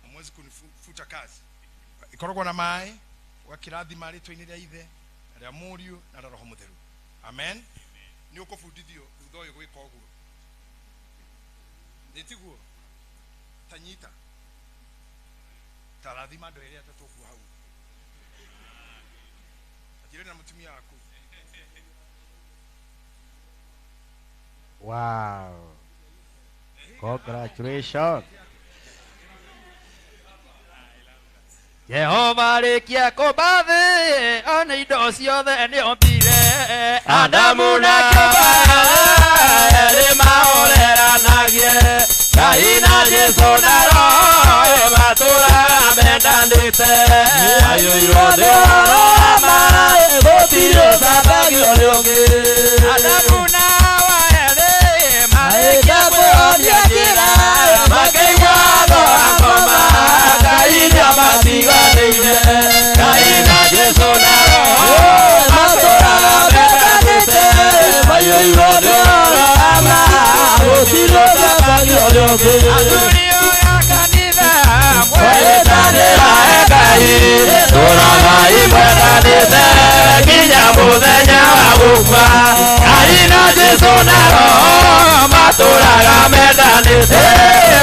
hamwezi kunifuta kazi. Ĩkoragwo na maĩ ũgakĩrathima rĩtwa-inĩ rĩa ithe na rĩa mũriũ na rĩa roho mũtheru. Amen. Nĩ ũkũbundithio thutha ũyũ gwĩka ũguo, nĩ tiguo? Ta nyita ta rathima andũ erĩ atatũ ũguo hau anjĩre na mũtumia waku. Wow. Congratulations. Jehova rĩkia kũmba thĩ ona indo ciothe nĩombire Adamu na Kĩba erĩ mahoreranagie Ngai na Jesũ na Roho matũraga mendanĩte Aiyũirwo nĩ ũhoro wa ma gũtirĩ ũcambagio nĩ ũngĩ Adamu na Hawa erĩ marĩkia kwĩhonia njĩra makĩigua watho wa ngoma Ngai nĩamatiganĩire Ngai na Jesũ na Roho matũraga mendanĩte Maiyũirwo nĩ ũhoro wa ma gũtirĩ ũcambagio nĩ ũngĩ Athuri a kanitha mwetanĩra Ngai tũragai mwendanĩte nginya mũthenya wa gũkua Ngai na Jesũ na Roho matũraga mendanĩte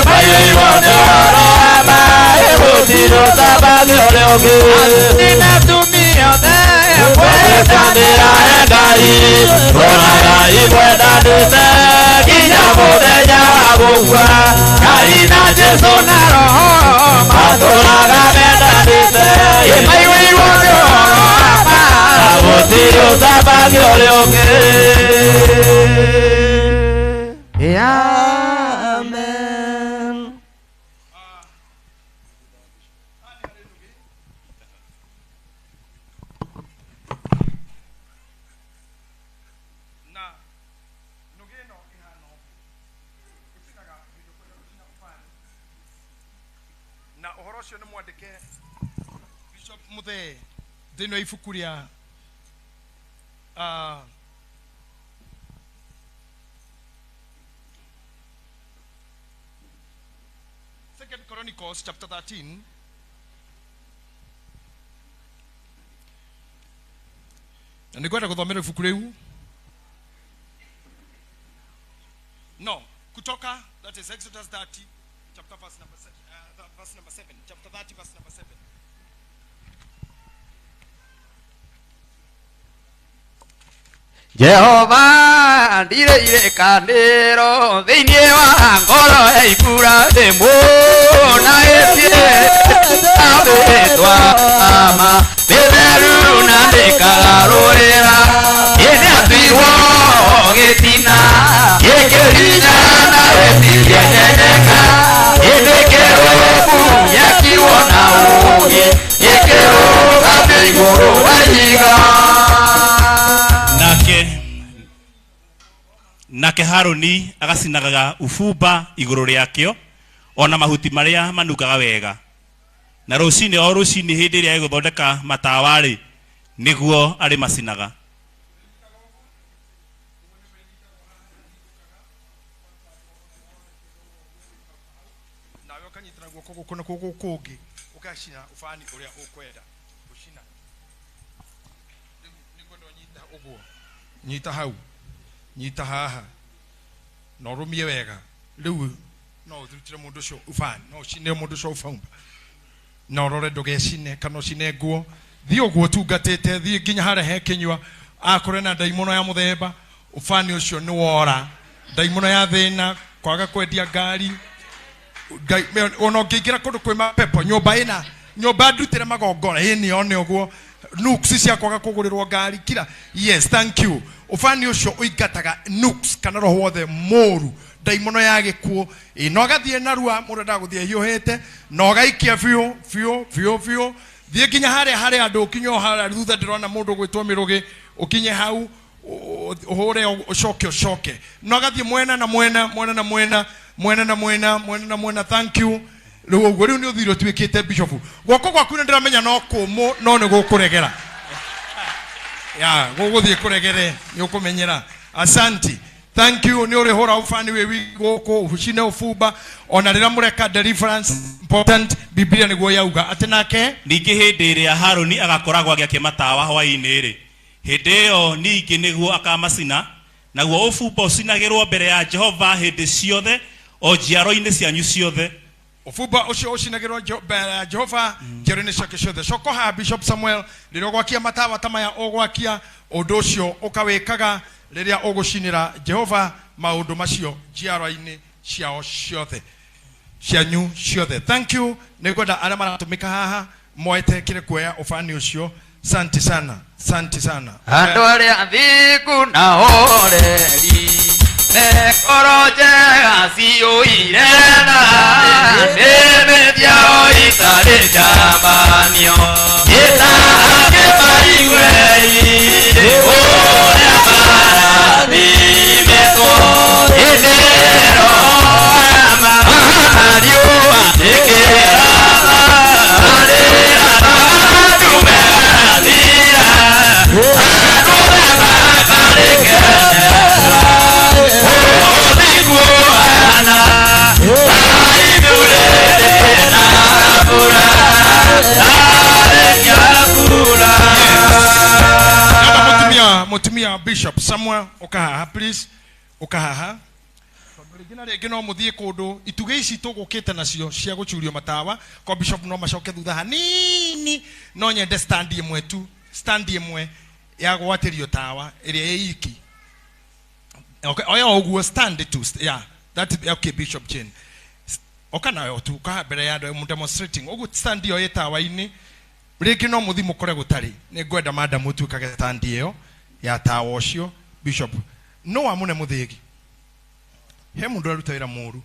Maiyũirwo nĩ ũhoro wa ma gũtirĩ ũcambagio nĩ ũngĩ Athuri na atumia othe mwetanĩra Ngai tũragai mwendanĩte nginya mũthenya wa gũkua Ngai na Jesũ na Roho matũraga mendanĩte Maiyũirwo nĩ ũhoro wa ma gũtirĩ ũcambagio nĩ ũngĩ. Amen. Na nũgĩ ĩno ĩhana ũguo ĩcinaga hĩndĩ ũkwenda gũcina ũbani na ũhoro ũcio nĩ mwandĩke Bishop Muthee thĩinĩ wa ibuku rĩa Second Chronicles chapter 13 na nĩngwenda gũthomera ibuku rĩu no kutoka, that is Exodus 30 chapter verse number 7, verse number 7 chapter 30 verse number 7. Jehova ndirĩ irĩkanĩro thĩinĩ wa ngoro ya Iburahĩmu na ĩtwa ama mĩtheru na ndĩkagarũrĩra ĩnĩ atuirwo gĩtina gĩkĩhinya na gĩtingĩenyenyeka ĩndĩ kĩrũbu gĩakirwo na ũũgĩ gĩkĩrũgamio igũrũ wa ihiga. Nake Haruni agacinagaga ubumba igũrũ rĩakĩo ona mahuti marĩa manungaga wega. Na rũcinĩ o rũcinĩ hĩndĩ ĩrĩa egũthondeka matawa-rĩ, nĩguo arĩmacinaga. Nawe ũkanyitĩra guoko gũkũ na gũkũ kũngĩ ũgacina ubani ũrĩa ũkwenda gũcina. Rĩu nĩngwenda ũnyite ũguo, nyita hau, nyita haha na ũrũmie wega. Rĩu no ũthurutĩre mũndũ ũcio ubani, no ũcine mũndũ ũcio ũbumba na ũrore ndũgecine kana ũcine nguo. Thiĩ ũguo ũtungatĩte, thiĩ nginya harĩa he kĩnyua, akore na ndaimono ya mũthemba, ubani ũcio nĩ wora, ndaimono ya thĩna, kwaga kwendia ngari. Ona ũngĩingĩra kũndũ kwĩ mapepo, nyũmba ĩna nyũmba ndutĩre magongona ĩni one ũguo nuks cia kwaga kũgũrĩrwo ngari kira. Yes, thank you. Ubani ũcio ũingataga nuks kana roho wothe mũru, ndaimono ya gĩkuũ. Ĩ no agathiĩ narua, mũndũ endaga gũthiĩ ahiũhĩte, na ũgaikia biũ biũ biũ biũ. Thiĩ nginya harĩa harĩa andũ, ũkinye o harĩa thutha ndĩrona mũndũ ũgwĩtwo Mĩrũgĩ, ũkinye hau ũhũre ũcoke ũcoke, na ũgathiĩ mwena na mwena, mwena na mwena, mwena na mwena, mwena na mwena. Thank you. Rĩu ũguo rĩu nĩ ũthire ũtuĩkĩte bishop. Guoko gwaku nĩ ndĩramenya no kũmũ, no nĩ gũkũregera. Ya gũgũthiĩ kũregere, nĩ ũkũmenyera. Asanti, thank you. Nĩ ũrĩhũra ubani wĩ wiki gũkũ, ũcine ũbumba ona rĩrĩa mũreka deliverance important. Biblia nĩguo yauga atĩ nake ningĩ hĩndĩ ĩrĩa Haruni agakoragwo agĩakia matawa hwaĩ-inĩ-rĩ, hĩndĩ ĩyo ningĩ nĩguo akamacina, naguo ũbumba ũcinagĩrwo mbere ya Jehova hĩndĩ ciothe o njiaro-inĩ cianyu ciothe. Ũbumba ũcio ũcinagĩrwo mbere ya Jehova njiaro-inĩ ciake ciothe. Coka haha Bishop Samuel, rĩrĩa ũgwakia matawa ta maya ũgwakia, ũndũ ũcio ũkawĩkaga rĩrĩa ũgũcinĩra Jehova maũndũ macio njiaro-inĩ ciao ciothe, cianyu ciothe. Thank you. Nĩngwenda arĩa maratũmĩka haha moete kĩrĩ kuoya ũbani ũcio. Santi sana, santi sana. Andũ arĩa athingu na oreri mekoro njega ciũire na nĩmĩ ciao itarĩ njamanio, ĩtangĩ maiguei ũrĩa marathimĩtwo. Ĩndĩ riũa rĩkĩratha, andũ megathira, andũ makarĩkenera. Ũthingu ũhana ta itu rĩrĩ na mbura, yarĩkia mbura. Mũtumia Bishop Samuel, ũka haha please, ũka haha. Tondũ rĩngĩ na rĩngĩ no mũthiĩ kũndũ, itugĩ ici tũgũkĩte nacio cia gũcurio matawa, kwa Bishop no macoke thutha hanini, no nyende stand ĩmwe tu, stand ĩmwe ya gwatĩrio tawa ĩrĩa ĩ iki. Okay, oya ũguo stand tu, yeah, that okay Bishop Jane. Oka nayo tu, ũka mbere ya andũ demonstrating. Ũguo stand ĩyo ĩ tawa-inĩ, rĩngĩ no mũthiĩ mũkore gũtarĩ. Nĩngwenda madam ũtuĩkage stand ĩyo ya tawa ũcio. Bishop, no amune mũthĩgi. He mũndũ ũraruta wĩra mũru.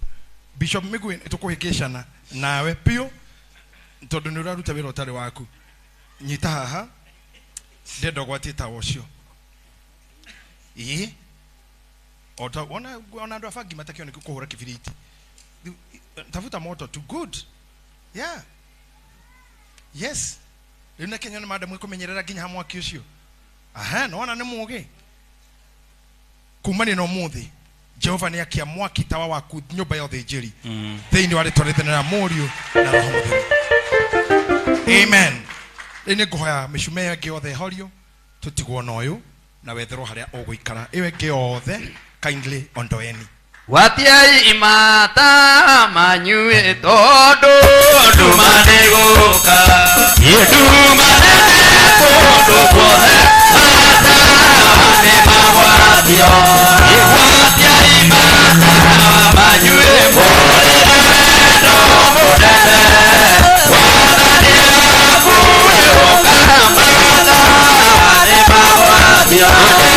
Bishop Mĩgwi, tũkũhĩngĩcana nawe biũ tondũ nĩ ũraruta wĩra ũtarĩ waku. Nyita haha, ndĩrenda ũgwatie tawa ũcio. Ĩĩ. Ota ona ona andũ a bangi matakĩo nĩ kũhũra kĩbiriti. Tafuta moto tu, good. Yeah. Yes. Rĩu nĩ Kenya nĩ madam ĩkũmenyerera nginya ha mwaki ũcio. Aha, nona nĩ mũgĩ. Kumania na ũmũthĩ, Jehova nĩ akia mwaki tawa waku nyũmba ya ũthĩnjĩri. Thĩinĩ wa rĩtwa rĩtheru na Mũriũ na Roho Mũtheru. Amen. Rĩu nĩ ngũhoya mĩcume ĩyo ĩngĩ yothe ĩhorio, tũtigwo na ũyũ na wetherwo harĩa ũgũikara. Ĩyo ĩngĩ yothe kindly ondoeni. Gwatiai imata manyue tondũ nduma nĩgũka, nduma nene kũndũ guothe, matawa nĩmagwatio. Gwatiai imata manyue mũrĩ na wendo mũnene, Mwathani akuĩũka, matawa nĩmagwatio.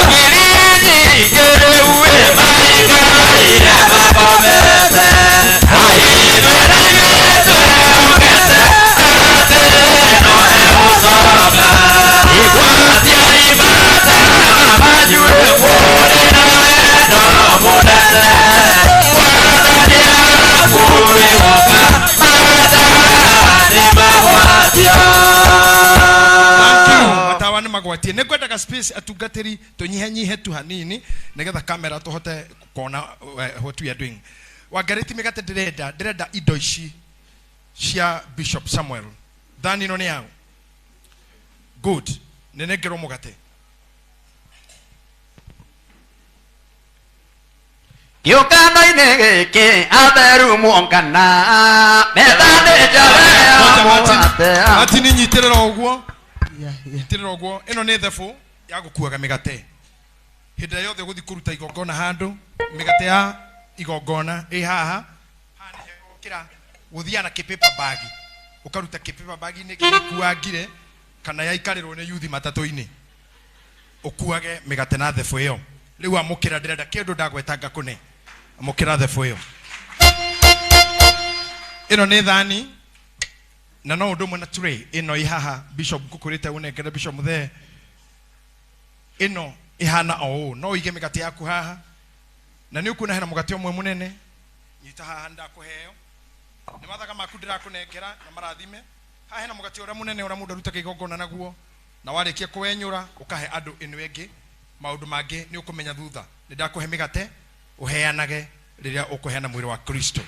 Ngiri nyingĩ rĩu maikaire makomete, aitwe na ithuĩ twehokete atĩ no egũcoka. Gwatiai matawa manyue mũrĩ na Ndũkagwatie. Nĩ ngwendaga space atungatĩri tũnyihanyihe tu hanini nĩgetha kamera tũhote kuona what we are doing. Wangarĩti mĩgate ndĩrenda, ndĩrenda indo ici cia Bishop Samuel. Thani ĩno nĩ yao. Good. Nĩnengerwo mũgate. Kĩũngano-inĩ gĩkĩ atheru muongana metha nĩ njabe ya mũgate. Martin nyitĩrĩra ũguo. Nyitĩrĩra ũguo. Ĩno nĩ thabũ ya gũkuaga mĩgate. Hĩndĩ ĩrĩa yothe ũgũthiĩ kũruta igongona handũ, mĩgate ya igongona ĩ haha. Haha nĩ hegũkĩra gũthiaga na kĩ-paper bag. Ũkaruta kĩ-paper bag-inĩ gĩkuangire kana yaikarĩrwo nĩ yuthi matatũ-inĩ. Ũkuage mĩgate na thabũ ĩyo. Rĩu amũkĩra ndĩrenda kĩndũ ndagwetanga kũne. Amũkĩra thabũ ĩyo. Ĩno nĩ thani na no ũndũ ũmwe na tray ĩno ĩ haha Bishop ngũkũrĩte ũnengere Bishop Muthee. Ĩno ĩhana o ũũ, no ũige mĩgate yaku haha na nĩ ũkuona hena mũgate ũmwe mũnene. Nyita haha ndakũheo. Nĩ mathaga maku ndĩrakũnengera na marathime. Haha hena mũgate ũrĩa mũnene ũrĩa mũndũ arutaga igongona naguo, na warĩkia kũwenyũra ũkahe andũ ĩno ĩngĩ. Maũndũ mangĩ nĩ ũkũmenya thutha. Nĩ ndakũhe mĩgate ũheanage rĩrĩa ũkũheana mwĩrĩ wa Kristo.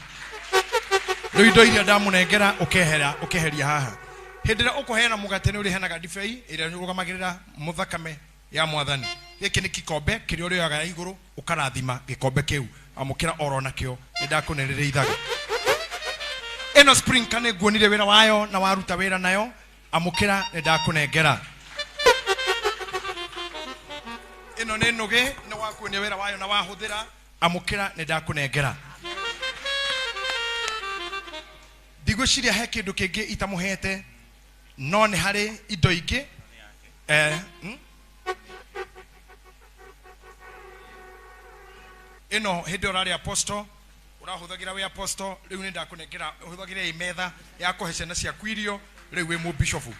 Rĩu indo iria ndamũnengera ũkehera, ũkeheria haha. Hĩndĩ ĩrĩa ũkũheana mũgate nĩ ũrĩheanaga ndibei ĩrĩa ĩrũgamagĩrĩra mũthakame ya mwathani. Gĩkĩ nĩ gĩkombe kĩrĩa ũrĩoyaga ya igũrũ ũkarathima gĩkombe kĩu. Amũkĩra oro nakĩo, nĩ ndakũnerĩrĩa ithaga. Ĩno sprinkler nĩ nguonire wĩra wayo na waruta wĩra nayo. Amũkĩra nĩ ndakũnengera. Ĩno nĩ nũgĩ, nĩ wakuonia wĩra wayo na wahũthĩra. Amũkĩra nĩ ndakũnengera. Ndigwĩciria he kĩndũ kĩngĩ itamũhete, no nĩ harĩ indo ingĩ. Ĩno hĩndĩ ĩyo ũrarĩ apostle, ũrahũthagĩra wĩ apostle, rĩu nĩ ndakũnengera ũhũthagĩre ĩ metha ya kũhe ciana ciaku irio, rĩu wĩ mũbishofu.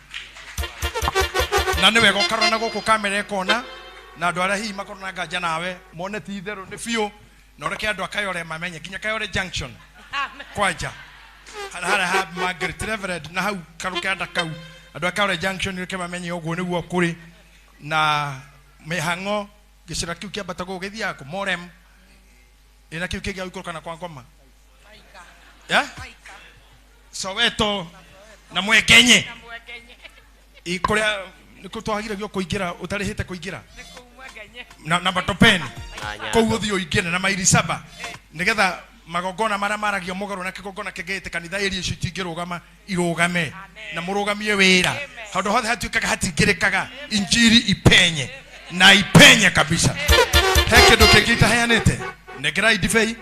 Na nĩ wega ũkarora na gũkũ kamera ĩkona, na andũ arĩa hihi makorwo na nganja nawe mone ti itherũ nĩ biũ, na ũreke andũ a Kayole mamenye nginya Kayole Junction kwanja harĩa harĩa ha Margaret Reverend na hau karũkenda kau, andũ a Kayole Junction reke mamenye ũguo nĩguo kũrĩ na mĩhang'o. Gĩcĩra kĩu kĩambatagwo gĩthiaga kũ Morem, ĩna kĩu kĩngĩ gĩikũrũka na kwa ngoma ya Soweto na Mwekenye kũrĩa nĩkuo twagiragio kũingĩra ũtarĩhĩte kũingĩra na matopeni kũu ũthiĩ ũingĩre na mairi saba nĩgetha magongona marĩa maragio mũgarũ na kĩgongona kĩngĩte kanitha ĩria icio itingĩrũgama irũgame na mũrũgamie wĩra handũ hothe hatuĩkaga hatingĩrĩkaga injiri ipenye na ipenye kabisa. He kĩndũ kĩngĩ itaheanĩte, nengerai ndibei.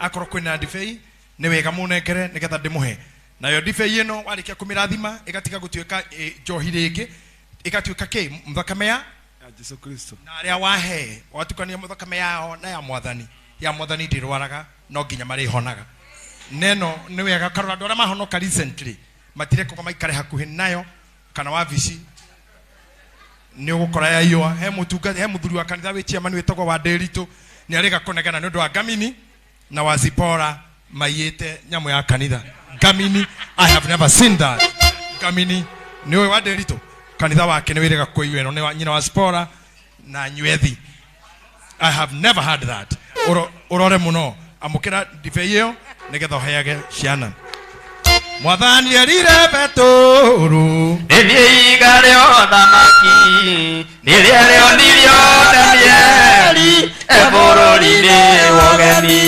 Akorwo kwĩna ndibei nĩ wega mũnengere nĩgetha ndĩmũhe nayo. Ndibei ĩno warĩkia kũmĩrathima ĩgatiga gũtuĩka njohi rĩngĩ, ĩgatuĩka kĩ thakame ya Jesu Kristo. Na arĩa wahe watukania thakame yao na ya mwathani, ya mwathani ndĩrwaraga no nginya marĩhonaga. Neno nĩ wega karora andũ arĩa mahonoka recently matirekagwo maikare hakuhĩ nayo kana wabici nĩ ũgũkora yaiyũa. He mũtunga, he mũthuri wa kanitha wĩ chairman wĩtagwo wa Ndĩritũ nĩ arĩga kũnegena nĩ ũndũ wa Ngamini na wa Zipora maiyĩte nyamũ ya kanitha. Ngamini, I have never seen that. Ngamini nĩ ũyũ wa Ndĩritũ, kanitha wake nĩ wĩrĩga kũiywo ĩno nĩ wa nyina wa Zipora na Nywethi. I have never heard that. Ũrore mũno, amũkĩra ndibei ĩyo nĩgetha ũheage ciana. Mwathani erire Petũrũ, Nĩ niĩ iga rĩa ũthamaki, rĩrĩa rĩonirio Danieli e bũrũri-inĩ wa ũgeni,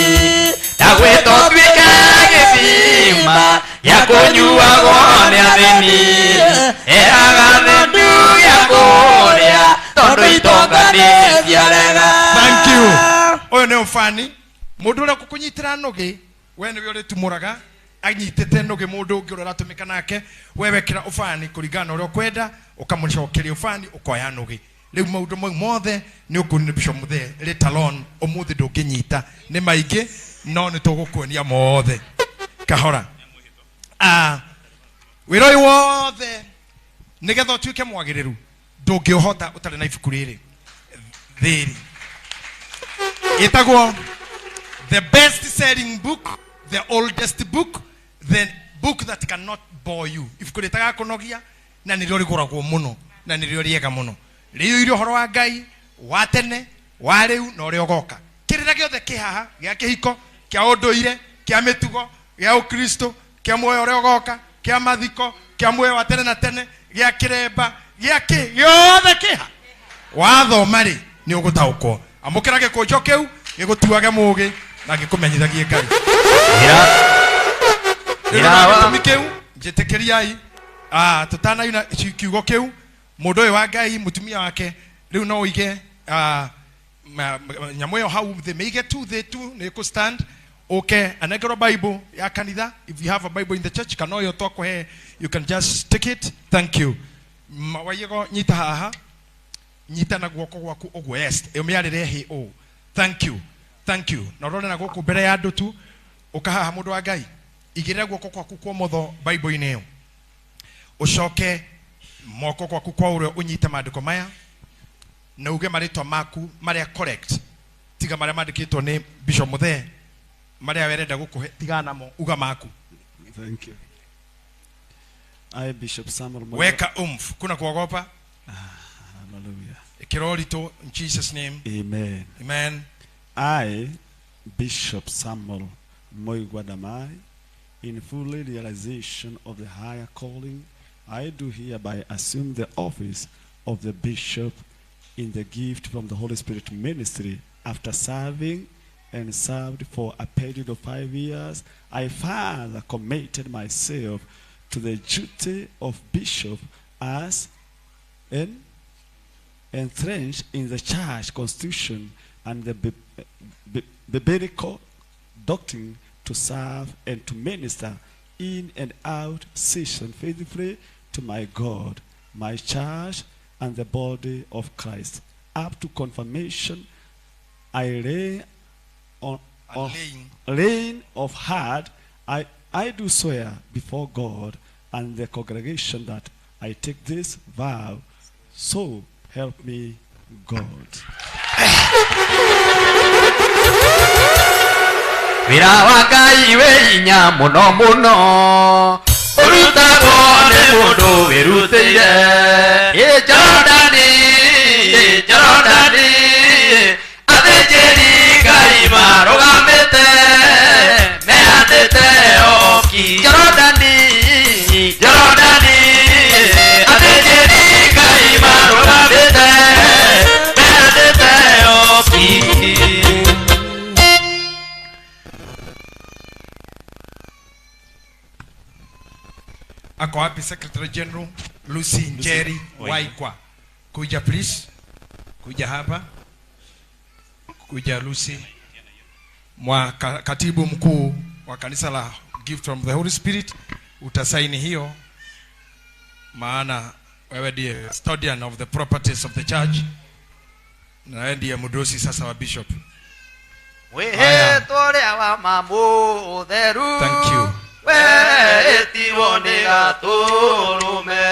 na gwĩtwo ũtuĩke gĩthima gĩa kũnyuagwo nĩ athĩni, heaga thĩnu gĩa kũrĩa tondũ itonga nĩ ciarega. Thank you. Ũyũ nĩ ũbani mũndũ ũrĩa ũkũkũnyitĩra nũgĩ, we nĩwe ũrĩtumũraga anyitĩte nũgĩ mũndũ ũngĩ ũrĩa ũratũmĩka nake, we wekĩra ũbani kũringana na ũrĩa ũkwenda, ũkamũcokeria ũbani ũkoya nũgĩ. Rĩu maũndũ mau mothe nĩ ũkuonio Bishop Muthee later on. Ũmũthĩ ndũngĩnyita nĩ maingĩ, no nĩ tũgũkuonia mothe kahora. Wĩra ũyũ wothe nĩgetha ũtuĩke mwagĩrĩru ndũngĩũhota ũtarĩ na ibuku rĩrĩ thĩrĩ ĩtagwo the best selling book, the oldest book, the book that cannot bore you. Ibuku rĩtagakũnogia na nĩrĩo rĩgũragwo mũno. na nĩrĩo rĩega mũno. Rĩiyũire ũhoro wa Ngai wa tene, wa rĩu na ũrĩa ũgoka. Kĩrĩra gĩothe kĩ haha gĩa kĩhiko, kĩa ũndũire, kĩa mĩtugo, gĩa ũkristo, kĩa muoyo ũrĩa ũgoka, kĩa mathiko, kĩa muoyo wa tene na tene, gĩa kĩremba, gĩa kĩ gĩothe kĩ haha. Wathoma rĩ nĩ ũgũtaũkwo. Amũkĩra gĩkũnjo kĩu gĩgũtuage mũũgĩ na gĩkũmenyithagie Ngai. Gĩtũmi kĩu njĩtĩkĩriai tũtanaina kiugo kĩu mũndũ ũyũ wa Ngai mũtumia wake rĩu no ũige nyamũ ĩyo hau thĩ, mĩige tu thĩ tu nĩ ĩkũ stand. Okay, anengerwo Bible ya kanitha. If you have a Bible in the church, kana ũyũ twakũhe, you can just take it. Thank you. Waigo nyita haha, nyita na guoko gwaku ũguo, yes, ũmĩarĩre hĩ ũũ. Thank you, thank you. Na ũrore na gũkũ mbere ya andũ tu, ũka haha mũndũ wa Ngai, igĩrĩra guoko kwaku kwa ũmotho Bible-inĩ ĩyo, ũcoke moko kwaku kwa ũrĩo ũnyite maandĩko maya na uge marĩtwa maku marĩa correct, tiga marĩa mandĩkĩtwo nĩ Bishop Muthee, marĩa werenda gũkũhe tigana namo, uga maku. Thank you. I, Bishop Samuel Mwenda. Weka umfu, kuna kuogopa? Hallelujah. Ĩkĩra ũritũ in Jesus name. Amen. Amen. I, Bishop Samuel Moigwa Damari, in full realization of the higher calling, I do hereby assume the office of the bishop in the gift from the Holy Spirit ministry. After serving and served for a period of 5 years, I further committed myself to the duty of bishop as an entrenched in the church constitution and the biblical doctrine, to serve and to minister in and out season faithfully to my God, my church, and the body of Christ. Up to confirmation, I lay on laying of heart, I do swear before God and the congregation that I take this vow, so help me God. Wĩra wa Ngai wĩ hinya mũno mũno, ũrutagwo nĩ mũndũ wĩrutĩire. Ĩ Jorodani, ĩ Jorodani, athĩnjĩri Ngai marũgamĩte, mehandĩte oki. Jorodani, Jorodani, athĩnjĩri Ngai marũgamĩte, mehandĩte oki. Ako wapi Secretary General Lucy Njeri Waikwa? Kuja please. Kuja hapa. Kuja Lucy. Mwa katibu mkuu wa kanisa la Gift from the Holy Spirit, utasaini hiyo maana wewe ndiye custodian of the properties of the church na wewe ndiye mdosi sasa wa bishop. Wĩhĩtwo ũrĩa wa mamũtheru. Thank you. Wetiwo nĩ gatũrũme,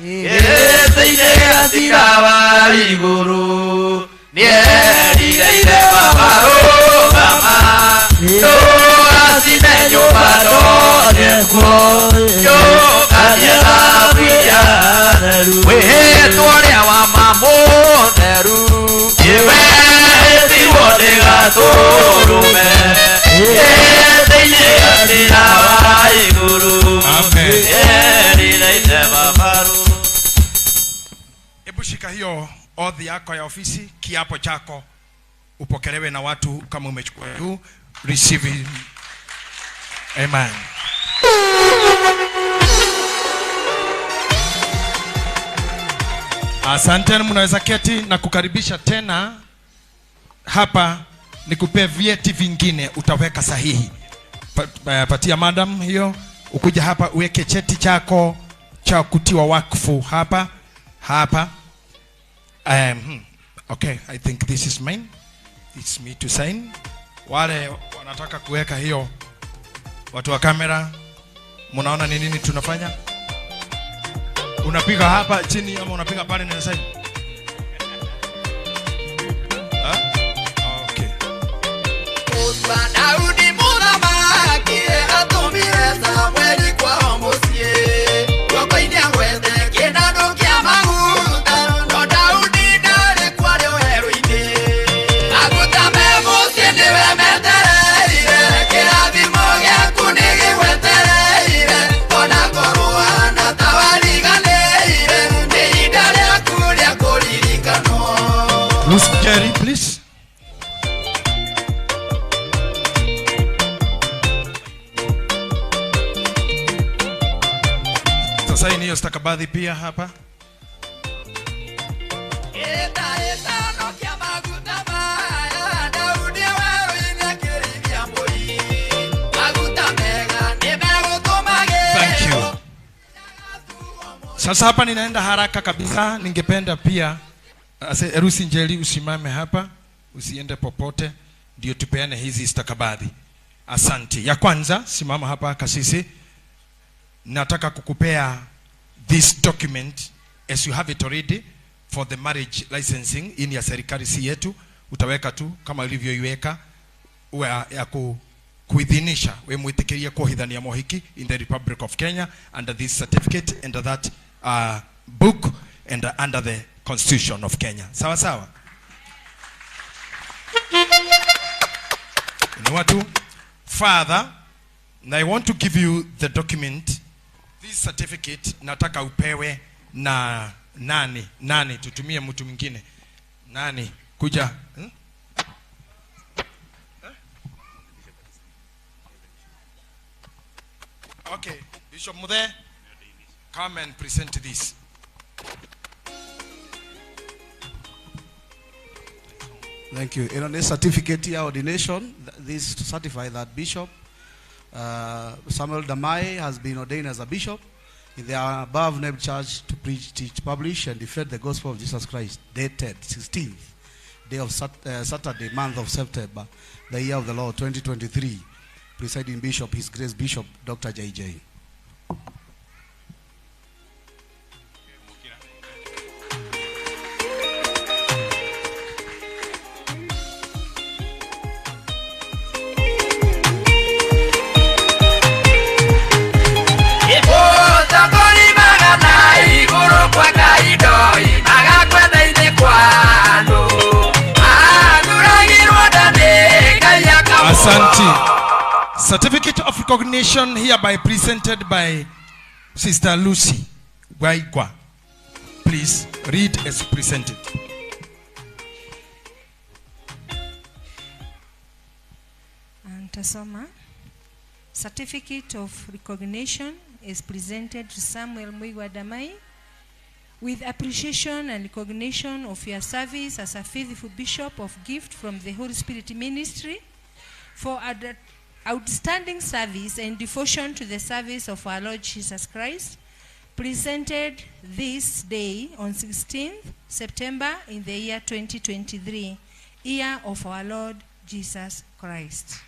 ĩtĩire gatira wa igũrũ, nĩerireire mabarũgama, ndũgacine nyũmba ndonye kuo, njũkanie thaburia theru. Wĩhĩtwo ũrĩa wa mamũtheru, wetiwo nĩ gatũrũme, ĩtĩire gatira wa igũrũ. Amen. Hebu shika hiyo odhi yako ya ofisi, kiapo chako upokelewe na watu kama umechukua juu. Receive it. Amen. Asante, mnaweza keti na kukaribisha tena hapa nikupe vyeti vingine utaweka sahihi. Patia madam hiyo, ukuja hapa uweke cheti chako cha kutiwa wakfu hapa hapa. Okay, I think this is mine. It's me to sign. Wale wanataka kuweka hiyo, watu wa kamera, mnaona ni nini tunafanya? Unapiga hapa chini ama unapiga pale na sign? Okay. Daudi mũthamaki atũmire Samueli kwao mũciĩ, guoko-inĩ agwete kĩnandũ kĩa maguta. Mtasaini hiyo stakabadhi pia hapa. Thank you. Sasa hapa ninaenda haraka kabisa. Ningependa pia Erusi Njeri usimame hapa, usiende popote, ndio tupeane hizi stakabadhi. Asante. Ya kwanza, simama hapa kasisi. Nataka kukupea this document as you have it already for the marriage licensing in ya serikali si yetu. Utaweka tu kama ulivyoiweka ya kuidhinisha we mwitikirie kuhithania mohiki in the Republic of Kenya under this certificate and that book and under the Constitution of Kenya. Sawa sawa. Ni watu Father, I want to give you the document, this certificate nataka upewe na nani? Nani? Tutumie mtu mwingine. Nani? Kuja. Okay, Bishop Muthe, come and present this. Thank you. In this certificate here, ordination, this to certify that Bishop Samuel Damai has been ordained as a bishop in the above named church to preach, teach, publish, and defend the gospel of Jesus Christ, dated 16th day of Saturday, month of September, the year of the Lord, 2023. Presiding Bishop, His Grace Bishop Dr. J.J. Asante. Certificate of recognition hereby presented by Sister Lucy Waigwa. Please read as presented. Antasoma. Certificate of recognition is presented to Samuel Muigua Damai with appreciation and recognition of your service as a faithful bishop of gift from the Holy Spirit Ministry for outstanding service and devotion to the service of our Lord Jesus Christ, presented this day on 16th September in the year 2023, year of our Lord Jesus Christ.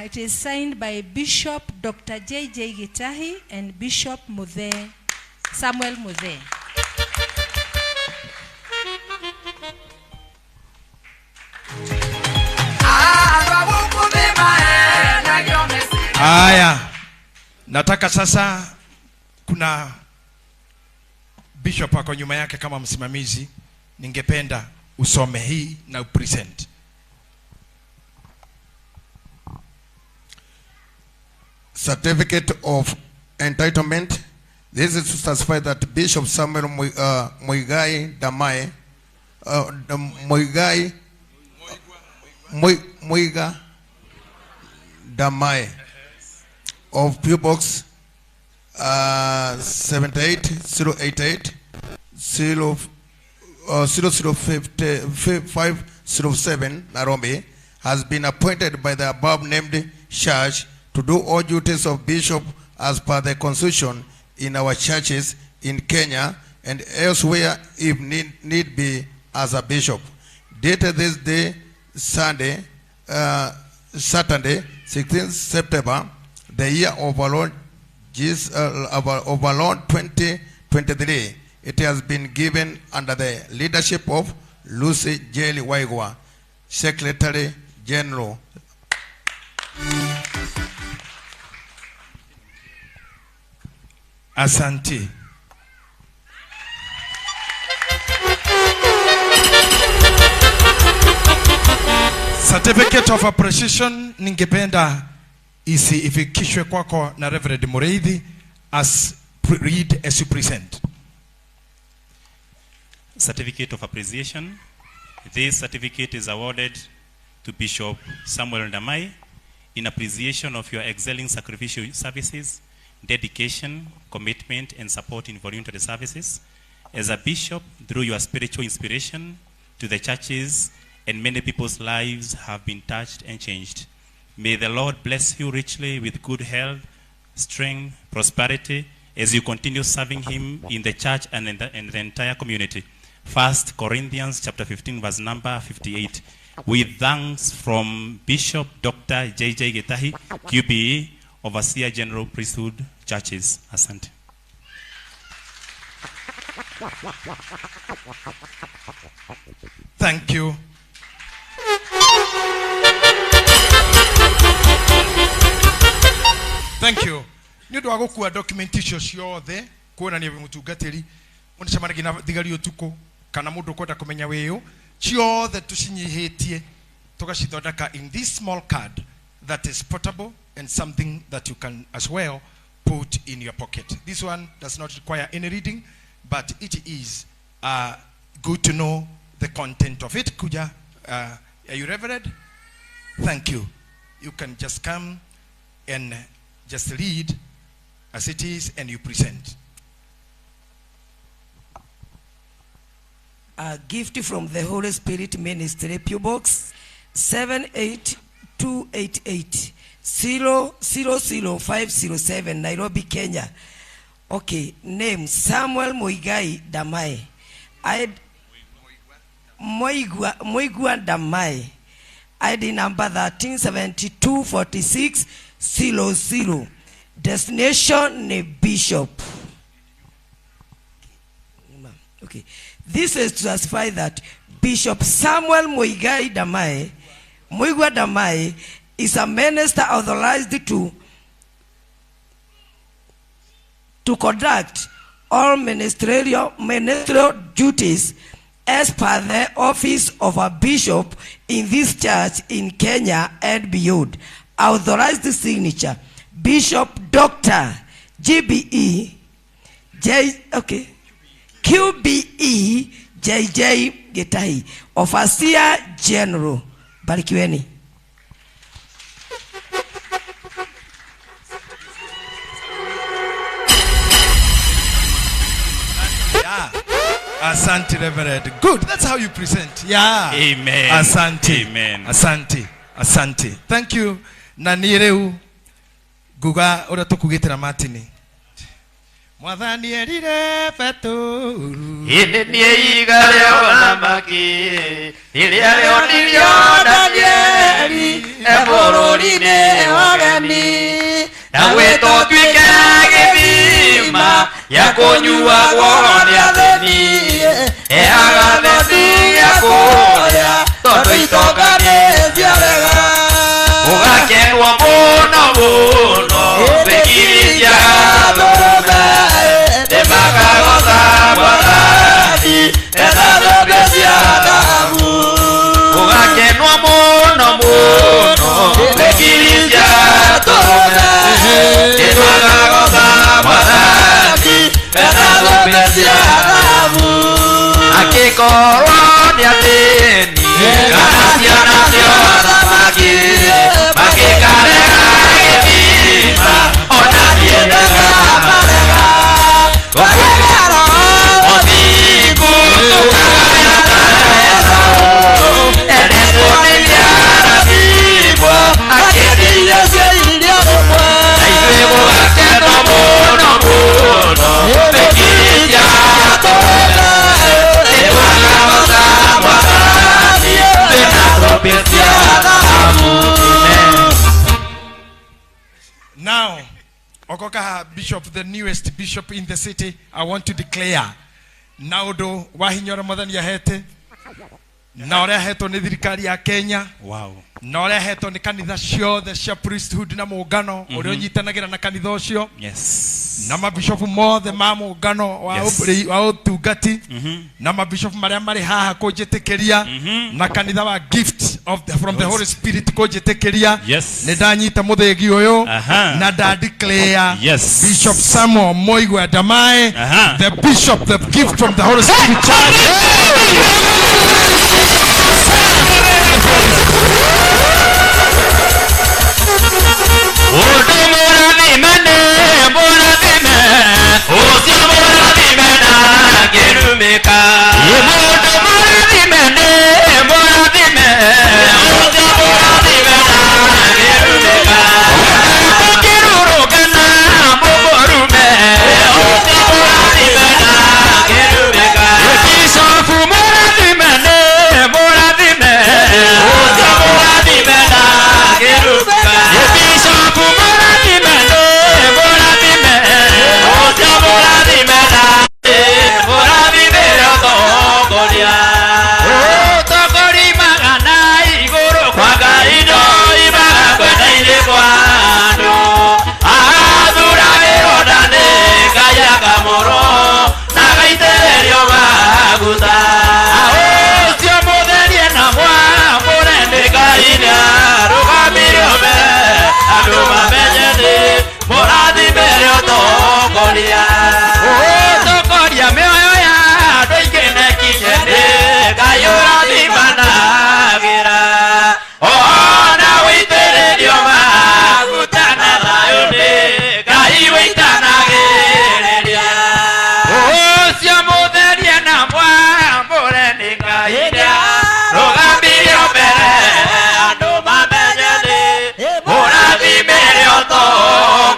It is signed by Bishop Dr. J.J. Gitahi and Bishop Muthe, Samuel Muthe. Aya, nataka sasa kuna bishop ako nyuma yake kama msimamizi, ningependa usome hii na upresent. Certificate of entitlement. This is to certify that Bishop Samuel Muigai Damai, Muiga Damai of P.O. Box 78088 00507 Nairobi has been appointed by the above named church to do all duties of bishop as per the constitution in our churches in Kenya and elsewhere if need be as a bishop. Dated this day, Sunday, Saturday, 16th September, the year of our Lord Jesus, of our Lord 2023. It has been given under the leadership of Lucy J. Waigwa, Secretary General. Asante. Certificate of appreciation ningependa isi ifikishwe kwako na Reverend Mureithi as read as you present. Certificate of appreciation. This certificate is awarded to Bishop Samuel Ndamai In appreciation of your excelling sacrificial services, dedication, commitment, and support in voluntary services, as a bishop, through your spiritual inspiration to the churches and many people's lives have been touched and changed. May the Lord bless you richly with good health, strength, prosperity, as you continue serving him in the church and in the entire community. 1 Corinthians chapter 15, verse number 58. With thanks from Bishop Dr. J.J. Gitahi, QBE, Overseer General Priesthood Churches. Asante. Thank you. Thank you. Nĩ ũndũ wa gũkua document icio ciothe kuonania wĩ mũtungatĩri mũndũ na thigari ũtukũ kana mũndũ ũkwenda kũmenya wĩũ ciothe tũcinyihĩtie tũgacithondeka in this small card that is portable and something that you can as well put in your pocket. This one does not require any reading, but it is good to know the content of it. Kuja, are you reverend? Thank you. You can just come and just read as it is and you present. A gift from the Holy Spirit Ministry, P.O. Box 78288 000507, Nairobi, Kenya. Okay, name Samuel Muigai Damai. Muigua Damai. ID number 13724600. Destination ni Bishop. Okay. This is to certify that Bishop Samuel Muigua Damai is a minister authorized to conduct all ministerial duties as per the office of a bishop in this church in Kenya and beyond. Authorized signature, Bishop Dr. GBE J, okay, QBE JJ Gitahi, Overseer General. Barikiweni. Yeah. Asante, Reverend. Good. That's how you present. Yeah. Amen. Asante. Amen. Asante. Asante. Thank you. Na niĩ rĩu nguga ũrĩa tũkugĩte na Martin. Mwathani erire Petũrũ. Ĩndĩ niĩ iga rĩa ũthamaki rĩrĩa rĩonirio Danieli e bũrũri-inĩ ũgeni na gwĩtwo ũtuĩke gĩthima gĩa kũnyuagwo nĩ athĩni heaga athĩni gĩa kũrĩa tondũ itonga nĩ ciarega ũgakenwo mũno mũno thĩkirithia thũme nĩmakagotha mwathani etha thũmbĩ cia thahabu ũgakenwo mũno mũno thĩkirithia thũme nĩmakagotha mwathani etha thũmbĩ cia thahabu akĩkorwo nĩ athĩni kana ciana cia ũthamaki makĩkarega gĩthima ona niĩ ndĩkamarega ũthingu tũkagaya ta Esaũ endetwo nĩ nĩarathimwo akĩendia cia irio rĩmwe na ithuĩ gũgakenwo mũno mũno thĩkirithia tũme nĩtwakagotha mwathani twĩna thũmbĩ cia thahabu. Now, Okoka Bishop, the newest bishop in the city, I want to declare. Na ũndũ wa hinya ũrĩa Mwathani ahete, na ũrĩa ahetwo nĩ thirikari ya Kenya, Wow. na ũrĩa ahetwo nĩ kanitha ciothe cia priesthood na mũngano ũrĩa ũnyitanagĩra na kanitha ũcio, Yes. na mabishopu mothe ma mũngano wa Yes. wa ũtungati, na mabishopu marĩa marĩ haha kũnjĩtĩkĩria, na kanitha wa gift of the, from the Holy Spirit kũnjĩtĩkĩria. Yes. Nĩ ndanyita mũthĩgi ũyũ Aha. na nda declare Yes. Bishop Samuel Muigua Damai, Aha. the bishop, the gift from the Holy Spirit Church.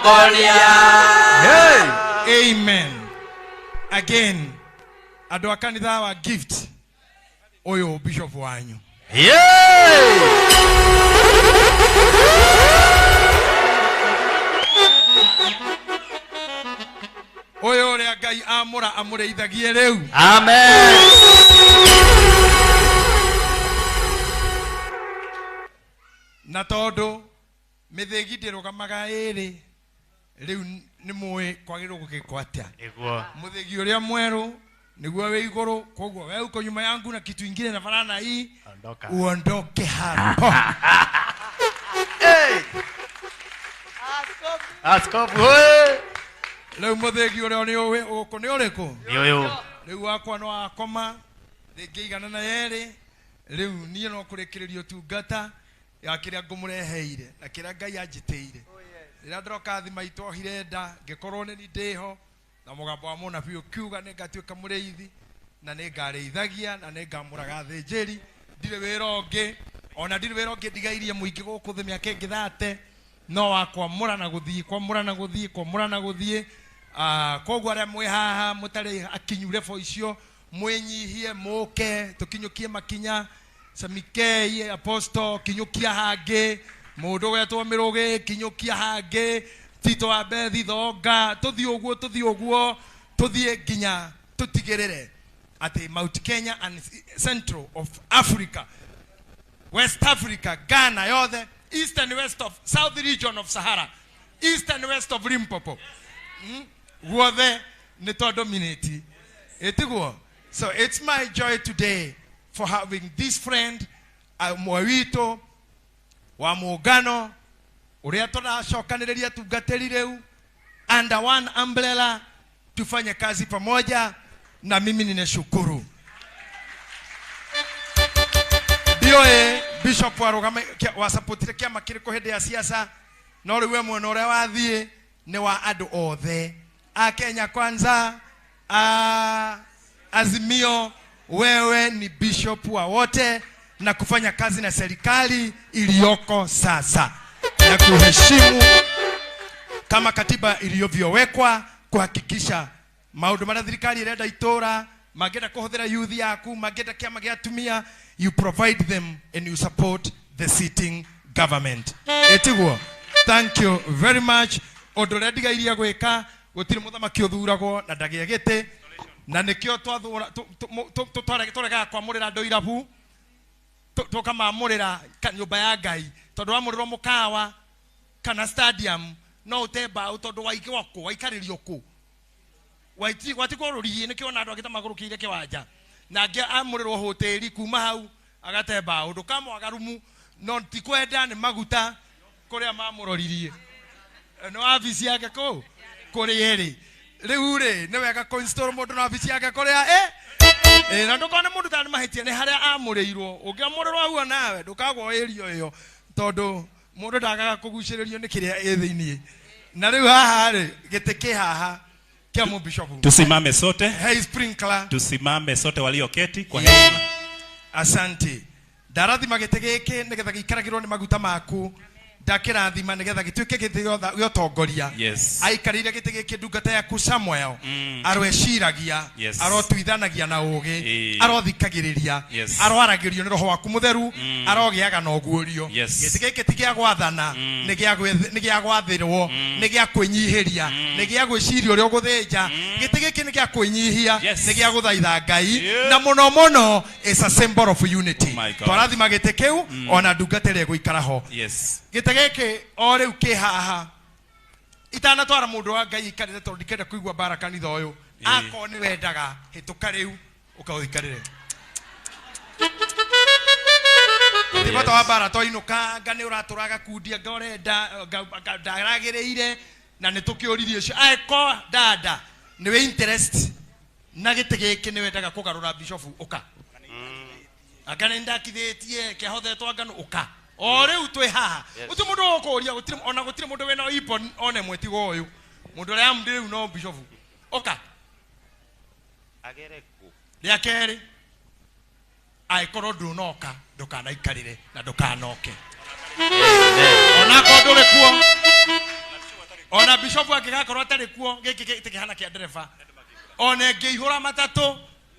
Mũtongoria. Amen. Again, andũ a kanitha wa Gift, ũyũ bishop wanyu. Ũyũ ũrĩa Ngai amũra amũrĩithagie rĩu. Amen. Na tondũ mĩthĩgi ndĩrũgamaga ĩrĩ, rĩu nĩ mũĩ kwagĩrĩirwo gũgĩkwo atĩa. Nĩguo. Mũthĩgi ũrĩa mwerũ nĩguo wĩ igũrũ, koguo we uko nyuma yangu na kitu ingine na farana hii Ondoka. Uondoke hapo. Askofu oye. Rĩu mũthĩgi ũrĩa nĩ ũĩ ũkũ nĩ ũrĩkũ? Nĩ ũyũ. Rĩu wakwa no wakoma rĩngĩ igana na yerĩ, rĩu niĩ no kũrĩkĩrĩria ũtungata ya kĩrĩa ngũmũreheire na kĩrĩa Ngai anjĩtĩire. Rĩrĩa ndĩroka thima itwohire nda ngĩkorwo nĩ niĩ ndĩho na mũgambo wa mũnabii ũkiuga nĩ ngatuĩka mũrĩithi na nĩ ngarĩithagia na nĩ ngamũraga athĩnjĩri, ndirĩ wĩra ũngĩ, ona ndirĩ wĩra ũngĩ ndigairie mũingĩ gũkũ thĩ mĩaka ĩngĩ thate, no wa kwamũra na gũthiĩ, kwamũra na gũthiĩ, kwamũra na gũthiĩ. Koguo arĩa mwĩ haha mũtarĩ akinyu level icio, mwĩnyihie, mũke tũkinyũkie makinya. Samikei apostle, kinyũkia hangĩ, mũndũ wetwo Mĩrũgĩ, kinyũkia hangĩ, Tito wa Bethi Thonga, tũthiĩ ũguo, tũthiĩ ũguo, tũthiĩ nginya tũtigĩrĩre atĩ Mount Kenya and Central of Africa, West Africa, Ghana yothe, East and West of South region of Sahara, East and West of Limpopo, guothe nĩ twa dominate. Ĩtiguo? So it's my joy today for having this friend, ũmwe witũ wa muungano ũrĩa tũracokanĩrĩria tungatĩri rĩu under one umbrella, tufanye kazi pamoja, na mimi ninashukuru. Ndioĩ bishop warũgame wasapotire kĩama kĩrĩkũ hĩndĩ ya siasa, no rĩu we mwena ũrĩa wathiĩ nĩ wa andũ othe a Kenya Kwanza, a Azimio. Wewe ni bishop wa wote na kufanya kazi na serikali iliyoko sasa na kuheshimu kama katiba iliyovyowekwa, kuhakikisha maundu maria thirikari irenda itura mangĩenda kũhũthĩra youth yaku, mangĩenda kĩama gĩa atumia, you provide them and you support the sitting government. Ĩtiguo? Thank you very much. Ũndũ ũrĩa ndigairie gwĩka, gũtirĩ mũthamaki ũthuragwo na ndagĩe gĩtĩ, na nĩkĩo tũregaga kwamũrĩra andũ irabu, tũkamamũrĩra nyũmba ya Ngai, tondũ wamũrĩrwo mũkawa kana stadium no ũte mbaũ, tondũ waigwo kũ, waikarĩrio kũ, watigwo rũriĩ, nĩkĩo ona andũ angĩ ta magũrũkĩire kĩwanja, na angĩ amũrĩrwo hoteli kuma hau agate mbaũ, ndũkamwaga rumu, no ti kwenda nĩ maguta kũrĩa mamũroririe no wabici yake kũu kũrĩa ĩrĩ. Rĩu rĩ, nĩ wega kũ-install mũndũ na wabici yake kũrĩa na ndũkone mũndũ tarĩ mahĩtia nĩ harĩa amũrĩirwo. Ũngĩamũrĩrwo hau nawe ndũkagwo ĩrio ĩyo, tondũ mũndũ ndagaga kũgucĩrĩrio nĩ kĩrĩa ĩ thĩiniĩ. Na rĩu haha rĩ, gĩtĩ kĩ haha kĩa mũbishopu. Tusimame sote. Hey, sprinkler. Tusimame sote walioketi kwa heshima. Asante. Ndarathima gĩtĩ gĩkĩ nĩgetha gĩikaragĩrwo nĩ maguta maku. Ndakĩrathima nĩgetha gĩtuĩke gĩtĩ gĩa ũtongoria. Yes. Aikarĩire gĩtĩ gĩkĩ ndungata yaku Samuel. Aroeciragia, Yes. arotuithanagia na ũũgĩ, arothikagĩrĩria, Yes. aroaragĩrio nĩ roho waku mũtheru, arogĩaga na ũguũrio. Yes. Gĩtĩ gĩkĩ ti gĩa gwathana, nĩ gĩa gwathĩrwo, nĩ gĩa kwĩnyihĩria, nĩ gĩa gwĩciria ũrĩa ũgũthĩnja. Gĩtĩ gĩkĩ nĩ gĩa kwĩnyihia, Yes. nĩ gĩa gũthaitha Ngai, Yeah. na mũno mũno is a symbol of unity. Oh my God. Twarathima gĩtĩ kĩu, ona ndungata ĩrĩa ĩgũikara ho. Yes. Gĩtĩ gĩkĩ o rĩu kĩ haha, itanatwara mũndũ wa Ngai ikarĩre, tondũ ndikenda kũigua mbara kanitha ũyũ. Akorwo nĩ wendaga, hĩtũka rĩu ũkaũikarĩre. Ti bata wa mbara, twainũka anga nĩ ũratũra gakundi, anga ũrenda, anga ndaragĩrĩire, na nĩ tũkĩũririe ũcio. Angĩkorwo dada nĩ wĩ interest na gĩtĩ gĩkĩ, nĩ wendaga kũgarũra bishofu, ũka. Anga nĩ ndakithĩtie kĩahothetwo anga nũ, ũka. O rĩu twĩ haha. Yes. Gũtirĩ mũndũ ũkũria, ona gũtirĩ mũndũ wĩna ipo one mwetigo ũyũ. Mũndũ ũrĩa amũndĩ rĩu no bishofu. Ũka. Agere kũ? Rĩa kerĩ, angĩkorwo ndũnoka, ndũkanaikarĩre na ndũkanoke. Amen. Onakorwo ndũrĩ kuo, ona Ona bishop angĩgakorwo atarĩ kuo gĩkĩ gĩtikĩhana kĩa ndereba. Ona ĩngĩihũra matatũ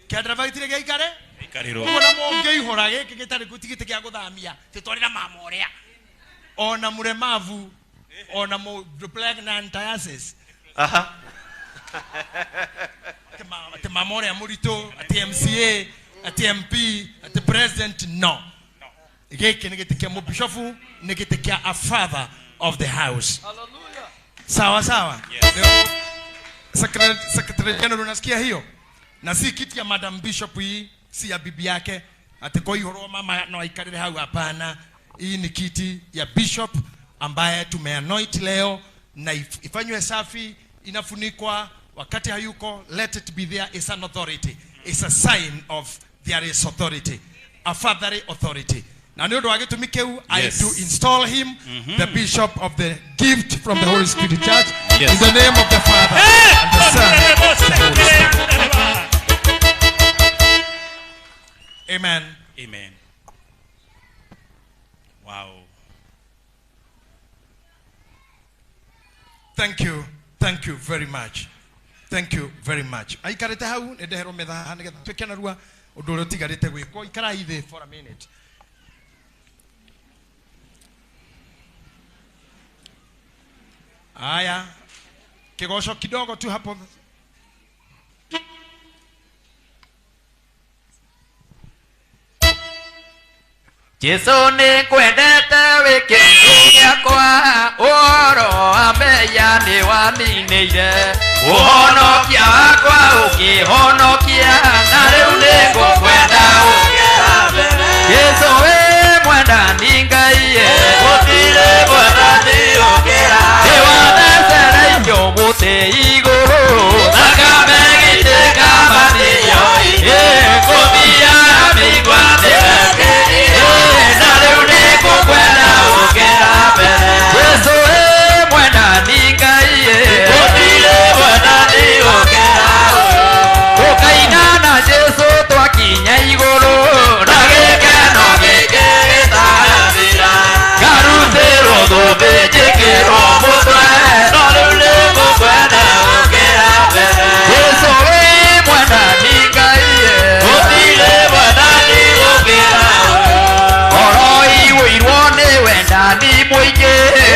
kĩa ndereba gĩtirĩ gĩaikare. Ikarĩrwo. Ona mũngĩihũra gĩkĩ gĩtarĩ kuo ti gĩtĩ gĩa gũthamia tĩtwarĩra mama ũrĩa. Ona mũremavu ona pregnantiasis. Aha. Ati mama ũrĩa mũritũ, ati MCA, ati MP, ati president, no. Gĩkĩ nĩ gĩtĩ kĩa mũbishofu, nĩ gĩtĩ kĩa a father of the house. Hallelujah. Sawa sawa. Yes. Secretary General, unasikia hiyo? Na si kiti ya Madam Bishop hii, si ya bibi yake. Ati kwa hiyo mama no aikarire hau, hapana. Hii ni kiti ya bishop ambaye tumeanoint leo na ifanywe safi, inafunikwa wakati hayuko. Let it be there. It's an authority. It's a sign of there is authority. A fatherly authority. Na nĩ ũndũ wa gĩtũmi kĩu, I do install him, the bishop of the gift from the Holy Spirit Church. Yes. In the name of the Father and the Son and the Holy Spirit. Amen. Amen. Wow. Thank you. Thank you very much. Thank you very much. Aikarĩte hau nĩ ndeherwo metha haha nĩgetha tuĩke narua ũndũ ũrĩa ũtigarĩte gwĩkwo. Ikarai thĩ for a minute. Aya, kigosho kidogo tu hapo. Jesu nĩngwendete wĩ kĩndũ gĩakwa, ũhoro wa mehia nĩwaninĩire. Ũhonokia wakwa ũkĩhonokia, na rĩu nĩngũkwenda ũkĩra mbere. Jesu wĩ mwendani Ngai, gũtirĩ mwendani ũkĩra. Nĩwathecereirio mũtĩ igũrũ, thakame ĩgĩitĩka matĩo. Ĩngũthiaga mĩigua mĩreke, na rĩu nĩngũkwenda ũkĩra mbere. Jesu wĩ mwendani Ngai, gũtirĩ mwendani ũkĩra. Tũkaina na Jesu twakinya igũrũ, na gĩkeno gĩkĩ gĩtagathira. Ngarutĩrwo thũmbĩ njĩkĩrwo mũtwe, no rĩu nĩngũkwenda ũkĩra mbere. Jesu wĩ mwendani Ngai, gũtirĩ mwendani ũkĩra. Oroiwĩirwo nĩ wendani mũingĩ,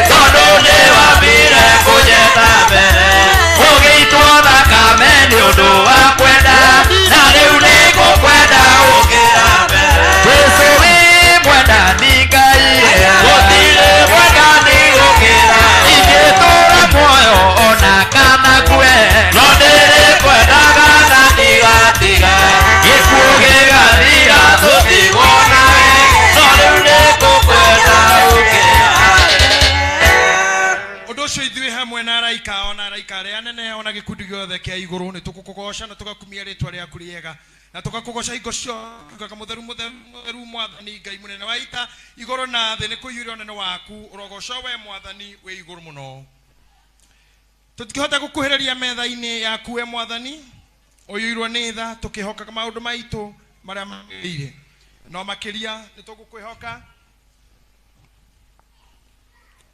tondũ nĩwambire kũnyenda mbere. Ũgĩitwo thakame nĩ ũndũ wa kwenda, na rĩu nĩngũkwenda ũkĩra mbere. Jesu wĩ mwendani Ngai, gũtirĩ mwendani ũkĩra. Ingĩtũũra muoyo ona kana ngue, no ndĩrĩkwendaga na ndigatiga. Gĩkuũ gĩgathira tũtigwo nawe, no rĩu nĩngũkwenda ũkĩra. Ũndũ ũcio ithuĩ hamwe na araika, ona araika arĩa anene, ona gĩkundi gĩothe kĩa igũrũ, nĩ tũgũkũgoca na tũgakumia rĩtwa rĩaku rĩega, na tũgakũgoca hingo ciothe. Mũtheru, mũtheru, mũtheru, Mwathani Ngai mũnene wa ita, igũrũ na thĩ nĩ kũiyũire ũnene waku. Ũrogocwo we Mwathani wĩ igũrũ mũno. Tũtingĩhota gũkuhĩrĩria metha-inĩ yaku we Mwathani, ũiyũirwo nĩ tha, tũkĩhokaga maũndũ maitũ marĩa magĩrĩire, no makĩria nĩ tũgũkwĩhoka.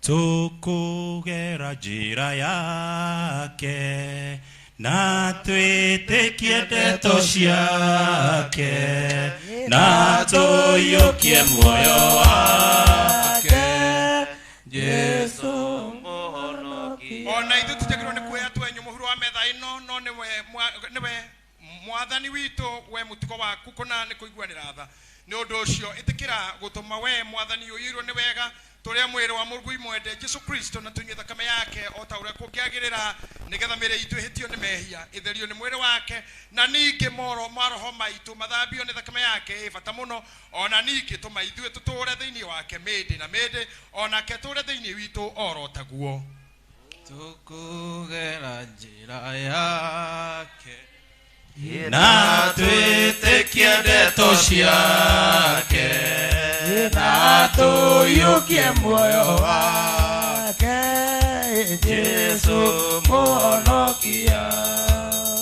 Tũkũgera njĩra yake na twĩtĩkie ndeto ciake, na tũiyũkie muoyo wake. Jesu mũhonokia. Ona ithuĩ tũtiagĩrĩirwo nĩ kuoya twenyũ mũhuro wa metha ĩno, no nĩwe Mwathani witũ, we mũtugo waku kũna nĩ kũiguanĩra tha. Nĩ ũndũ ũcio ĩtĩkĩra gũtũma we Mwathani ũiyũirwo nĩ wega, tũrĩe mwĩrĩ wa mũrugui mwende Jesu Kristo, na tũnyue thakame yake o ta ũrĩa kũngĩagĩrĩra, nĩgetha mĩĩrĩ itũ ĩhĩtio nĩ mehia ĩtherio nĩ mwĩrĩ wake, na ningĩ moro maroho maitũ mathambio nĩ thakame yake ĩ bata mũno. Ona ningĩ tũma ithuĩ tũtũũre thĩinĩ wake mĩndĩ na mĩndĩ, onake atũũre thĩinĩ witũ oro taguo. Tũkũgera njĩra yake na twĩtĩkie ndeto ciake, na tũiyũkie muoyo wake. Jesu mũhonokia.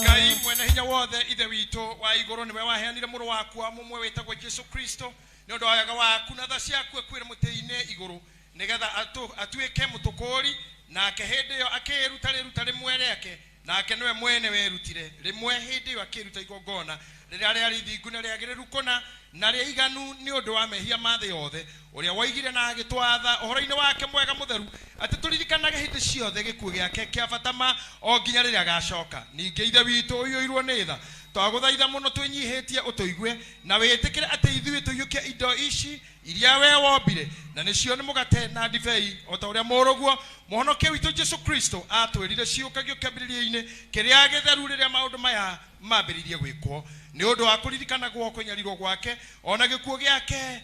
Ngai mwene hinya wothe, Ithe witũ wa igũrũ, nĩwe waheanire mũrũ waku wa mũmwe wĩtagwo Jesu Kristo, nĩ ũndũ wa wega waku na tha ciaku ekuĩre mũtĩ-inĩ igũrũ, Nĩgetha atuĩke mũtũkũũri, nake hĩndĩ ĩyo akĩĩruta rĩruta rĩmwe rĩake, nake nĩwe mwene werutire rĩmwe hĩndĩ ĩyo akĩruta igongona rĩrĩa rĩarĩ ithingu na rĩagĩrĩru kũna na rĩa iganu nĩ ũndũ wa mehia ma thĩ yothe, ũrĩa woigire na agĩtwatha ũhoro-inĩ wake mwega mũtheru atĩ tũririkanage hĩndĩ ciothe gĩkuũ gĩake kĩa bata ma o nginya rĩrĩa agacoka. Ningĩ Ithe witũ ũiyũirwo nĩ tha, twagũthaitha mũno twĩnyihĩtie ũtũigue na wĩtĩkĩre atĩ ithuĩ tũiyũkie indo ici iria we wombire, na nĩcio nĩ mũgate na ndibei, o ta ũrĩa mũrũguo mũhonokia witũ Jesu Kristo atwĩrire ciũkagio kĩambĩrĩria-inĩ kĩrĩa gĩtheru rĩrĩa maũndũ maya mambĩrĩirie gwĩkwo, nĩ ũndũ wa kũririkanagwo kũnyarirwo gwake ona gĩkuũ gĩake,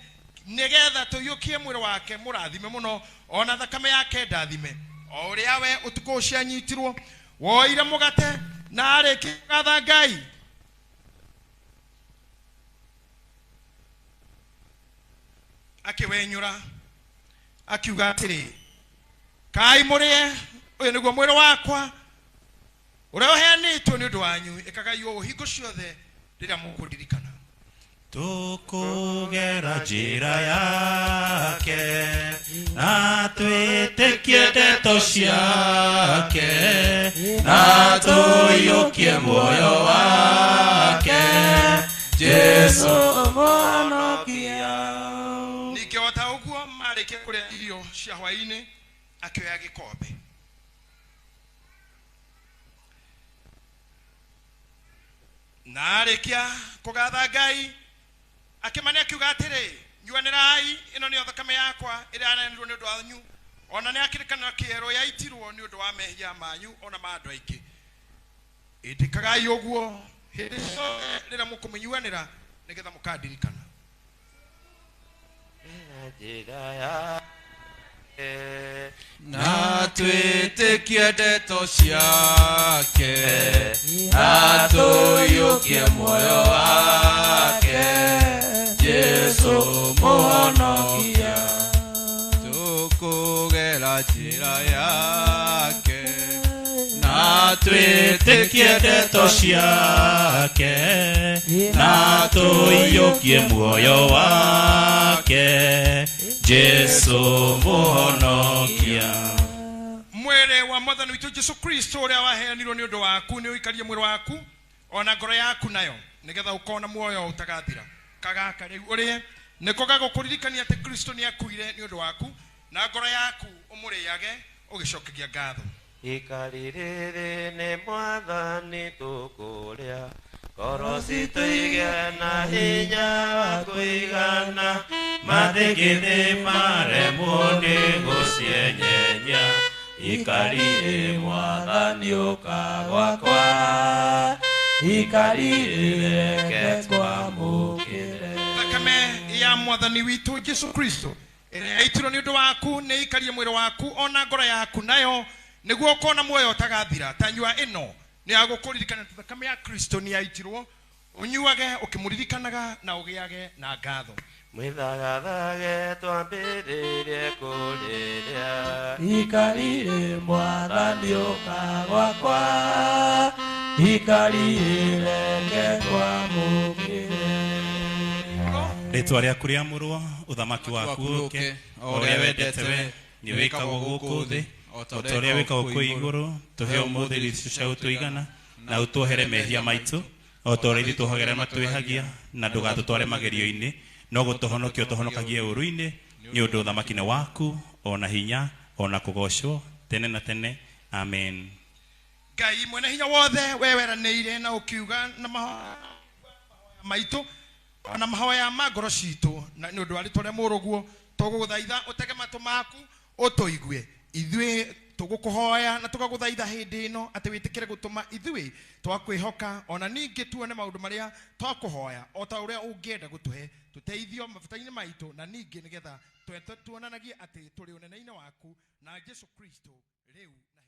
nĩgetha tũiyũkie mwĩrĩ wake mũrathime mũno ona thakame yake ndathime. O ũrĩa we ũtukũ ũcio anyitirwo woire mũgate na arĩkia kũgatha Ngai, akĩwenyũra akiuga atĩrĩ, kai mũrĩe, ũyũ nĩguo mwĩrĩ wakwa ũrĩa ũheanĩtwo nĩ ũndũ wanyu, ĩkagai ũũ hingo ciothe rĩrĩa mũkũririkana. Tũkũgera njĩra yake na twĩtĩkie ndeto ciake na tũiyũkie muoyo wake Jesu mũhonokia. Ningĩ o ta ũguo marĩkia kũrĩa irio cia hwaĩ-inĩ, akĩoya gĩkombe na arĩkia kũgatha Ngai akĩmane akiuga atĩrĩ, nyuanĩrai, ĩno nĩyo thakame yakwa ĩrĩa yaneanirwo nĩ ũndũ wanyu, ona nĩ akĩrĩkanĩro kĩerũ yaitirwo nĩ ũndũ wa mehia manyu ona ma andũ aingĩ. Ĩndĩkagai ũguo hĩndĩ ciothe rĩrĩa mũkũmĩnyuanĩra, nĩgetha mũkandirikana. Njĩra yake na twĩtĩkie ndeto ciake na tũiyũkie muoyo wake Jesu mũhonokia. Tũkũgera njĩra yake na twĩtĩkie ndeto ciake na tũiyũkie muoyo wake Jesu mũhonokia. Mwĩrĩ wa Mwathani witũ Jesu Kristo ũrĩa waheanirwo nĩ ũndũ waku nĩ ũikarie mwĩrĩ waku ona ngoro yaku nayo, nĩgetha ũkona muoyo ũtagathira. Kagaka rĩu ũrĩe nĩko gagũkũririkania atĩ Kristo nĩ akuire nĩ ũndũ waku, na ngoro yaku ũmũrĩage ũgĩcokagia ngatho. Ikarĩrĩrĩ nĩ Mwathani tũkũrĩa, ngoro citũ igĩe na hinya wa kũigana, mathĩkĩthĩ maremwo nĩ gũcienyenya. Ikarĩrĩ Mwathani ũka gwakwa, ikarĩrĩ reke twamũkĩre. Thakame ya Mwathani witũ Jesu Kristo ĩrĩa yaitirwo nĩ ũndũ waku nĩ ĩikarie mwĩrĩ waku ona ngoro yaku nayo, nĩguo ũkona muoyo ũtagathira. Ta nyua ĩno nĩ ya gũkũririkana atĩ thakame ya Kristo nĩ yaitirwo, ũnyuage ũkĩmũririkanaga na ũgĩage na ngatho. Mwĩthagathage twambĩrĩrie kũrĩrĩa, Ikarĩrĩ Mwathani ũka gwakwa, ikarĩrĩ reke twamũkĩre. Rĩtwa rĩaku rĩamũrwo, ũthamaki waku ũũke, o ũrĩa wendete we nĩ wĩkagwo gũkũ thĩ o ta ũrĩa wĩkagwo kũu igũrũ. Tũhe ũmũthĩ irio icio cia gũtũigana, na ũtuohere mehia maitũ o ta ũrĩa ithuĩ tuohagĩra matwĩhagia, na ndũgatũtware magerio-inĩ, no gũtũhonokia ũtũhonokagie ũũru-inĩ, nĩ ũndũ ũthamaki nĩ waku, ona hinya, ona kũgoocwo tene na tene. Amen. Ngai mwene hinya wothe, we weranĩire na ũkiuga na mahoya maitũ ona mahoya ma ngoro citũ, na nĩ ũndũ wa rĩtwa rĩa mũrũguo tũgũgũthaitha ũtege matũ maku ũtũigue. Ithuĩ tũgũkũhoya na tũgagũthaitha hĩndĩ ĩno atĩ wĩtĩkĩre gũtũma ithuĩ twakwĩhoka, ona ningĩ tuone maũndũ marĩa twakũhoya o ta ũrĩa ũngĩenda gũtũhe, tũteithio mabata-inĩ maitũ, na ningĩ nĩgetha tuonanagie atĩ tũrĩ ũnene-inĩ waku na Jesu Kristo rĩu na